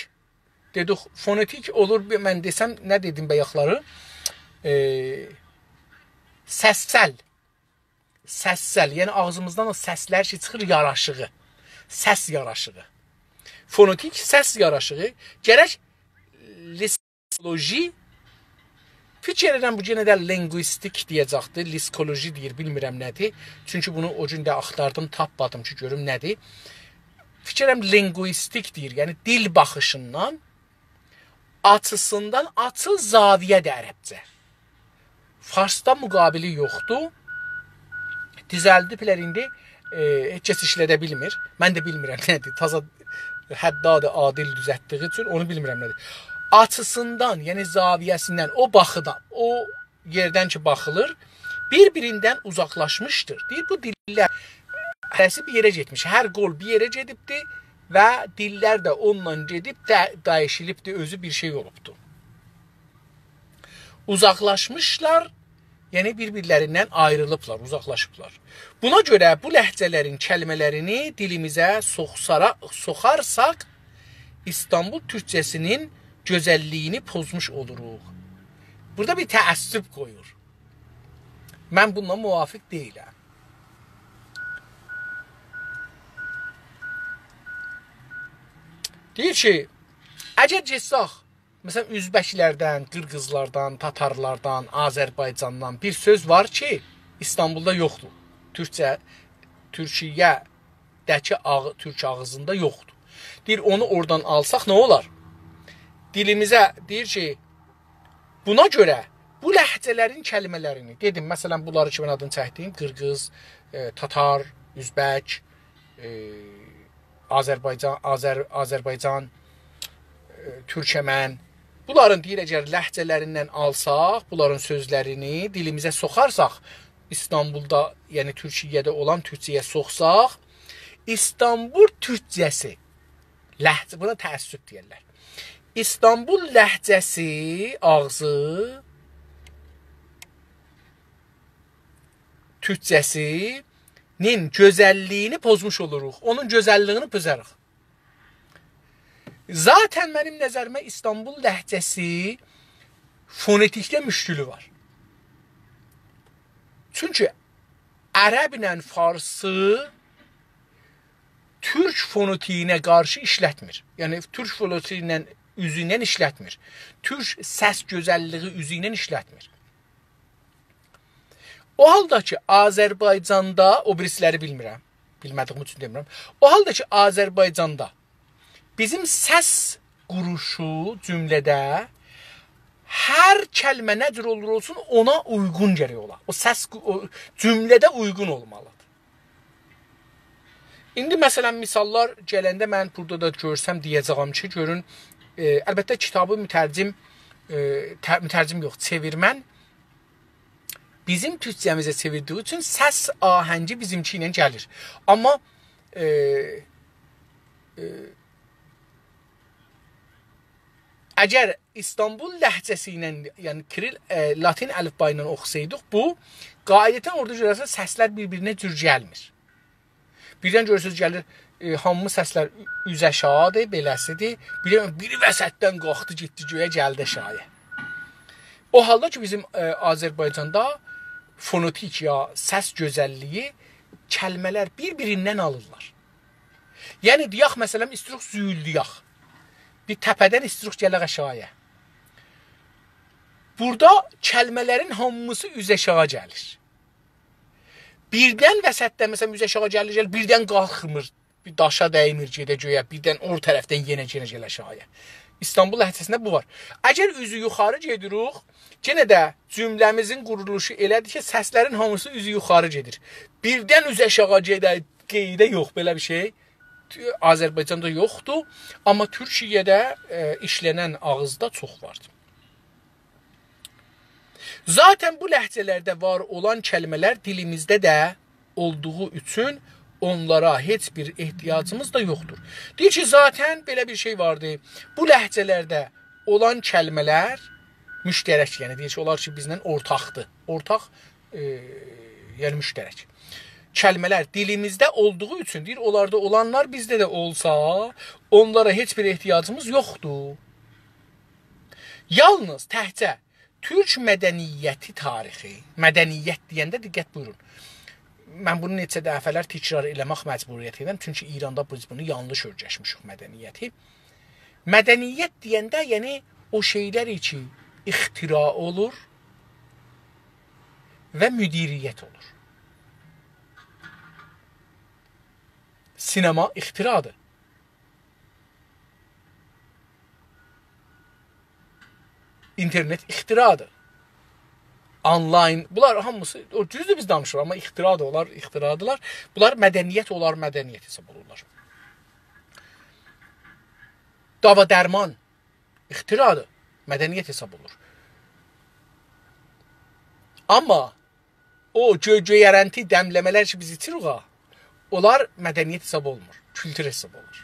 دئدیک، فونتیک اولور، بیر، من دئسم، نه دئدیم بایاقلاری؟ ائ، سسسل. سسسل، یعنی آغزیمیزدان او سسلر کی چیخیر، یاراشیغی. سس یاراشیغی. فونتیک سس یاراشیغی. گرک لیسکولوژی، فیکیر ائدیرم، بو یئنه ده لینگویستیک دئیه‌جکدیر، لیسکولوژی دئییر، بیلمیرم نه‌دیر. چونکی بونو او گون ده آختاردیم، تاپمادیم کی، گؤروم نه‌دیر. فیکیر ائدیرم، لینگویستیک دئییر، یعنی دیل باخیشیندان، آچیسیندان، آچی زاویه‌دیر عربجه. فارسدا مقابلی یوخدور. دوزلدیبلر ایندی، ائ، هئچ کس ایشلده بیلمیر. من ده بیلمیرم نه‌دیر. تازا حداد عادل دوزلتدیگی اوچون اونو بیلمیرم نه‌دیر. آچیسیندان، یعنی زاویه‌سیندن، او باخیدان، او یئردن کی باخیلیر، بیر-بیریندن اوزاقلاشمیشدیر. دئییر، بو دیللر هره‌سی بیر یئره گئتمیش، هر قول بیر یئره گئدیبدی و دیللر ده اونونلا گئدیب ده، دییشیلیبدی، اؤزو بیر شئی اولوبدو. اوزاقلاشمیشلار، یعنی بیر-بیرلریندن آیریلیبلار، اوزاقلاشیبلار. بونا گؤره بو لهجه‌لرین کلمه‌لرینی دیلیمیزه سوخسارا-، سوخارساق، ایستانبول تورکجه‌سینین گؤزللیگینی پوزموش اولوروق. بورادا بیر تعصب قویور. من بونونلا موافق دئییلم. دئییر کی، اگر گئتسک، مثلا، اؤزبکلردن، قیرغیزلاردان، تاتارلاردان، آذربایجاندان بیر سؤز وار کی، ایستانبولدا یوخدور. تورکجه، تورکیه‌ده‌کی آغ-، تورک آغزیندا یوخدور. دئییر، اونو اورادان آلساق نه اولار؟ دیلیمیزه دئییر کی، بونا گؤره بو لهجه‌لرین کلمه‌لرینی، دئدیم، مثلا، بونلاری کی، من آدینی چکدیم، قیرغیز، ائ، تاتار، اؤزبک، ائ، آذربایجان، آذر-، آذربایجان، ائ، تورکمن. بونلارین، دئییر، اگر لهجه‌لریندن آلساق، بونلارین سؤزلرینی دیلیمیزه سوخارساق، ایستانبولدا، یعنی تورکیه‌ده اولان تورکجه‌یه سوخساق، ایستانبول تورکجه‌سی، لهجه، بونا تعصب دئیرلر. ایستانبول لهجه‌سی، آغزی، تورکجه‌سینین گؤزللیگینی پوزموش اولوروق. اونون گؤزللیگینی پوزاریق. ذاتا منیم نظریمه ایستانبول لهجه‌سی فونتیکده مشکلی وار. چونکی عربله فارسی تورک فونتیگینه قارشی ایشلتمیر. یعنی، تورک فونتیگینن، اوزو ایله ایشلتمیر. تورک سس گؤزللیگی اوزو ایله ایشلتمیر. او حالدا کی، آذربایجاندا، او بیریسیلری بیلمیرم، بیلمه‌دیگیم اوچون دئمیرم. او حالدا کی، آذربایجاندا بیزیم سس قوروشو جمله‌ده هر کلمه نه جور اولور اولسون، اونا اویغون گرک اولا. او سس قو-، او جمله‌ده اویغون اولمالیدیر. ایندی، مثلا، مثاللار گلنده من بورادا دا گؤرسم، دئیه‌جه‌یم کی، گؤرون، ائ، البته، کیتابی مترجم، ائ، ته-، مترجم یوخ، چئویرمن بیزیم تورکجه‌میزه چئویردیگی اوچون سس آهنگی بیزیمکی ایله گلیر. آمما، ائ، ائ، اگر ایستانبول لهجه‌سی ایله، یعنی کیریل، ائ، لاتین الفبایی ایله اوخوسایدیق، بو قاعدتا اورادا گؤره‌سن سسلر بیر-بیرینه جور گلمیر. بیردن گؤرورسونوز گلیر، ائ، هامی سسلر اوز آشاغیدیر، بئله‌سیدیر. بیردن بیری وسطدن قالخدی، گئتدی گؤیه، گلدی آشاغییا. او حالدا کی، بیزیم، ائ، آذربایجاندا فونتیک یا سس گؤزللیگی کلمه‌لر بیر-بیریندن آلیرلار. یعنی، دئیک، مثلا، ایستیروخ زویولدویک. بیر تپه‌دن ایستیروخ گلک آشاغییا. بورادا کلمه‌لرین هامیسی اوز آشاغی گلیر. بیردن وسطده، مثلا، اوز آشاغی گلیر، گلیر، بیردن قالخمیر، بیر داشا دیمیر، گئده گؤیه، بیردن او طرفدن یئنه، یئنه گلیر آشاغییا. ایستانبول لهجه‌سینده بو وار. اگر اوزو یوخاری گئدیروخ، یئنه ده جمله‌میزین قورولوشو ائله‌دیر کی، سسلرین هامیسی اوزو یوخاری گئدیر. بیردن اوز آشاغی گئده، قئییده یوخ، بئله بیر شئی تو-، آذربایجاندا یوخدور، آمما تورکیه‌ده، ائ، ایشله‌نن آغیزدا چوخ واردیر. ذاتاً بو لهجه‌لرده وار اولان کلمه‌لر دیلیمیزده ده اولدوغو اوچون اونلارا هئچ بیر احتیاجیمیز دا یوخدور. دئییر کی، ذاتاً بئله بیر شئی واردی. بو لهجه‌لرده اولان کلمه‌لر مشترک، یعنی دئییر کی، اونلار کی، بیزله اورتاقدیر. اورتاق، ائ، یعنی مشترک. کلمه‌لر دیلیمیزده اولدوغو اوچون، دئییر، اونلاردا اولانلار بیزده ده اولسا، اونلارا هئچ بیر احتیاجیمیز یوخدور. یالنیز تکجه تورک مدنیتی تاریخی، مدنیت دئینده دقت بویورون. من بونو نئچه دفعه‌لر تکرار ائله‌مک مجبوریتینده‌یم، چونکی ایراندا بیز بونو یانلیش اؤیرشمیشیک، مدنیتی. مدنیت دئینده، یعنی، او شئیلر کی، اختراع اولور و مدیریت اولور. سینما اختراعدیر. اینترنت اختراعدیر. آنلاین، بونلار هامیسی، او، دوزدور بیز دانیشیریق، آمما اختراعدیر، اونلار اختراعدیرلار. بونلار مدنیت، اونلار مدنیت حساب اولورلار. داوا درمان اختراعدیر، مدنیت حساب اولور. آمما او گؤ-، گؤیرنتی، دمله‌مه‌لر کی، بیز ایچیریک ها، اونلار مدنیت حساب اولمور، کولتور حساب اولور.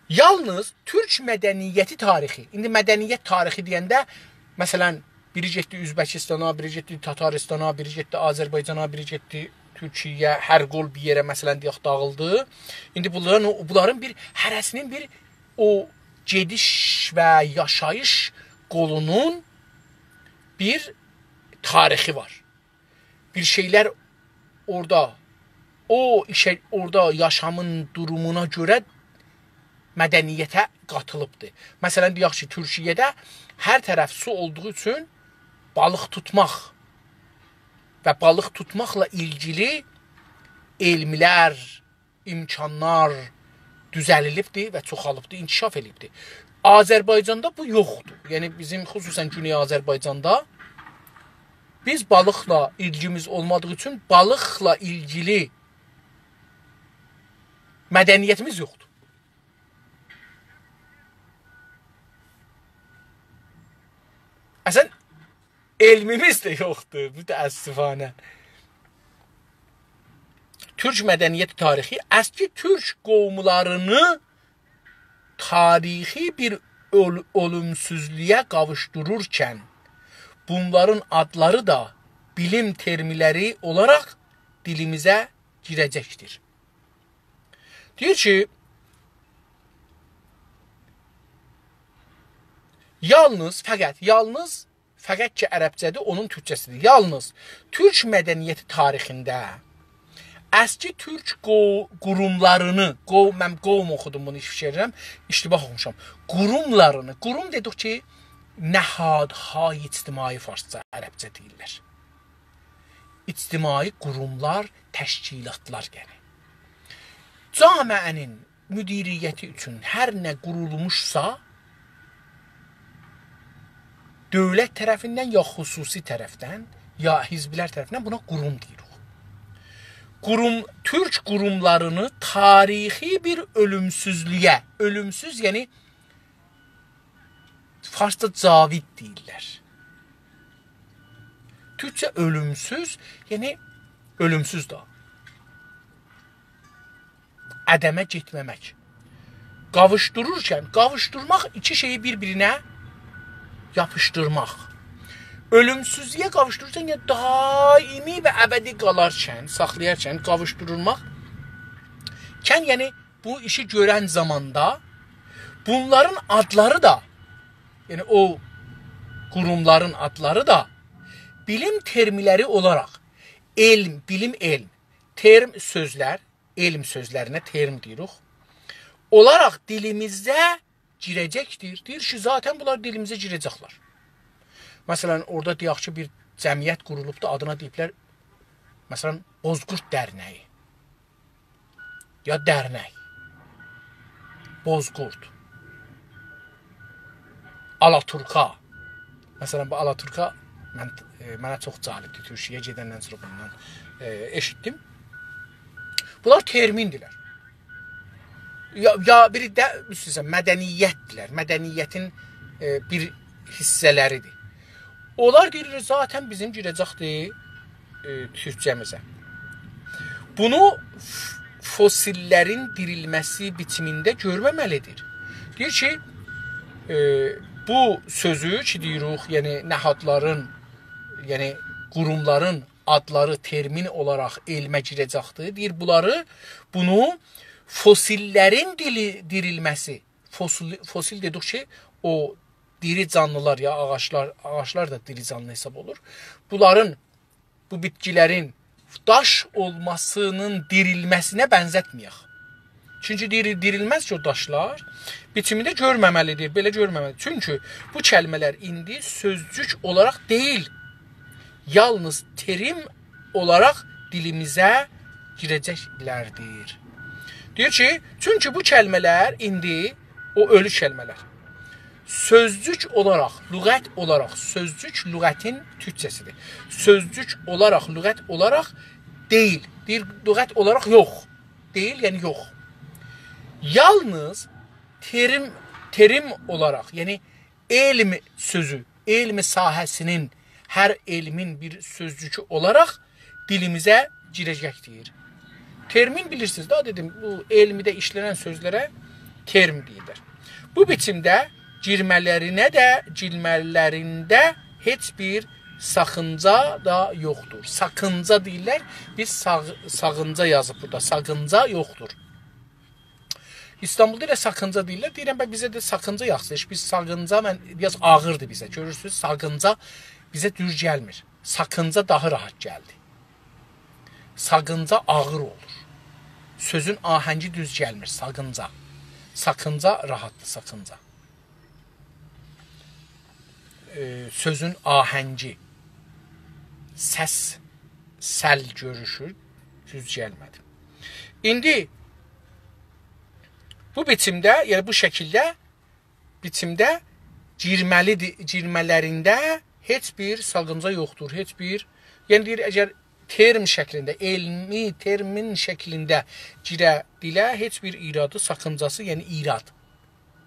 یالنیز تورک مدنیتی تاریخی، ایندی مدنیت تاریخی دئینده، مثلا، بیری گئتدی اؤزبکیستانا، بیری گئتدی تاتاریستانا، بیری گئتدی آذربایجانا، بیری گئتدی تورکیه، هر قول بیر یئره، مثلا، دئیک، داغیلدی. ایندی بونلارین، او، بونلارین بیر، هره‌سینین بیر او گئدیش و یاشاییش قولونون بیر تاریخی وار. بیر شئیلر اورادا، او ایشه، اورادا یاشامین دورومونا گؤره مدنیته قاتیلیبدیر. مثلا، دئیک کی، تورکیه‌ده هر طرف سو اولدوغو اوچون بالیق توتماق و بالیق توتماقلا ایلگیلی علملر، امکانلار دوزلیلیبدیر و چوخالیبدیر، انکشاف ائله‌ییبدیر. آذربایجاندا بو یوخدور. یعنی، بیزیم خصوصا گونئی آذربایجاندا بیز بالیقلا ایلگیمیز اولمادیغی اوچون بالیقلا ایلگیلی مدنیتیمیز یوخدور. اصلا، علمیمیز ده یوخدور، متأسفانه. تورک مدنیتی تاریخی، اسکی تورک قوملارینی تاریخی بیر اؤل-، اؤلومسوزلویه قاووشدورورکن، بونلارین آدلاری دا بیلیم ترملری اولاراق دیلیمیزه گیره‌جکدیر. دئییر کی، یالنیز، فقط، یالنیز، فقط کی عربجه‌دیر، اونون تورکجه‌سیدیر. یالنیز تورک مدنیتی تاریخینده اسکی تورک قو-، قوروملارینی، قو-، من قوم اوخودوم بونو، فیکیر ائدیرم، اشتباه اوخوموشام. قوروملارینی، قوروم دئدیک کی، نهادهای اجتماعی فارسجا، عربجه دئییرلر. اجتماعی قوروملار، تشکیلاتلار، یعنی. جامعه‌نین مدیریتی اوچون هر نه قورولموشسا، دؤولت طرفیندن یا خصوصی طرفدن، یا حزبلر طرفیندن بونا قوروم دئییریک. قوروم، تورک قوروملارینی تاریخی بیر اؤلومسوزلویه، اؤلومسوز، یعنی فارسجا جاوید دئییرلر. تورکجه اؤلومسوز، یعنی اؤلومسوز ده. عدمه گئتمه‌مک. قاووشدورورکن، قاووشدورماق ایکی شئیی بیر-بیرینه یاپیشدیرماق. اؤلومسوزلویه قاووشدورورکن، یعنی دائمی و ابدی قالارکن، ساخلایارکن، قاووشدورولماق. کن، یعنی بو ایشی گؤرن زاماندا بونلارین آدلاری دا، یعنی او قوروملارین آدلاری دا بیلیم ترملری اولاراق، علم، بیلیم، علم، ترم سؤزلر، علم سؤزلرینه ترم دئییریک، اولاراق دیلیمیزه گیره‌جکدیر. دئییر کی، ذاتاً بونلار دیلیمیزه گیره‌جکلر. مثلا، اورادا دئیک کی، بیر جمعیت قورولوبدور، آدینا دئییبلر، مثلا، بوزقورد درنه‌یی. یا درنک. بوزقورد. آلاتورکا. مثلا، بو آلاتورکا من، ائ، منه چوخ جالبدیر. تورکیه‌یه گئدندن سونرا بوندان، ائ، ائشیتدیم. بونلار ترمیندیرلر. یا، یا بیری ده، ایسته‌ییرسن، مدنیتدیرلر. مدنیتین، ائ، بیر حیصه‌لریدیر. اونلار دئییر، ذاتاً بیزیم گیره‌جکدیر، ائ، تورکجه‌میزه. بونو ف-، فسیللرین دیریلمه‌سی بیچیمینده گؤرمه‌مه‌لیدیر. دئییر کی، ائ، بو سؤزو کی دئییریک، یعنی نهادلارین، یعنی قوروملارین آدلاری ترمین اولاراق علمه گیره‌جکدیر. دئییر، بونلاری، بونو فسیللرین دیلی-، دیریلمه‌سی، فسیل، فسیل دئدیک کی، او دیری جانلیلار، یا آغاجلار، آغاجلار دا دیری جانلی حساب اولور. بونلارین، بو بیتکیلرین داش اولماسینین دیریلمه‌سینه بنزتمه‌یک. چونکی دیری-، دیریلمز کی، او داشلار بیچیمینده گؤرمه‌مه‌لیدیر، بئله گؤرمه‌مه‌لی. چونکی بو کلمه‌لر ایندی سؤزجوک اولاراق دئییل، یالنیز ترم اولاراق دیلیمیزه گیره‌جکلردیر. دئییر کی، چونکی بو کلمه‌لر ایندی او اؤلو کلمه‌لر. سؤزجوک اولاراق، لغت اولاراق، سؤزجوک لغتین تورکجه‌سیدیر. سؤزجوک اولاراق، لغت اولاراق دئییل. دئییر، لغت اولاراق یوخ. دئییل، یعنی یوخ. یالنیز ترم، ترم اولاراق، یعنی علم سؤزو، علم ساحه‌سینین، هر علمین بیر سؤزجوکو اولاراق دیلیمیزه گیره‌جکدیر. ترمین بیلیرسینیز ده، دئدیم، بو علمیده ایشله‌نن سؤزلره ترم دئییرلر. بو بیچیمده گیرمه‌لرینه ده، گیرمه‌لرینده هئچ بیر ساخینجا دا یوخدور. ساخینجا دئییرلر، بیز ساغ-، ساغینجا یازیب بورادا، ساخینجا یوخدور. ایستانبولدا ائله ساخینجا دئییرلر. دئییرم، به، بیزه ده ساخینجا یاخشی. هئچ بیز ساخینجا، من، بیر آز آغیردیر بیزه. گؤرورسونوز، ساخینجا بیزه دوز گلمیر. ساخینجا داها راحت گلدی. ساخینجا آغیر اولور. سؤزون آهنگی دوز گلمیر، ساخینجا. ساخینجا راحتدیر، ساخینجا. ائ، سؤزون آهنگی، سس، سل گؤروشو دوز گلمه‌دی. ایندی بو بیچیمده، یعنی بو شکیلده، بیچیمده گیرمه‌لیدیر، گیرمه‌لرینده هئچ بیر ساخینجا یوخدور، هئچ بیر، یعنی دئییر، اگر ترم شکلینده، علمی ترمین شکلینده گیره دیله، هئچ بیر ایرادی، ساخینجاسی، یعنی ایراد،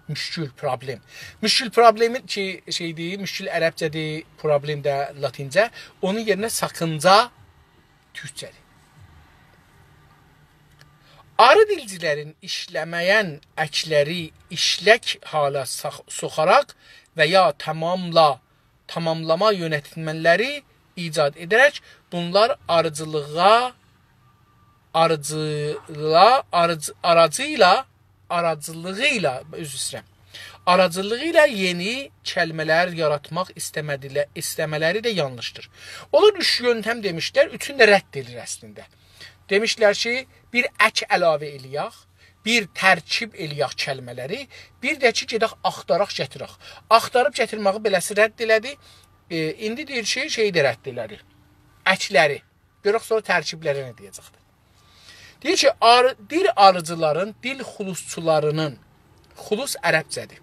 مشکل، پروبلم. مشکل پروبلمی کی، شئیدیر، مشکل عربجه‌دیر، پروبلم ده لاتینجه، اونون یئرینه ساخینجا تورکجه‌دیر. آری دیلجیلرین ایشله‌مه‌ین اکلری ایشلک حالا ساخ-، سوخاراق و یا تاماملا، تاماملاما یؤنتملری ایجاد ائده‌رک بونلار آریجیلیغا، آریجیلا، آریج-، آراجیلا، آراجیلیغیلا، عذر ایسته‌ییرم، آراجیلیغیلا یئنی کلمه‌لر یاراتماق ایسته‌مه‌دیله-، ایسته‌مه‌لری ده یانلیشدیر. اونلار اوچ یؤنتم دئمیشلر، اوچونو ده رد ائدیر اصلینده. دئمیشلر کی، بیر اک علاوه ائله‌یک، بیر ترکیب ائله‌یک کلمه‌لری، بیر ده کی، گئدک آختاراق گتیرک. آختاریب گتیرمه‌یی بئله‌سی رد ائله‌دی. ائ، ایندی دئییر کی، شئیی ده رد ائله‌دی. اکلری. گؤرک سونرا ترکیبلری نه دئیه‌جکدیر. دئییر کی، آری-، دیل آریجیلارین، دیل خلوصچولارینین، خلوص عربجه‌دیر.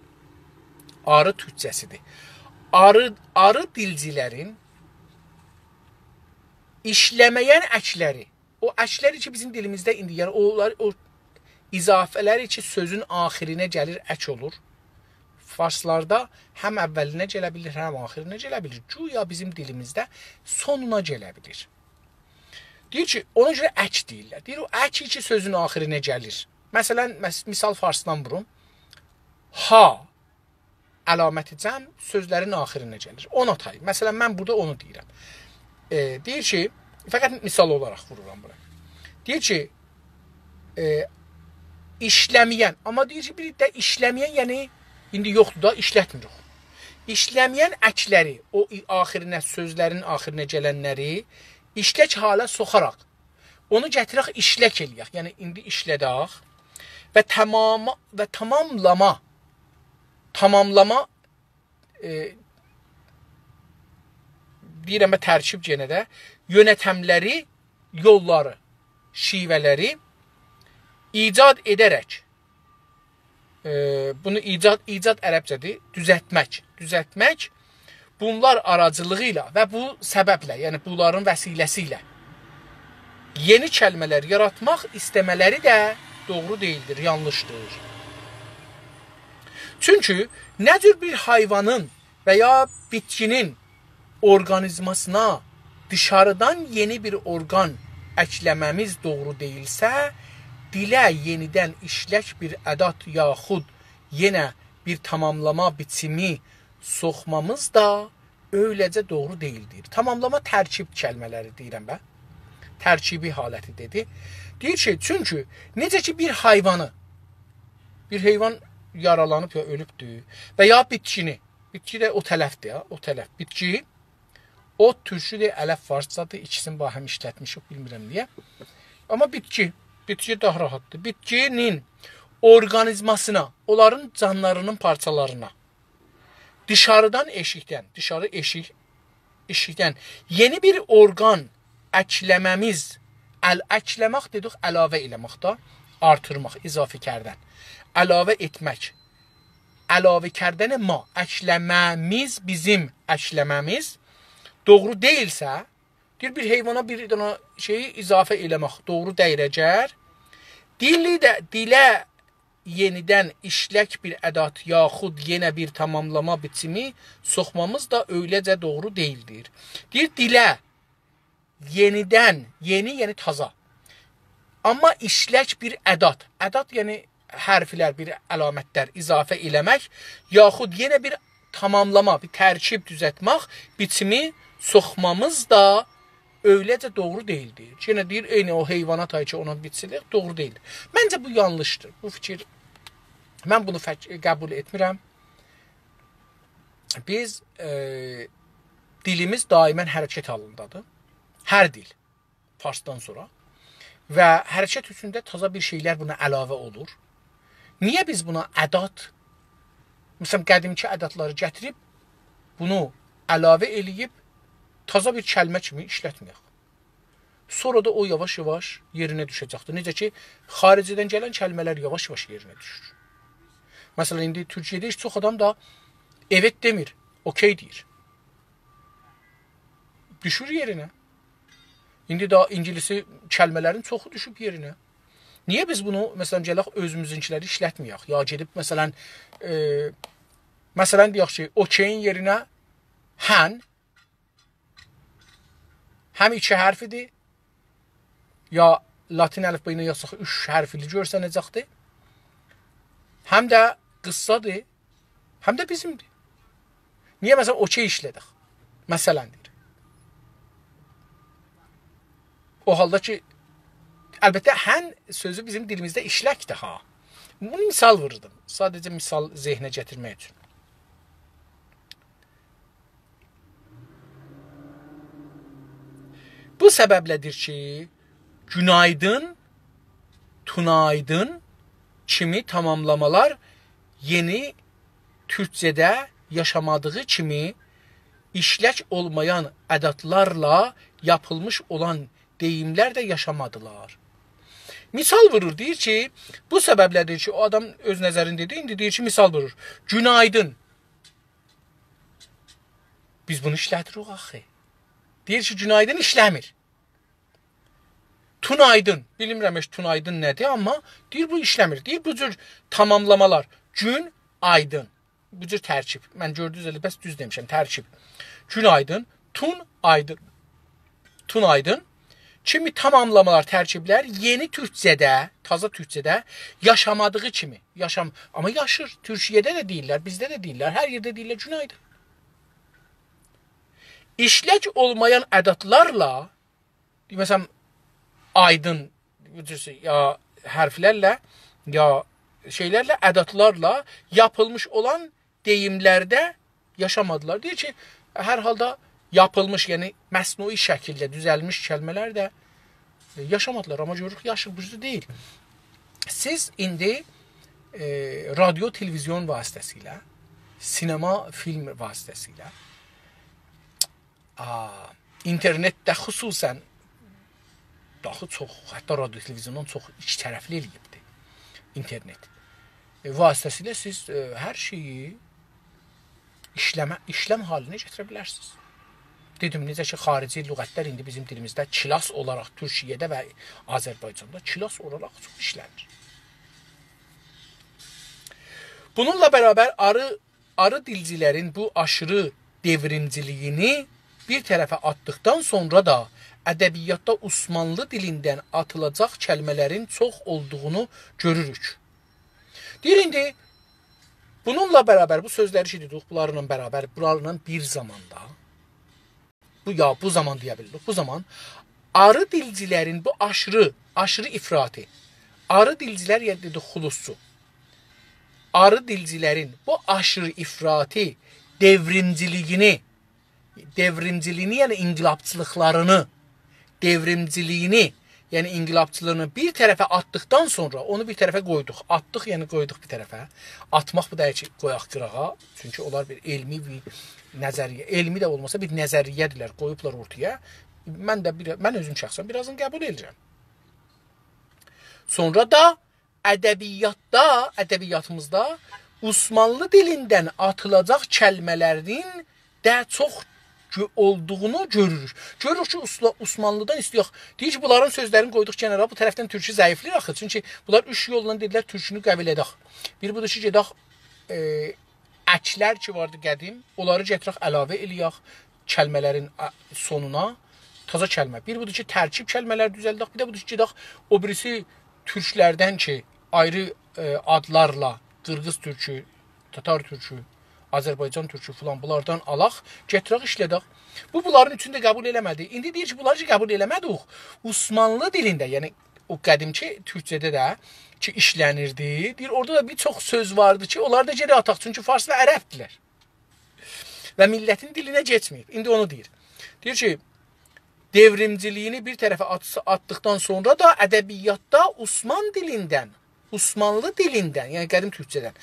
آری تورکجه‌سیدیر. آری، آری دیلجیلرین ایشله‌مه‌ین اکلری، او اکلر کی، بیزیم دیلیمیزده ایندی، یعنی اونلار، او اضافه‌لر کی، سؤزون آخیرینه گلیر، اک اولور. فارسلاردا هم اوّلینه گله بیلیر، هم آخیرینه گله بیلیر. گویا بیزیم دیلیمیزده سونونا گله بیلیر. دئییر کی، اونا گؤره اک دئییرلر. دئییر، او اک کی، سؤزون آخیرینه گلیر. مثلا، مس-، مثال فارسدان ووروم. ها، علامت جمع سؤزلرین آخیرینه گلیر. اونا تای. مثلا، من بورادا اونو دئییرم. ائ، دئییر کی، فقط مثال اولاراق وورورام بورا. دئییر کی، ائ، ایشله‌مه‌ین. آمما دئییر کی، بیر ده ایشله‌مه‌ین، یعنی ایندی یوخدور دا، ایشلتمیریک. ایشله‌مه‌ین اکلری، او ای-، آخیرینه، سؤزلرین آخیرینه گلنلری ایشلک حالا سوخاراق، اونو گتیرک، ایشلک ائله‌یک. یعنی، ایندی ایشله‌دک. و تماما، و تاماملاما، تاماملاما، ائ، دئییرم، و ترکیب یئنه ده، یؤنتملری، یوللاری، شیوه‌لری ایجاد ائده‌رک، ائ، بونو ایجاد، ایجاد عربجه‌دیر، دوزلتمک، دوزلتمک، بونلار آراجیلیغی ایله و بو سببله، یعنی بونلارین وسیله‌سی ایله یئنی کلمه‌لر یاراتماق ایسته‌مه‌لری ده دوغرو دئییلدیر، یانلیشدیر. چونکی نه جور بیر حیوانین و یا بیتکینین اورقانیزماسینا دیشاریدان یئنی بیر اورقان اکله‌مه‌میز دوغرو دئییلسه، دیله یئنیدن ایشلک بیر ادات یاخود یئنه بیر تاماملاما بیچیمی سوخمامیز دا اؤیله‌جه دوغرو دئییل، دئییر. تاماملاما ترکیب کلمه‌لری دئییرم به. ترکیبی حالتی دئدی. دئییر کی، چونکی نئجه کی بیر حیوانی، بیر حیوان یارالانیب یا اؤلوبدور و یا بیتکینی، بیتکی ده او طرفدیر یا، او طرف. بیتکی، اوت تورکودور، علف فارسجادیر، ایکیسینی باهم ایشلتمیشیک، بیلمیرم نییه. آمما بیتکی، بیتکی داها راحتدیر. بیتکینین اورقانیزماسینا، اونلارین جانلارینین پارچالارینا دیشاریدان ائشیکدن، دیشاری ائشیک، ائشیکدن یئنی بیر اورقان اکله‌مه‌میز، ال-، اکله‌مک دئدیک، علاوه ائله‌مک ده، آرتیرماق، اضافه کردن، علاوه ائتمک، علاوه کردن ما، اکله‌مه‌میز، بیزیم اکله‌مه‌میز دوغرو دئییلسه، دئییر، بیر حیوانا بیر دنه شئیی اضافه ائله‌مک دوغرو دئییل اگر دیلی ده، دیله یئنیدن ایشلک بیر ادات یاخود یئنه بیر تاماملاما بیچیمی سوخمامیز دا اؤیله‌جه دوغرو دئییلدیر. دئییر، دیله یئنیدن، یئنی، یعنی تازا، آمما ایشلک بیر ادات. ادات، یعنی حرفلر، بیر علامتلر اضافه ائله‌مک، یاخود یئنه بیر تاماملاما، بیر ترکیب دوزلتمک، بیچیمی سوخمامیز دا اؤیله‌جه دوغرو دئییلدیر. یئنه دئییر، عینی او حیوانا تای کی، اونا بیچیلیر، دوغرو دئییلدیر. منجه، بو یانلیشدیر. بو فیکیر، من بونو فک-، قبول ائتمیرم. بیز، ائ، دیلیمیز دائما حرکت حالیندادیر. هر دیل، فارسدان سونرا. و حرکت اوچون ده تازا بیر شئیلر بونا علاوه اولور. نییه بیز بونا ادات، مثلا، قدیمکی اداتلاری گتیریب بونو علاوه ائله‌ییب تازا بیر کلمه کیمی ایشلتمه‌یک؟ سونرا دا او یاواش-یاواش یئرینه دوشه‌جکدیر. نئجه کی، خاریجدن گلن کلمه‌لر یاواش-یاواش یئرینه دوشور. مثلا، ایندی تورکیه‌ده هئچ چوخ آدام دا «ائوئت» دئمیر، «اوکئی» دئییر. دوشور یئرینه. ایندی دا اینگیلیسی کلمه‌لرین چوخو دوشوب یئرینه. نییه بیز بونو، مثلا، گلک اؤزوموزونکیلری ایشلتمه‌یک؟ یا گئدیب، مثلا، ائ، مثلا، دئیک کی، «اوکئی»ین یئرینه «هن»، هم ایکی حرفیدیر، یا لاتین الفبایی ایله یازساق اوچ حرفلی گؤرسنه‌جکدیر، هم ده قیسسادیر، هم ده بیزیمدیر. نییه، مثلا، «اوکئی» ایشله‌دیک؟ مثلا، دئییر. او حالدا کی، البته، «هن» سؤزو بیزیم دیلیمیزده ایشلکدیر، ها. بونو مثال ووروردوم. ساده‌جه مثال ذهنه گتیرمک اوچون. بو سببله‌دیر کی، «گون‌آیدین»، «تون‌آیدین» کیمی تاماملامالار یئنی تورکجه‌ده یاشامادیغی کیمی ایشلک اولمایان اداتلارلا یاپیلمیش اولان دئییملر ده یاشامادیلار. مثال وورور، دئییر کی، بو سببله‌دیر کی، او آدام اؤز نظرینی دئدی، ایندی دئییر کی، مثال وورور. «گون‌آیدین». بیز بونو ایشلتیریک آخی. دئییر کی، «گون‌آیدین» ایشله‌میر. «تون‌آیدین». بیلمیرم هئچ «تون‌آیدین» نه‌دیر، آمما دئییر، بو ایشله‌میر. دئییر، بو جور تاماملامالار. «گون»، «آیدین». بو جور ترکیب. من گؤردونوز، ائله بس دوز دئمیشم، ترکیب. «گون‌آیدین»، «تون‌آیدین». «تون‌آیدین» کیمی تاماملامالار، ترکیبلر یئنی تورکجه‌ده، تازا تورکجه‌ده یاشامادیغی کیمی. یاشام-، آمما یاشیر. تورکیه‌ده ده دئییرلر، بیزده ده دئییرلر، هر یئرده دئییرلر «گون‌آیدین». ایشلک اولمایان اداتلارلا، مثلا، «آیدین»، بو جور شئی، یا حرفلرله، یا شئیلرله، اداتلارلا یاپیلمیش اولان دئییملرده یاشامادیلار. دئییر کی، هر حالدا یاپیلمیش، یعنی مصنوعی شکیلده دوزلمیش کلمه‌لر ده، ائ، یاشامادیلار. آمما گؤروروک، یاشیر، بو جور دئییل. سیز ایندی، ائ، رادیو، تلویزیون واسطه‌سیله، سینما، فیلم واسطه‌سیله، آ، اینترنتده خصوصاً داخی چوخ، حتی رادیو تلویزیوندان چوخ ایکی طرفلی ائله‌ییبدی اینترنت. ائ، واسطه‌سیله سیز، ائ، هر شئیی ایشلمه، ایشلم حالینه گتیره بیلرسینیز. دئدیم، نئجه کی، خارجی لغت‌لر ایندی بیزیم دیلیمیزده کلاس اولاراق تورکیه‌ده و آذربایجاندا کلاس اولاراق چوخ ایشله‌نیر. بونونلا برابر آری آری دیلجیلرین بو آشیری دئوریمجیلیگینی بیر طرفه آتدیقدان سونرا دا ادبیاتدا عثمانلی دیلیندن آتیلاجاق کلمه‌لرین چوخ اولدوغونو گؤروروک. دئییر، ایندی بونونلا برابر، بو سؤزلری کی دئدیک، بونلارلا برابر، بونلارلا بیر زاماندا، بو یا بو زامان دئیه بیلیریک، بو زامان آری دیلجیلرین بو آشیری، آشیری افراطی، آری دیلجیلر، یا دئدیک خلوصچو، آری دیلجیلرین بو آشیری افراطی دئوریمجیلیگینی، دئوریمجیلیگینی، یعنی انقلابچیلیقلارینی، دئوریمجیلیگینی، یعنی انقلابچیلیغینی بیر طرفه آتدیقدان سونرا، اونو بیر طرفه قویدوق. آتدیق، یعنی قویدوق بیر طرفه. آتماق بو دئییل کی، قویاق قیراغا. چونکی اونلار بیر علمی بیر نظریه، علمی ده اولماسا بیر نظریه‌دیرلر، قویوبلار اورتایا. من ده بیر، من اؤزوم شخصاً بیر آزینی قبول ائدیرم. سونرا دا ادبیاتدا، ادبیاتیمیزدا عثمانلی دیلیندن آتیلاجاق کلمه‌لرین ده چوخ گؤ-، اولدوغونو گؤروروک. گؤروروک کی، عثلا-، عثمانلیدان ایسته‌یک. دئییر کی، بونلارین سؤزلرینی قویدوق کنارا، بو طرفدن تورکو ضعیفله‌ییر آخی. چونکی بونلار اوچ یوللا دئدیلر تورکونو قوی‌له‌دک. بیری بودور کی، گئدک، ائ، اکلر کی واردی قدیم، اونلاری گتیرک، علاوه ائله‌یک کلمه‌لرین، آ، سونونا تازا کلمه. بیر بودور کی، ترکیب کلمه‌لر دوزلدک، بیر ده بودور کی، گئدک او بیریسی تورکلردن کی، آیری، ائ، آدلارلا، قیرغیز تورکو، تاتار تورکو، آذربایجان تورکو فلان، بونلاردان آلاق، گتیرک، ایشله‌دک. بو، بونلارین اوچونو ده قبول ائله‌مه‌دی. ایندی دئییر کی، بونلاری کی قبول ائله‌مه‌دیک، عثمانلی دیلینده، یعنی او قدیمکی تورکجه‌ده ده کی ایشله‌نیردی، دئییر، اورادا دا بیر چوخ سؤز واردی کی، اونلاری دا گئری آتاق، چونکی فارس و عربدیلر. و میللتین دیلینه کئچمه‌ییب. ایندی اونو دئییر. دئییر کی، دئوریمجیلیگینی بیر طرفه آت-، آتدیقدان سونرا دا ادبیاتدا عثمان دیلیندن، عثمانلی دیلیندن، یعنی قدیم تورکجه‌دن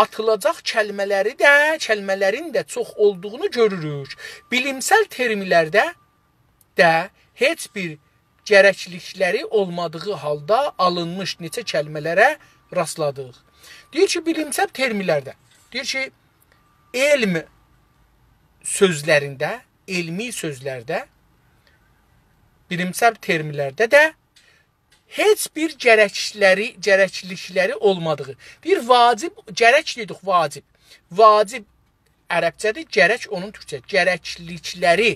آتیلاجاق کلمه‌لری ده، کلمه‌لرین ده چوخ اولدوغونو گؤروروک. بیلیمسل ترملرده ده هئچ بیر گرکلیکلری اولمادیغی حالدا آلینمیش نئچه کلمه‌لره راستلادیق. دئییر کی، بیلیمسل ترملرده، دئییر کی، علم سؤزلرینده، علمی سؤزلرده، بیلیمسل ترملرده ده هئچ بیر گرکلری، گرکلیکلری اولمادیغی. دئییر، واجب، گرک دئدیک، واجب. واجب عربجه‌دیر، گرک اونون تورکجه. گرکلیکلری،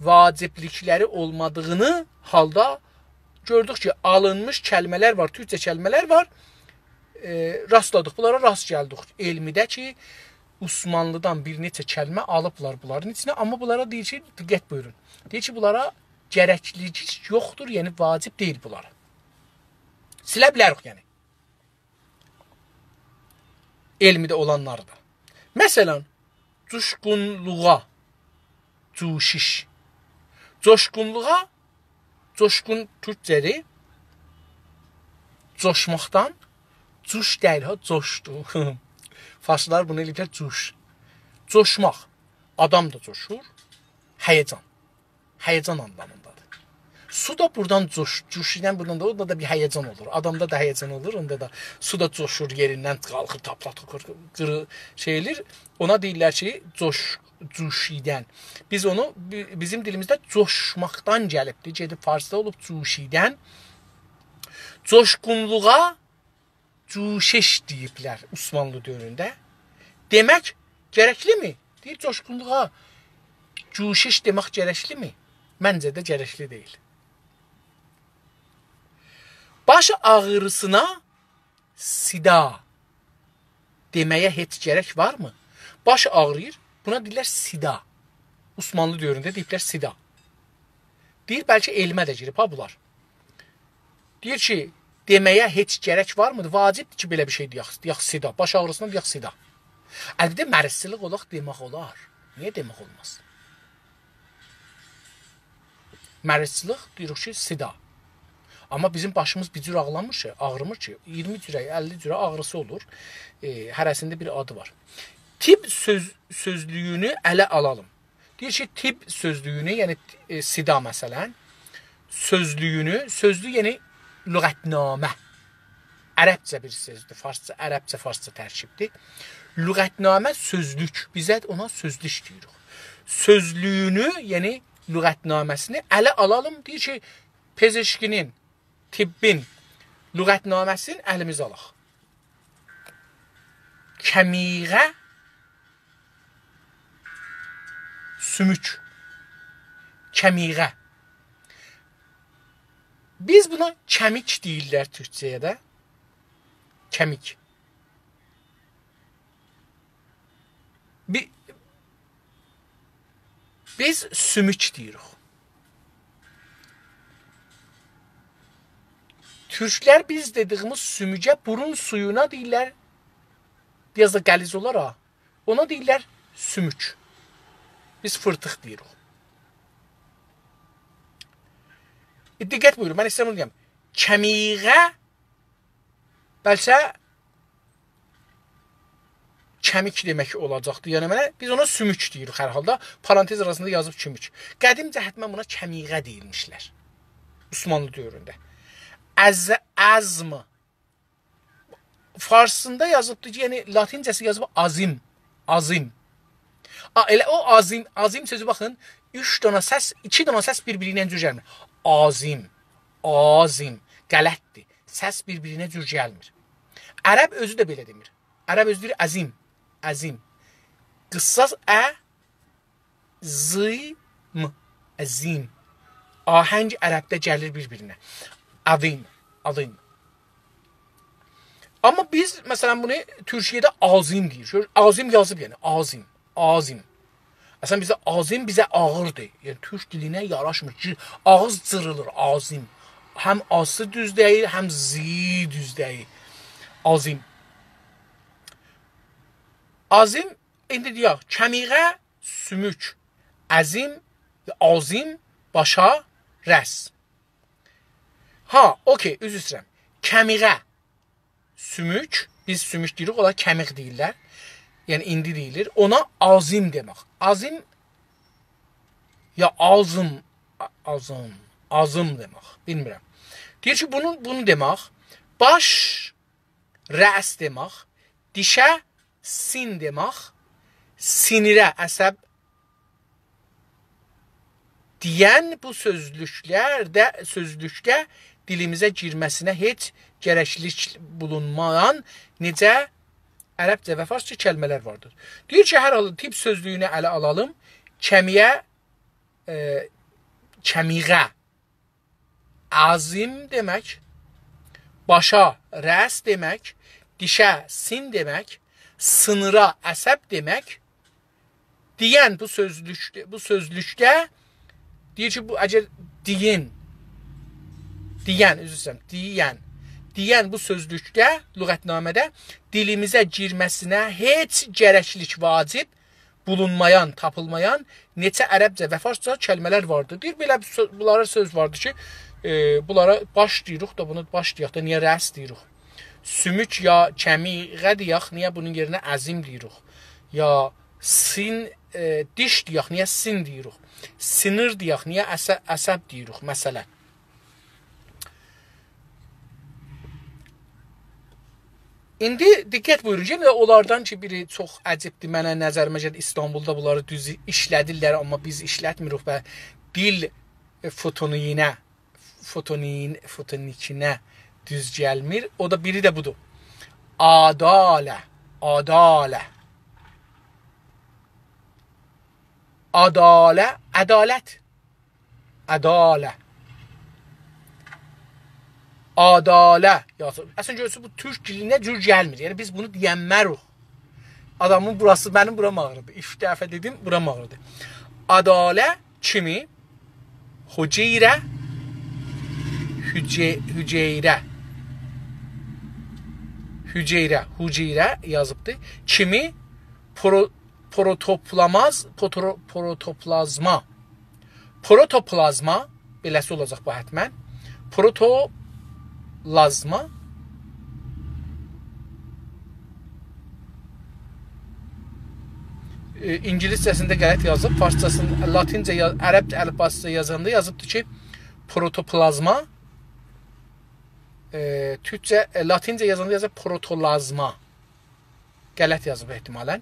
واجبلیکلری اولمادیغینی حالدا گؤردوک کی، آلینمیش کلمه‌لر وار، تورکجه کلمه‌لر وار. ائ، راستلادیق، بونلارا راست گلدیک. علمیده کی، عثمانلیدان بیر نئچه کلمه آلیبلار بونلارین ایچینه، آمما بونلارا دئییر کی، دقت بویورون. دئییر کی، بونلارا گرکلیک یوخدور، یعنی واجب دئییل بونلارا. سیله بیلریک، یعنی. علمیده اولانلاری دا. مثلا، جوشقونلوغا، جوشش. جوشقونلوغا، جوشقون تورکجه‌دیر. جوشماقدان، جوش دئییل ها، جوشدو. فارسلار بونو ائله‌ییبلر جوش. جوشماق. آدام دا جوشور. هیجان. هیجان آنلامیندادیر. سو دا بورادان جوش، جوشیدن بورادان دا، اوندا دا بیر هیجان اولور. آدامدا دا هیجان اولور، اوندا دا سو دا جوشور، یئریندن قالخیر، تاپلا توکور، قیری، شئی ائله‌ییر. اونا دئییرلر کی، جوش، جوشیدن. بیز اونو، بی-، بیزیم دیلیمیزده جوشماقدان گلیبدیر. گئدیب فارسدا اولوب جوشیدن. جوشقونلوغا جوشش دئییبلر عثمانلی دؤورونده. دئمک، گرکلیمی؟ دئییر، جوشقونلوغا جوشش دئمک گرکلیمی؟ منجه ده گرکلی دئییل. باش آغریسینا سیدا دئمه‌یه هئچ گرک وارمی؟ باش آغرییر، بونا دئییرلر سیدا. عثمانلی دؤورونده دئییبلر سیدا. دئییر، بلکه علمه ده گیریب ها بونلار. دئییر کی، دئمه‌یه هئچ گرک وارمیدیر؟ واجبدیر کی، بئله بیر شئی دئیک، دئیک سیدا. باش آغریسینا دئیک سیدا. البته، مریضچیلیق اولاق دئمک اولار. نییه دئمک اولماز؟ مریضچیلیق، دئییریک کی، سیدا. آمما بیزیم باشیمیز بیر جور آغلامیر کی، آغریمیر کی، اییرمی جوره، اللی جوره آغریسی اولور. ائ، هره‌سینین ده بیر آدی وار. طب سؤز، سؤزلویونو اله آلالیم. دئییر کی، طب سؤزلویونو، یعنی، ائ، سیدا مثلا، سؤزلویونو، سؤزلوک، یعنی لغتنامه. عربجه بیر سؤزدور، فارسجا، عربجه، فارسجا ترکیبدیر. لغتنامه، سؤزلوک، بیزه اونا سؤزلوک دئییریک. سؤزلویونو، یعنی لغتنامه‌سینی اله آلالیم، دئییر کی، پزشکی‌نین، طبین لغتنامه‌سینی الیمیزه آلاق. کمیغه، سوموک. کمیغه. بیز بونا کمیک دئییرلر تورکجه‌یه ده. کمیک. بی-، بیز سوموک دئییریک. تورکلر بیز دئدیییمیز سوموگه، بورون سویونا دئییرلر، بیر آز دا غلیظ اولار ها. اونا دئییرلر سوموک. بیز فیرتیق دئییریک. ائ، دقت بویورون، من ایسته‌ییرم اونو دئیم. کمیغه، بلکه کمیک دئمک اولاجاقدی. یعنی منه، بیز اونا سوموک دئییریک هر حالدا. پارانتز آراسیندا یازیب کیمیک. قدیمجه حتما بونا کمیغه دئییلمیشلر. عثمانلی دؤورونده. عز-، عظم. فارسیندا یازیبدی کی، یعنی لاتینجه‌سی یازیب عظیم. عظیم. آ، ائله او عظیم، عظیم سؤزو باخین، اوچ دانا سس، ایکی دانا سس بیر-بیری ایله جور گلمیر. عظیم. عظیم. غلطدیر. سس بیر-بیرینه جور گلمیر. عرب اؤزو ده بئله دئمیر. عرب اؤزو دئییر عظیم. عظیم. قیسسا ا، ظیم. عظیم. آهنگ عربده گلیر بیر-بیرینه. عظیم. عظیم. آمما بیز، مثلا، بونو تورکیه‌ده عظیم دئییر. گؤر، عظیم یازیب، یعنی، عظیم. عظیم. اصلا بیزده عظیم بیزه آغیردیر. یعنی تورک دیلینه یاراشمیر کی، آغیز جیریلیر، عظیم. هم آسی دوز دئییل، هم زی دوز دئییل. عظیم. عظیم، ایندی دئیک، کمیغه، سوموک. عظیم، عظیم، باشا، رأس. ها، اوکی، عذر ایسته‌ییرم. کمیغه، سوموک، بیز سوموک دئییریک، اونلار کمیغ دئییرلر. یعنی ایندی دئییلیر. اونا عظیم دئمک. عظیم یا عظم، ع-، عظم، عظم دئمک. بیلمیرم. دئییر کی، بونو، بونو دئمک. باش، رأس دئمک. دیشه، سین دئمک. سینیره، عصب دئین بو سؤزلوکلرده، سؤزلوکده دیلیمیزه گیرمه‌سینه هئچ گرکلیک بولونمایان نئجه عربجه و فارسجا کلمه‌لر واردیر. دئییر کی، هر حالدا طب سؤزلویونو اله آلالیم. کمیه، ائ، کمیغه عظیم دئمک، باشا رأس دئمک، دیشه سین دئمک، سینیرا عصب دئمک، دئین بو سؤزلوک، بو سؤزلوکده دئییر کی، بو اگر دئین، دئین، عذر ایسته‌ییرم، دئین، دئین بو سؤزلوکده، لغتنامه‌ده دیلیمیزه گیرمه‌سینه هئچ گرکلیک، واجب بولونمایان، تاپیلمایان نئچه عربجه و فارسجا کلمه‌لر واردیر. دئییر، بئله بیر سؤ-، بونلارا سؤز واردیر کی، ائ، بونلارا باش دئییریک دا، بونو باش دئیک ده، نییه رأس دئییریک؟ سوموک یا کمیغه دئیک، نییه بونون یئرینه عظیم دئییریک؟ یا سین، ائ، دیش دئیک، نییه سین دئییریک؟ سینیر دئیک، نییه عص-، عصب دئییریک، مثلا؟ ایندی دقت بویورون، یئنه ده اونلاردان کی، بیری چوخ عجیبدیر، منه نظریمه گلیر، ایستانبولدا بونلاری دوز ایشله‌دیرلر، آمما بیز ایشلتمیریک و دیل، ائ، فوتونیکینه، فوتونین-، فوتونیکینه دوز گلمیر. او دا بیری ده بودور. عداله، عداله. عداله، عدالت. عداله. عداله. یازیر. اصلا گؤرورسونوز، بو تورک دیلینه جور گلمیر. یعنی بیز بونو دئینمه‌ریک. آدامین بوراسی، منیم بورام آغریدی. اوچ دفعه دئدیم، بورام آغریدی. عداله کیمی؟ حجیره. حجه-، حجیره. حجیره، حجیره یازیبدی. کیمی؟ پرو-، پروتوپلاماز، پوترو-، پروتوپلازما. پروتوپلازما، بئله‌سی اولاجاق بو حتماً. پروتوپلازما. ائ، اینگیلیسجه‌سینده غلط یازیب، فارسجاسینی، لاتینجه یاز-، عرب الفباسیندا یازاندا یازیبدی کی، پروتوپلازما. ائ، تورکجه، ائ، لاتینجه یازاندا یازیب پروتولازما. غلط یازیب احتمالاً.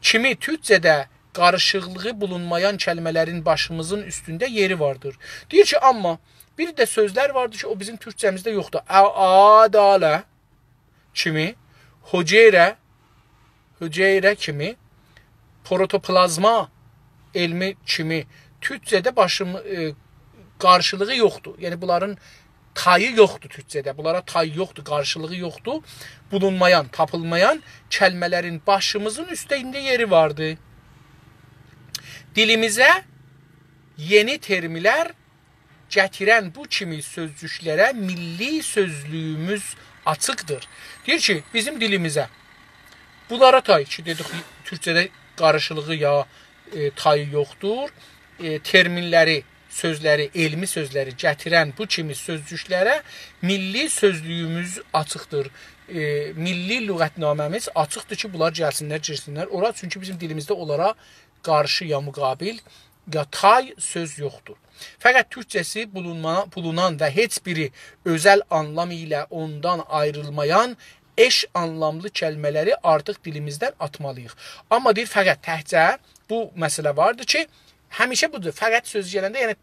کیمی تورکجه‌ده قاریشیقلیغی بولونمایان کلمه‌لرین باشیمیزین اوستونده یئری واردیر. دئییر کی، آمما بیر ده سؤزلر واردیر کی، او بیزیم تورکجه‌میزده یوخدور. آ، عداله کیمی، حجیره، حجیره کیمی، پروتوپلازما علمی کیمی تورکجه‌ده باشیم-، ائ، قارشیلیغی یوخدور. یعنی بونلارین تایی یوخدور تورکجه‌ده. بونلارا تای یوخدور، قارشیلیغی یوخدور. بولونمایان، تاپیلمایان کلمه‌لرین باشیمیزین اوستونده یئری واردی. دیلیمیزه یئنی ترملر گتیرن بو کیمی سؤزجوکلره میللی سؤزلویوموز آچیقدیر. دئییر کی، بیزیم دیلیمیزه بونلارا تای کی، دئدیک، تورکجه‌ده قاریشیلیغی یا، ائ، تایی یوخدور. ائ، ترمینلری، سؤزلری، علمی سؤزلری گتیرن بو کیمی سؤزجوکلره میللی سؤزلویوموز آچیقدیر. ائ، میللی لغتنامه‌میز آچیقدیر کی، بونلار گلسینلر، گیرسینلر اورا. چونکی بیزیم دیلیمیزده اونلارا قارشی یا مقابل یا تای سؤز یوخدور. فقط تورکجه‌سی بولونما-، بولونان و هئچ بیری اؤزل آنلام ایله اوندان آیریلمایان ائش آنلاملی کلمه‌لری آرتیق دیلیمیزدن آتمالی‌ییق. آمما دئییر، فقط تکجه بو مسئله واردیر کی، همیشه بودور. فقط سؤز گلنده، یعنی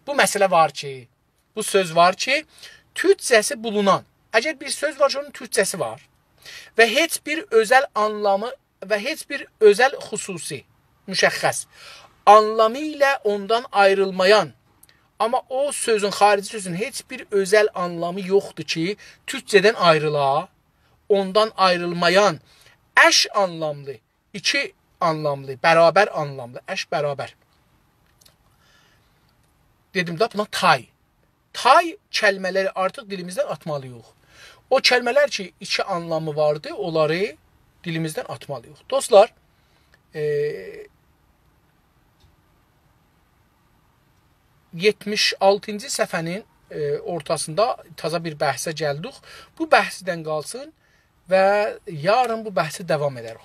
بو مسئله وار کی، بو سؤز وار کی، تورکجه‌سی بولونان. اگر بیر سؤز وار کی، اونون تورکجه‌سی وار و هئچ بیر اؤزل آنلامی و هئچ بیر اؤزل خصوصی، مشخص آنلامی ایله اوندان آیریلمایان، آمما او سؤزون، خاریجی سؤزون هئچ بیر اؤزل آنلامی یوخدور کی، تورکجه‌دن آیریلا، اوندان آیریلمایان، ائش آنلاملی، ایکی آنلاملی، برابر آنلاملی، ائش برابر. دئدیم ده، بونا تای. تای کلمه‌لری آرتیق دیلیمیزدن آتمالی‌ییق. او کلمه‌لر کی، ایکی آنلامی واردی، اونلاری دیلیمیزدن آتمالی‌ییق. دوستلار، ائ، یئتمیش آلتینجی صفحه‌نین، ائ، اورتاسیندا تازا بیر بحثه گلدیک. بو بحثدن قالسین و یارین بو بحثی داوام ائده‌ریک.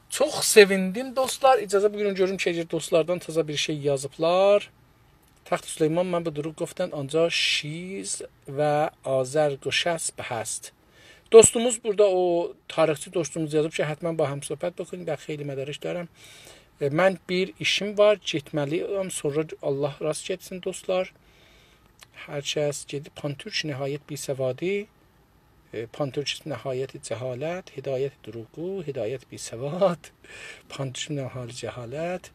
چوخ سئویندیم، دوستلار. اجازه بویورون، گؤروم کی، اگر دوستلاردان تازا بیر شئی یازیبلار. تخت سلیمان، من به دروغ گفتن آنجا شیز و آذر گشسب هست. دوستوموز بورادا، او تاریخچی دوستوموز یازیب کی، حتماً با هم صحبت بکنید، و خیلی مدارک دارم. ائ، من بیر ایشیم وار، گئتمه‌لی‌یم، سونرا الله راست گتیرسین، دوستلار. هر کس گئدیب، پان‌تورک نهایت بی‌سوادی، ائ، پان‌تورکیسم نهایت جهالت، هدایت دروغگو، هدایت بی‌سواد، پان‌تورکیسم نهایت جهالت،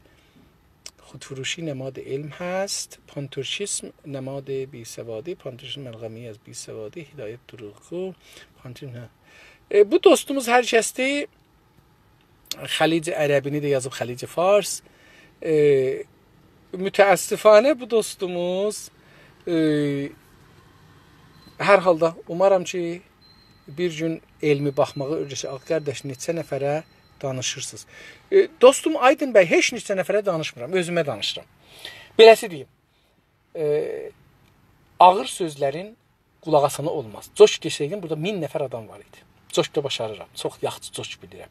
خودفروشی نماد علم هست، پان‌تورکیسم نماد بی‌سوادی، پان‌تورکیسم ملغمی از بی‌سوادی، هدایت دروغگو، پان‌تورکیسم نه؟ ائ، بو دوستوموز هر کسدیر، خلیج عربی‌نی ده یازیب خلیج فارس. ائ، متأسفانه بو دوستوموز، ائ، هر حالدا اومارام کی، بیر گون علمی باخماغی اؤیره‌شه‌جک. آقا قارداش، نئچه نفره دانیشیرسینیز؟ ائ، دوستوم آیدین بی، هئچ نئچه نفره دانیشمیرام، اؤزومه دانیشیرام. بئله‌سی دئییم، ائ، آغیر سؤزلرین قولاق آسانی اولماز. جوک دئسه‌یدیم، بورادا مین نفر آدام وار ایدی. جوک دا باشاریرام. چوخ یاخشی جوک بیلیرم.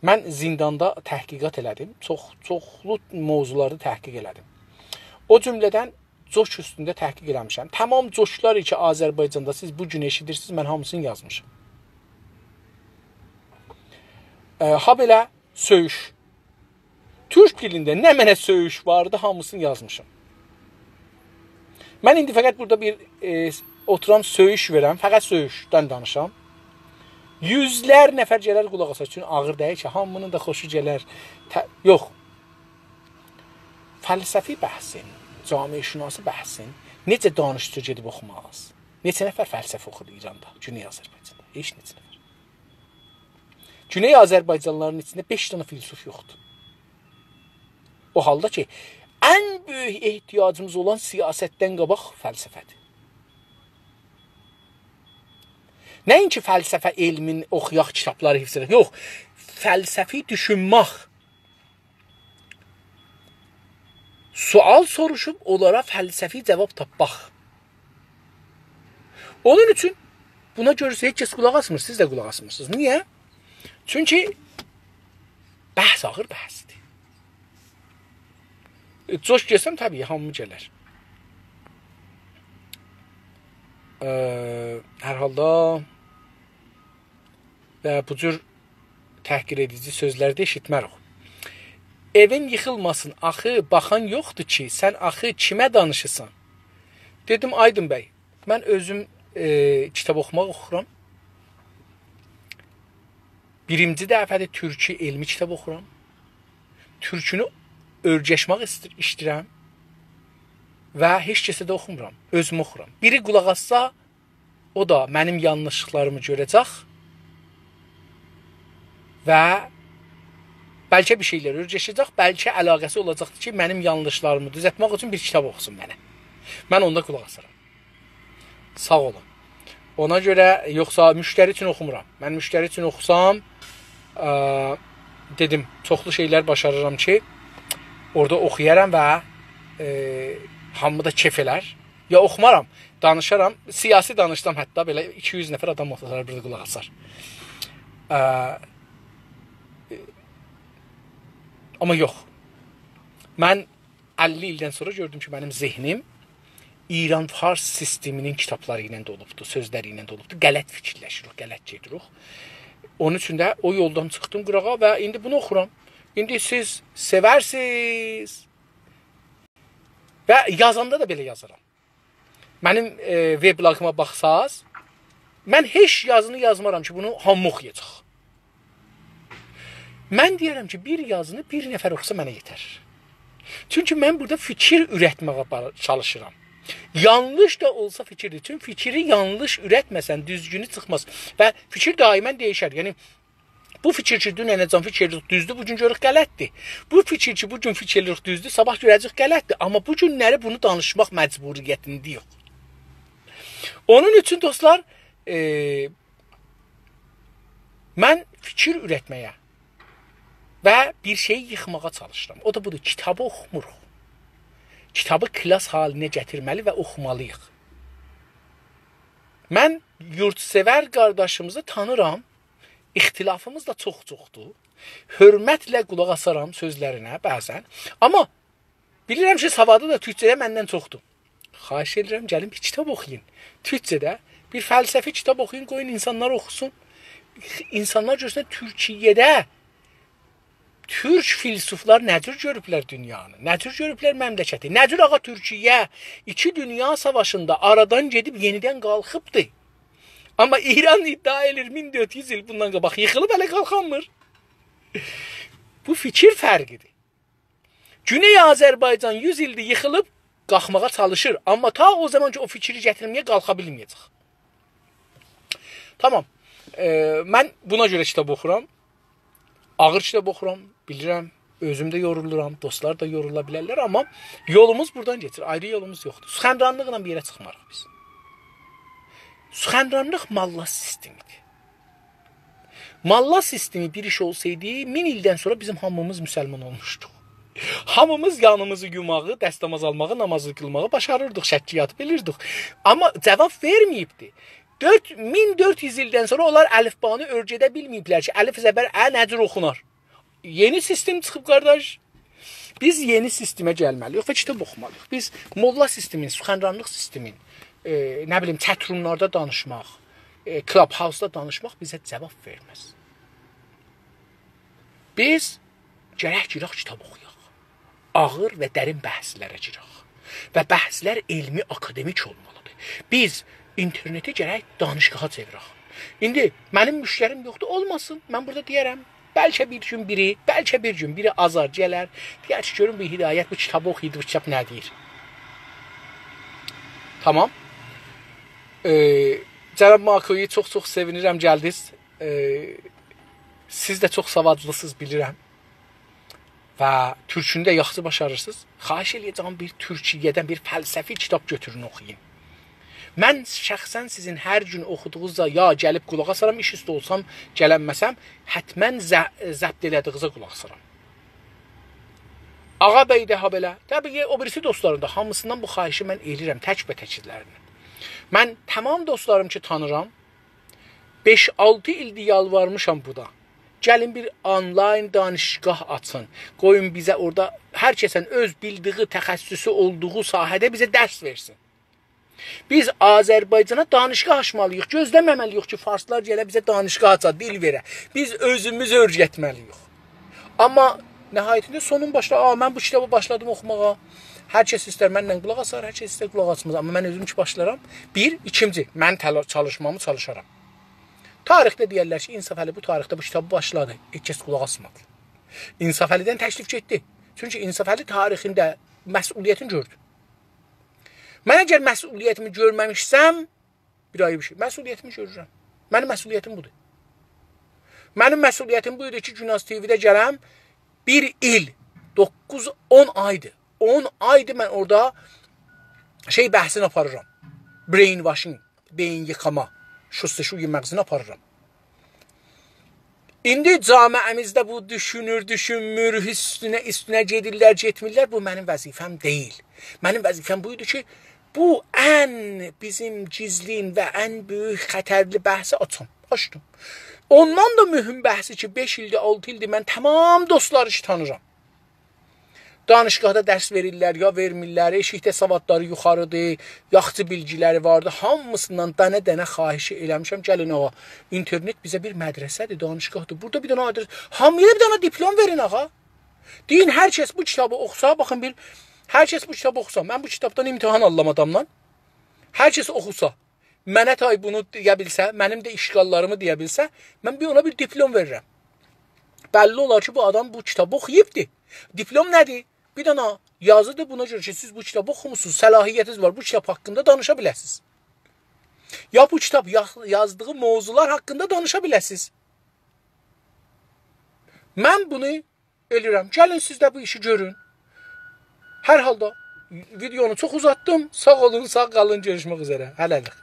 من زینداندا تحقیقات ائله‌دیم. چوخ، چوخلو موضوعلاردا تحقیق ائله‌دیم. او جمله‌دن جوک اوستونده تحقیق ائله‌میشم. تمام جوکلار کی، آذربایجاندا سیز بو گون ائشیدیرسینیز، من هامیسینی یازمیشام. ائ، هابئله سؤیوش. تورک دیلینده نمنه سؤیوش واردی، هامیسینی یازمیشام. من ایندی فقط بورادا بیر، ائ، اوتورام، سؤیوش وئرم، فقط سؤیوشدن دانیشام. یوزلر نفر گلر قولاق آسار. چونکی آغیر دئییل کی، هامی‌نین دا خوشو گلر. ته-، یوخ. فلسفی بحثین، جامعه‌شناسی بحثین نئچه دانشجو گئدیب اوخوماز؟ نئچه نفر فلسفه اوخودو ایراندا، گونئی آذربایجاندا؟ هئچ نئچه نفر. گونئی آذربایجانلیلارین ایچینده بئش دنه فیلسوف یوخدور. او حالدا کی، ان بؤیوک احتیاجیمیز اولان سیاستدن قاباق فلسفه‌دیر. نه‌اینکی فلسفه علمین اوخویاق، کیتابلاری حفظ ائدک. یوخ، فلسفی دوشونمک. سؤال سوروشوب اونلارا فلسفی جاواب تاپماق. اونون اوچون بونا گؤرورسونوز، هئچ کس قولاق آسمیر، سیز ده قولاق آسمیرسینیز. نییه؟ چونکی بحث آغیر بحثدیر. ائ، جوش گلسم، طبیعی، هامی گلر. ائ، هر حالدا و بو جور تحقیر ائدیجی سؤزلر ده ائشیتمه‌ریک. «ائوین ییخیلماسین، آخی باخان یوخدور کی، سن آخی کیمه دانیشیرسان؟» دئدیم: «آیدین بی، من اؤزوم، ائ، کیتاب اوخوماق اوخورام. بیرینجی دفعه‌دیر تورکی علمی کیتاب اوخورام. تورکونو اؤیرشمک ایستیر-، ایسته‌ییرم و هئچ کسه ده اوخومورام، اؤزوم اوخورام. بیری قولاق آسسا، او دا منیم یانلیشلیقلاریمی گؤره‌جک و بلکه بیر شئیلر اؤیرشه‌جک، بلکه علاقه‌سی اولاجاقدیر کی، منیم یانلیشلاریمی دوزلتمک اوچون بیر کیتاب اوخوسون منه. من اوندا قولاق آسارام.» ساغ اولون. اونا گؤره، یوخسا مشتری اوچون اوخومورام. من مشتری اوچون اوخوسام، ا، دئدیم، چوخلو شئیلر باشاریرام کی، اورادا اوخویارام و، ائ، هامی دا کئف ائلر. یا اوخومارام، دانیشارام، سیاسی دانیشسام حتی بئله ایکی یوز نفر آدام اوتورار، بیر ده قولاق آسار. ا، آمما یوخ. من اللی ایلدن سونرا گؤردوم کی، منیم ذهنیم ایران-فارس سیستمینین کیتابلاری ایله دولوبدور، سؤزلری ایله دولوبدور. غلط فیکیرلشیریک، غلط گئدیریک. اونون اوچون ده او یولدان چیخدیم قیراغا و ایندی بونو اوخورام. ایندی سیز سئورسینیز و یازاندا دا بئله یازارام. منیم، ائ، وبلاگیما باخساز، من هئچ یازینی یازمارام کی، بونو هامی اوخویاجاق. من دئیه‌رم کی، بیر یازینی بیر نفر اوخوسا منه یئتر. چونکی من بورادا فیکیر اورتمه‌یه با-، چالیشیرام. یانلیش دا اولسا فیکیردیر. چونکی فیکیری یانلیش اورتمه‌سن، دوزگونو چیخماز. و فیکیر دائما دییشر. یعنی، بو فیکیر کی، دوننه‌جن فیکیر ائدیردیک دوزدور، بو گون گؤروروک غلطدیر. بو فیکیر کی، بو گون فیکیر ائدیریک دوزدور، صاباح گؤره‌جه‌ییک غلطدیر. آمما بو گونلری بونو دانیشماق مجبوریتینده‌ییک. اونون اوچون، دوستلار، ائ، من فیکیر اورتمه‌یه و بیر شئیی ییخماغا چالیشیرام. او دا بودور، کیتابی اوخوموروق. کیتابی کلاس حالینه گتیرمه‌لی و اوخومالی‌ییق. من یوردسئور قارداشیمیزی تانیرام. اختلافیمیز دا چوخ-چوخدور. حؤرمتله قولاق آسارام سؤزلرینه بعضا. آمما بیلیرم کی، سوادی دا تورکجه‌ده مندن چوخدور. خواهش ائدیرم، گلین بیر کیتاب اوخویون. تورکجه‌ده بیر فلسفی کیتاب اوخویون، قویون اینسانلار اوخوسون. اینسانلار گؤرسون تورکیه‌ده تورک فیلسوفلار نه جور گؤروبلر دونیانی، نه جور گؤروبلر مملکتی، نه جور، آغا، تورکیه ایکی دونیا ساواشیندا آرادان گئدیب یئنیدن قالخیبدی. آمما ایران ادعا ائدیر، مین دؤرد یوز ایل بوندان قاباق ییخیلیب، هله قالخانمیر. بو فیکیر فرقیدیر. گونئی آذربایجان یوز ایلدیر ییخیلیب، قالخماغا چالیشیر. آمما تا او زامان کی، او فیکری گتیرمه‌یه، قالخا بیلمه‌یه‌جک. تامام. ائ، من بونا گؤره کیتاب اوخورام. آغیر کیتاب اوخورام، بیلیرم. اؤزوم ده یورولورام، دوستلار دا یورولا بیلرلر، آمما یولوموز بورادان کئچیر. آیری یولوموز یوخدور. سخنرانلیقلا بیر یئره چیخماریق بیز. سخنرانلیق ماللا سیستمیدیر. ماللا سیستمی بیر ایش اولسایدی، مین ایلدن سونرا بیزیم هامیمیز مسلمان اولموشدوق. هامیمیز یانیمیزی یوماغی، دستماز آلماغی، نامازی قیلماغی باشاریردیق، شکه یاتیب بیلیردیک. آمما جاواب وئرمه‌ییبدی. دؤرد، مین دؤرد یوز ایلدن سونرا اونلار الفبانی اؤرگده بیلمه‌ییبلر کی، الف زبر ا نه جور اوخونار. یئنی سیستم چیخیب، قارداش. بیز یئنی سیستمه گلمه‌لی‌ییک و کیتاب اوخومالی‌ییق. بیز موللا سیستمین، سخنرانلیق سیستمین، ائ، نه بیلیم، چت‌روملاردا دانیشماق، ائ، کلاب‌هاوسدا دانیشماق بیزه جاواب وئرمز. بیز گرک گیرک کیتاب اوخویاق. آغیر و درین بحثلره گیرک. و بحثلر علمی، آکادمیک اولمالیدیر. بیز اینترنتی گرک دانشگاها چئویرک. ایندی منیم مشتریم یوخدور، اولماسین. من بورادا دئیه‌رم، بلکه بیر گون بیری، بلکه بیر گون بیری آزار گلر. دئیر کی، گؤرون بو هدایت بو کیتابی اوخویوردو، بو کیتاب نه دئییر؟ تامام. ائ، جناب ماکویی، چوخ-چوخ سئوینیرم گلدینیز. ائ، سیز ده چوخ سوادلیسینیز، بیلیرم. و تورکونو ده یاخشی باشاریرسینیز. خواهش ائده‌جم، بیر تورکیه‌دن بیر فلسفی کیتاب گؤتورون، اوخویون. من شخصاً سیزین هر گون اوخودوغونوزا یا گلیب قولاق آسارام، ایش اوستو اولسام، گلنمه‌سم، حتماً ض-، ضبط ائله‌دیگینیزه قولاق آسارام. آغا بی ده هابئله، طبیعی او بیریسی دوستلارین دا هامیسیندان بو خواهشی من ائله‌ییرم، تک‌به‌تکلرینن. من تمام دوستلاریم کی تانیرام، بئش-آلتی ایلدیر یالوارمیشام بورادا. گلین بیر آنلاین دانشگاه آچین. قویون بیزه اورادا هر کسین اؤز بیلدیگی، تخصصو اولدوغو ساحه‌ده بیزه درس وئرسین. بیز آذربایجانا دانشگاه آچمالی‌ییق. گؤزله‌مه‌مه‌لی‌ییک کی فارسلار گله بیزه دانشگاه آچا، دیل وئره. بیز اؤزوموز اؤیرتمه‌لی‌ییک. آمما نهایتینده سونون باشدا، «آ، من بو کیتابی باشلادیم اوخوماغا.» هر کس ایستر منن قولاق آسار، هر کس ایستر قولاق آسماز. آمما من اؤزوم کی باشلارام. بیر، ایکینجی، من تلا-، چالیشمامی چالیشارام. تاریخده دئیرلر کی انصافعلی بو تاریخده بو کیتابی باشلادی. هئچ کس قولاق آسمادی. انصافعلی‌دن تکلیف گئتدی. چونکی انصافعلی تاریخینده مسئولیتین گؤردو. من اگر مسئولیتیمی گؤرمه‌میشسم، بیر آیری بیر شئی. مسئولیتیمی گؤرورم. منیم مسئولیتیم بودور. منیم مسئولیتیم بو ایدی کی گوناز تی‌وی‌ده گلم، بیر ایل، دوققوز، اون آیدیر. اون آیدیر من اورادا شئی بحثینی آپاریرام. Brainwashing، بئیین ییخاما، شستشوی مغزینی آپاریرام. ایندی جامعه‌میزده بو دوشونور، دوشونمور، اوستونه، اوستونه گئدیرلر، گئتمیرلر، بو منیم وظیفه‌م دئییل. منیم وظیفه‌م بو ایدی کی بو ان بیزیم گیزلین و ان بؤیوک خطرلی بحثی آچام. آچدیم. اوندان دا مهم بحثی کی بئش ایلدیر، آلتی ایلدیر من تمام دوستلاری کی تانیرام، دانشگاهدا درس وئریرلر یا وئرمیرلر، ائشیکده سوادلاری یوخاریدیر، یاخشی بیلگیلری واردیر. هامیسیندان دنه-دنه خواهشی ائله‌میشم: «گلین آغا، اینترنت بیزه بیر مدرسه‌دیر، دانشگاهدیر. بورادا بیر دنه آدرس، هامییا بیر دنه دیپلم وئرین آغا. دئیین، هر کس بو کیتابی اوخوسا»، باخین بیر، هر کس بو کیتابی اوخوسا، من بو کیتابدان امتحان آلیرام آدامدان. هر کس اوخوسا، منه تای بونو دئیه بیلسه، منیم ده اشکاللاریمی دئیه بیلسه، من بیر اونا بیر دیپلم وئریرم. بللی اولار کی بو آدام بو کیتابی اوخویوبدور. دیپلم نه‌دیر؟ بیر دنه یازیدیر، بونا گؤره کی سیز بو کیتابی اوخوموسونوز، صلاحیتینیز وار، بو کیتاب حاقیندا دانیشا بیله‌سینیز. یا بو کیتاب یاز-، یازدیغی موضوعلار حاقیندا دانیشا بیله‌سینیز. من بونو ائله‌ییرم. گلین سیز ده بو ایشی گؤرون. هر حالدا ویدئونو چوخ اوزاتدیم. ساغ اولون، ساغ قالین، گؤروشمک اوزره. هله‌لیک.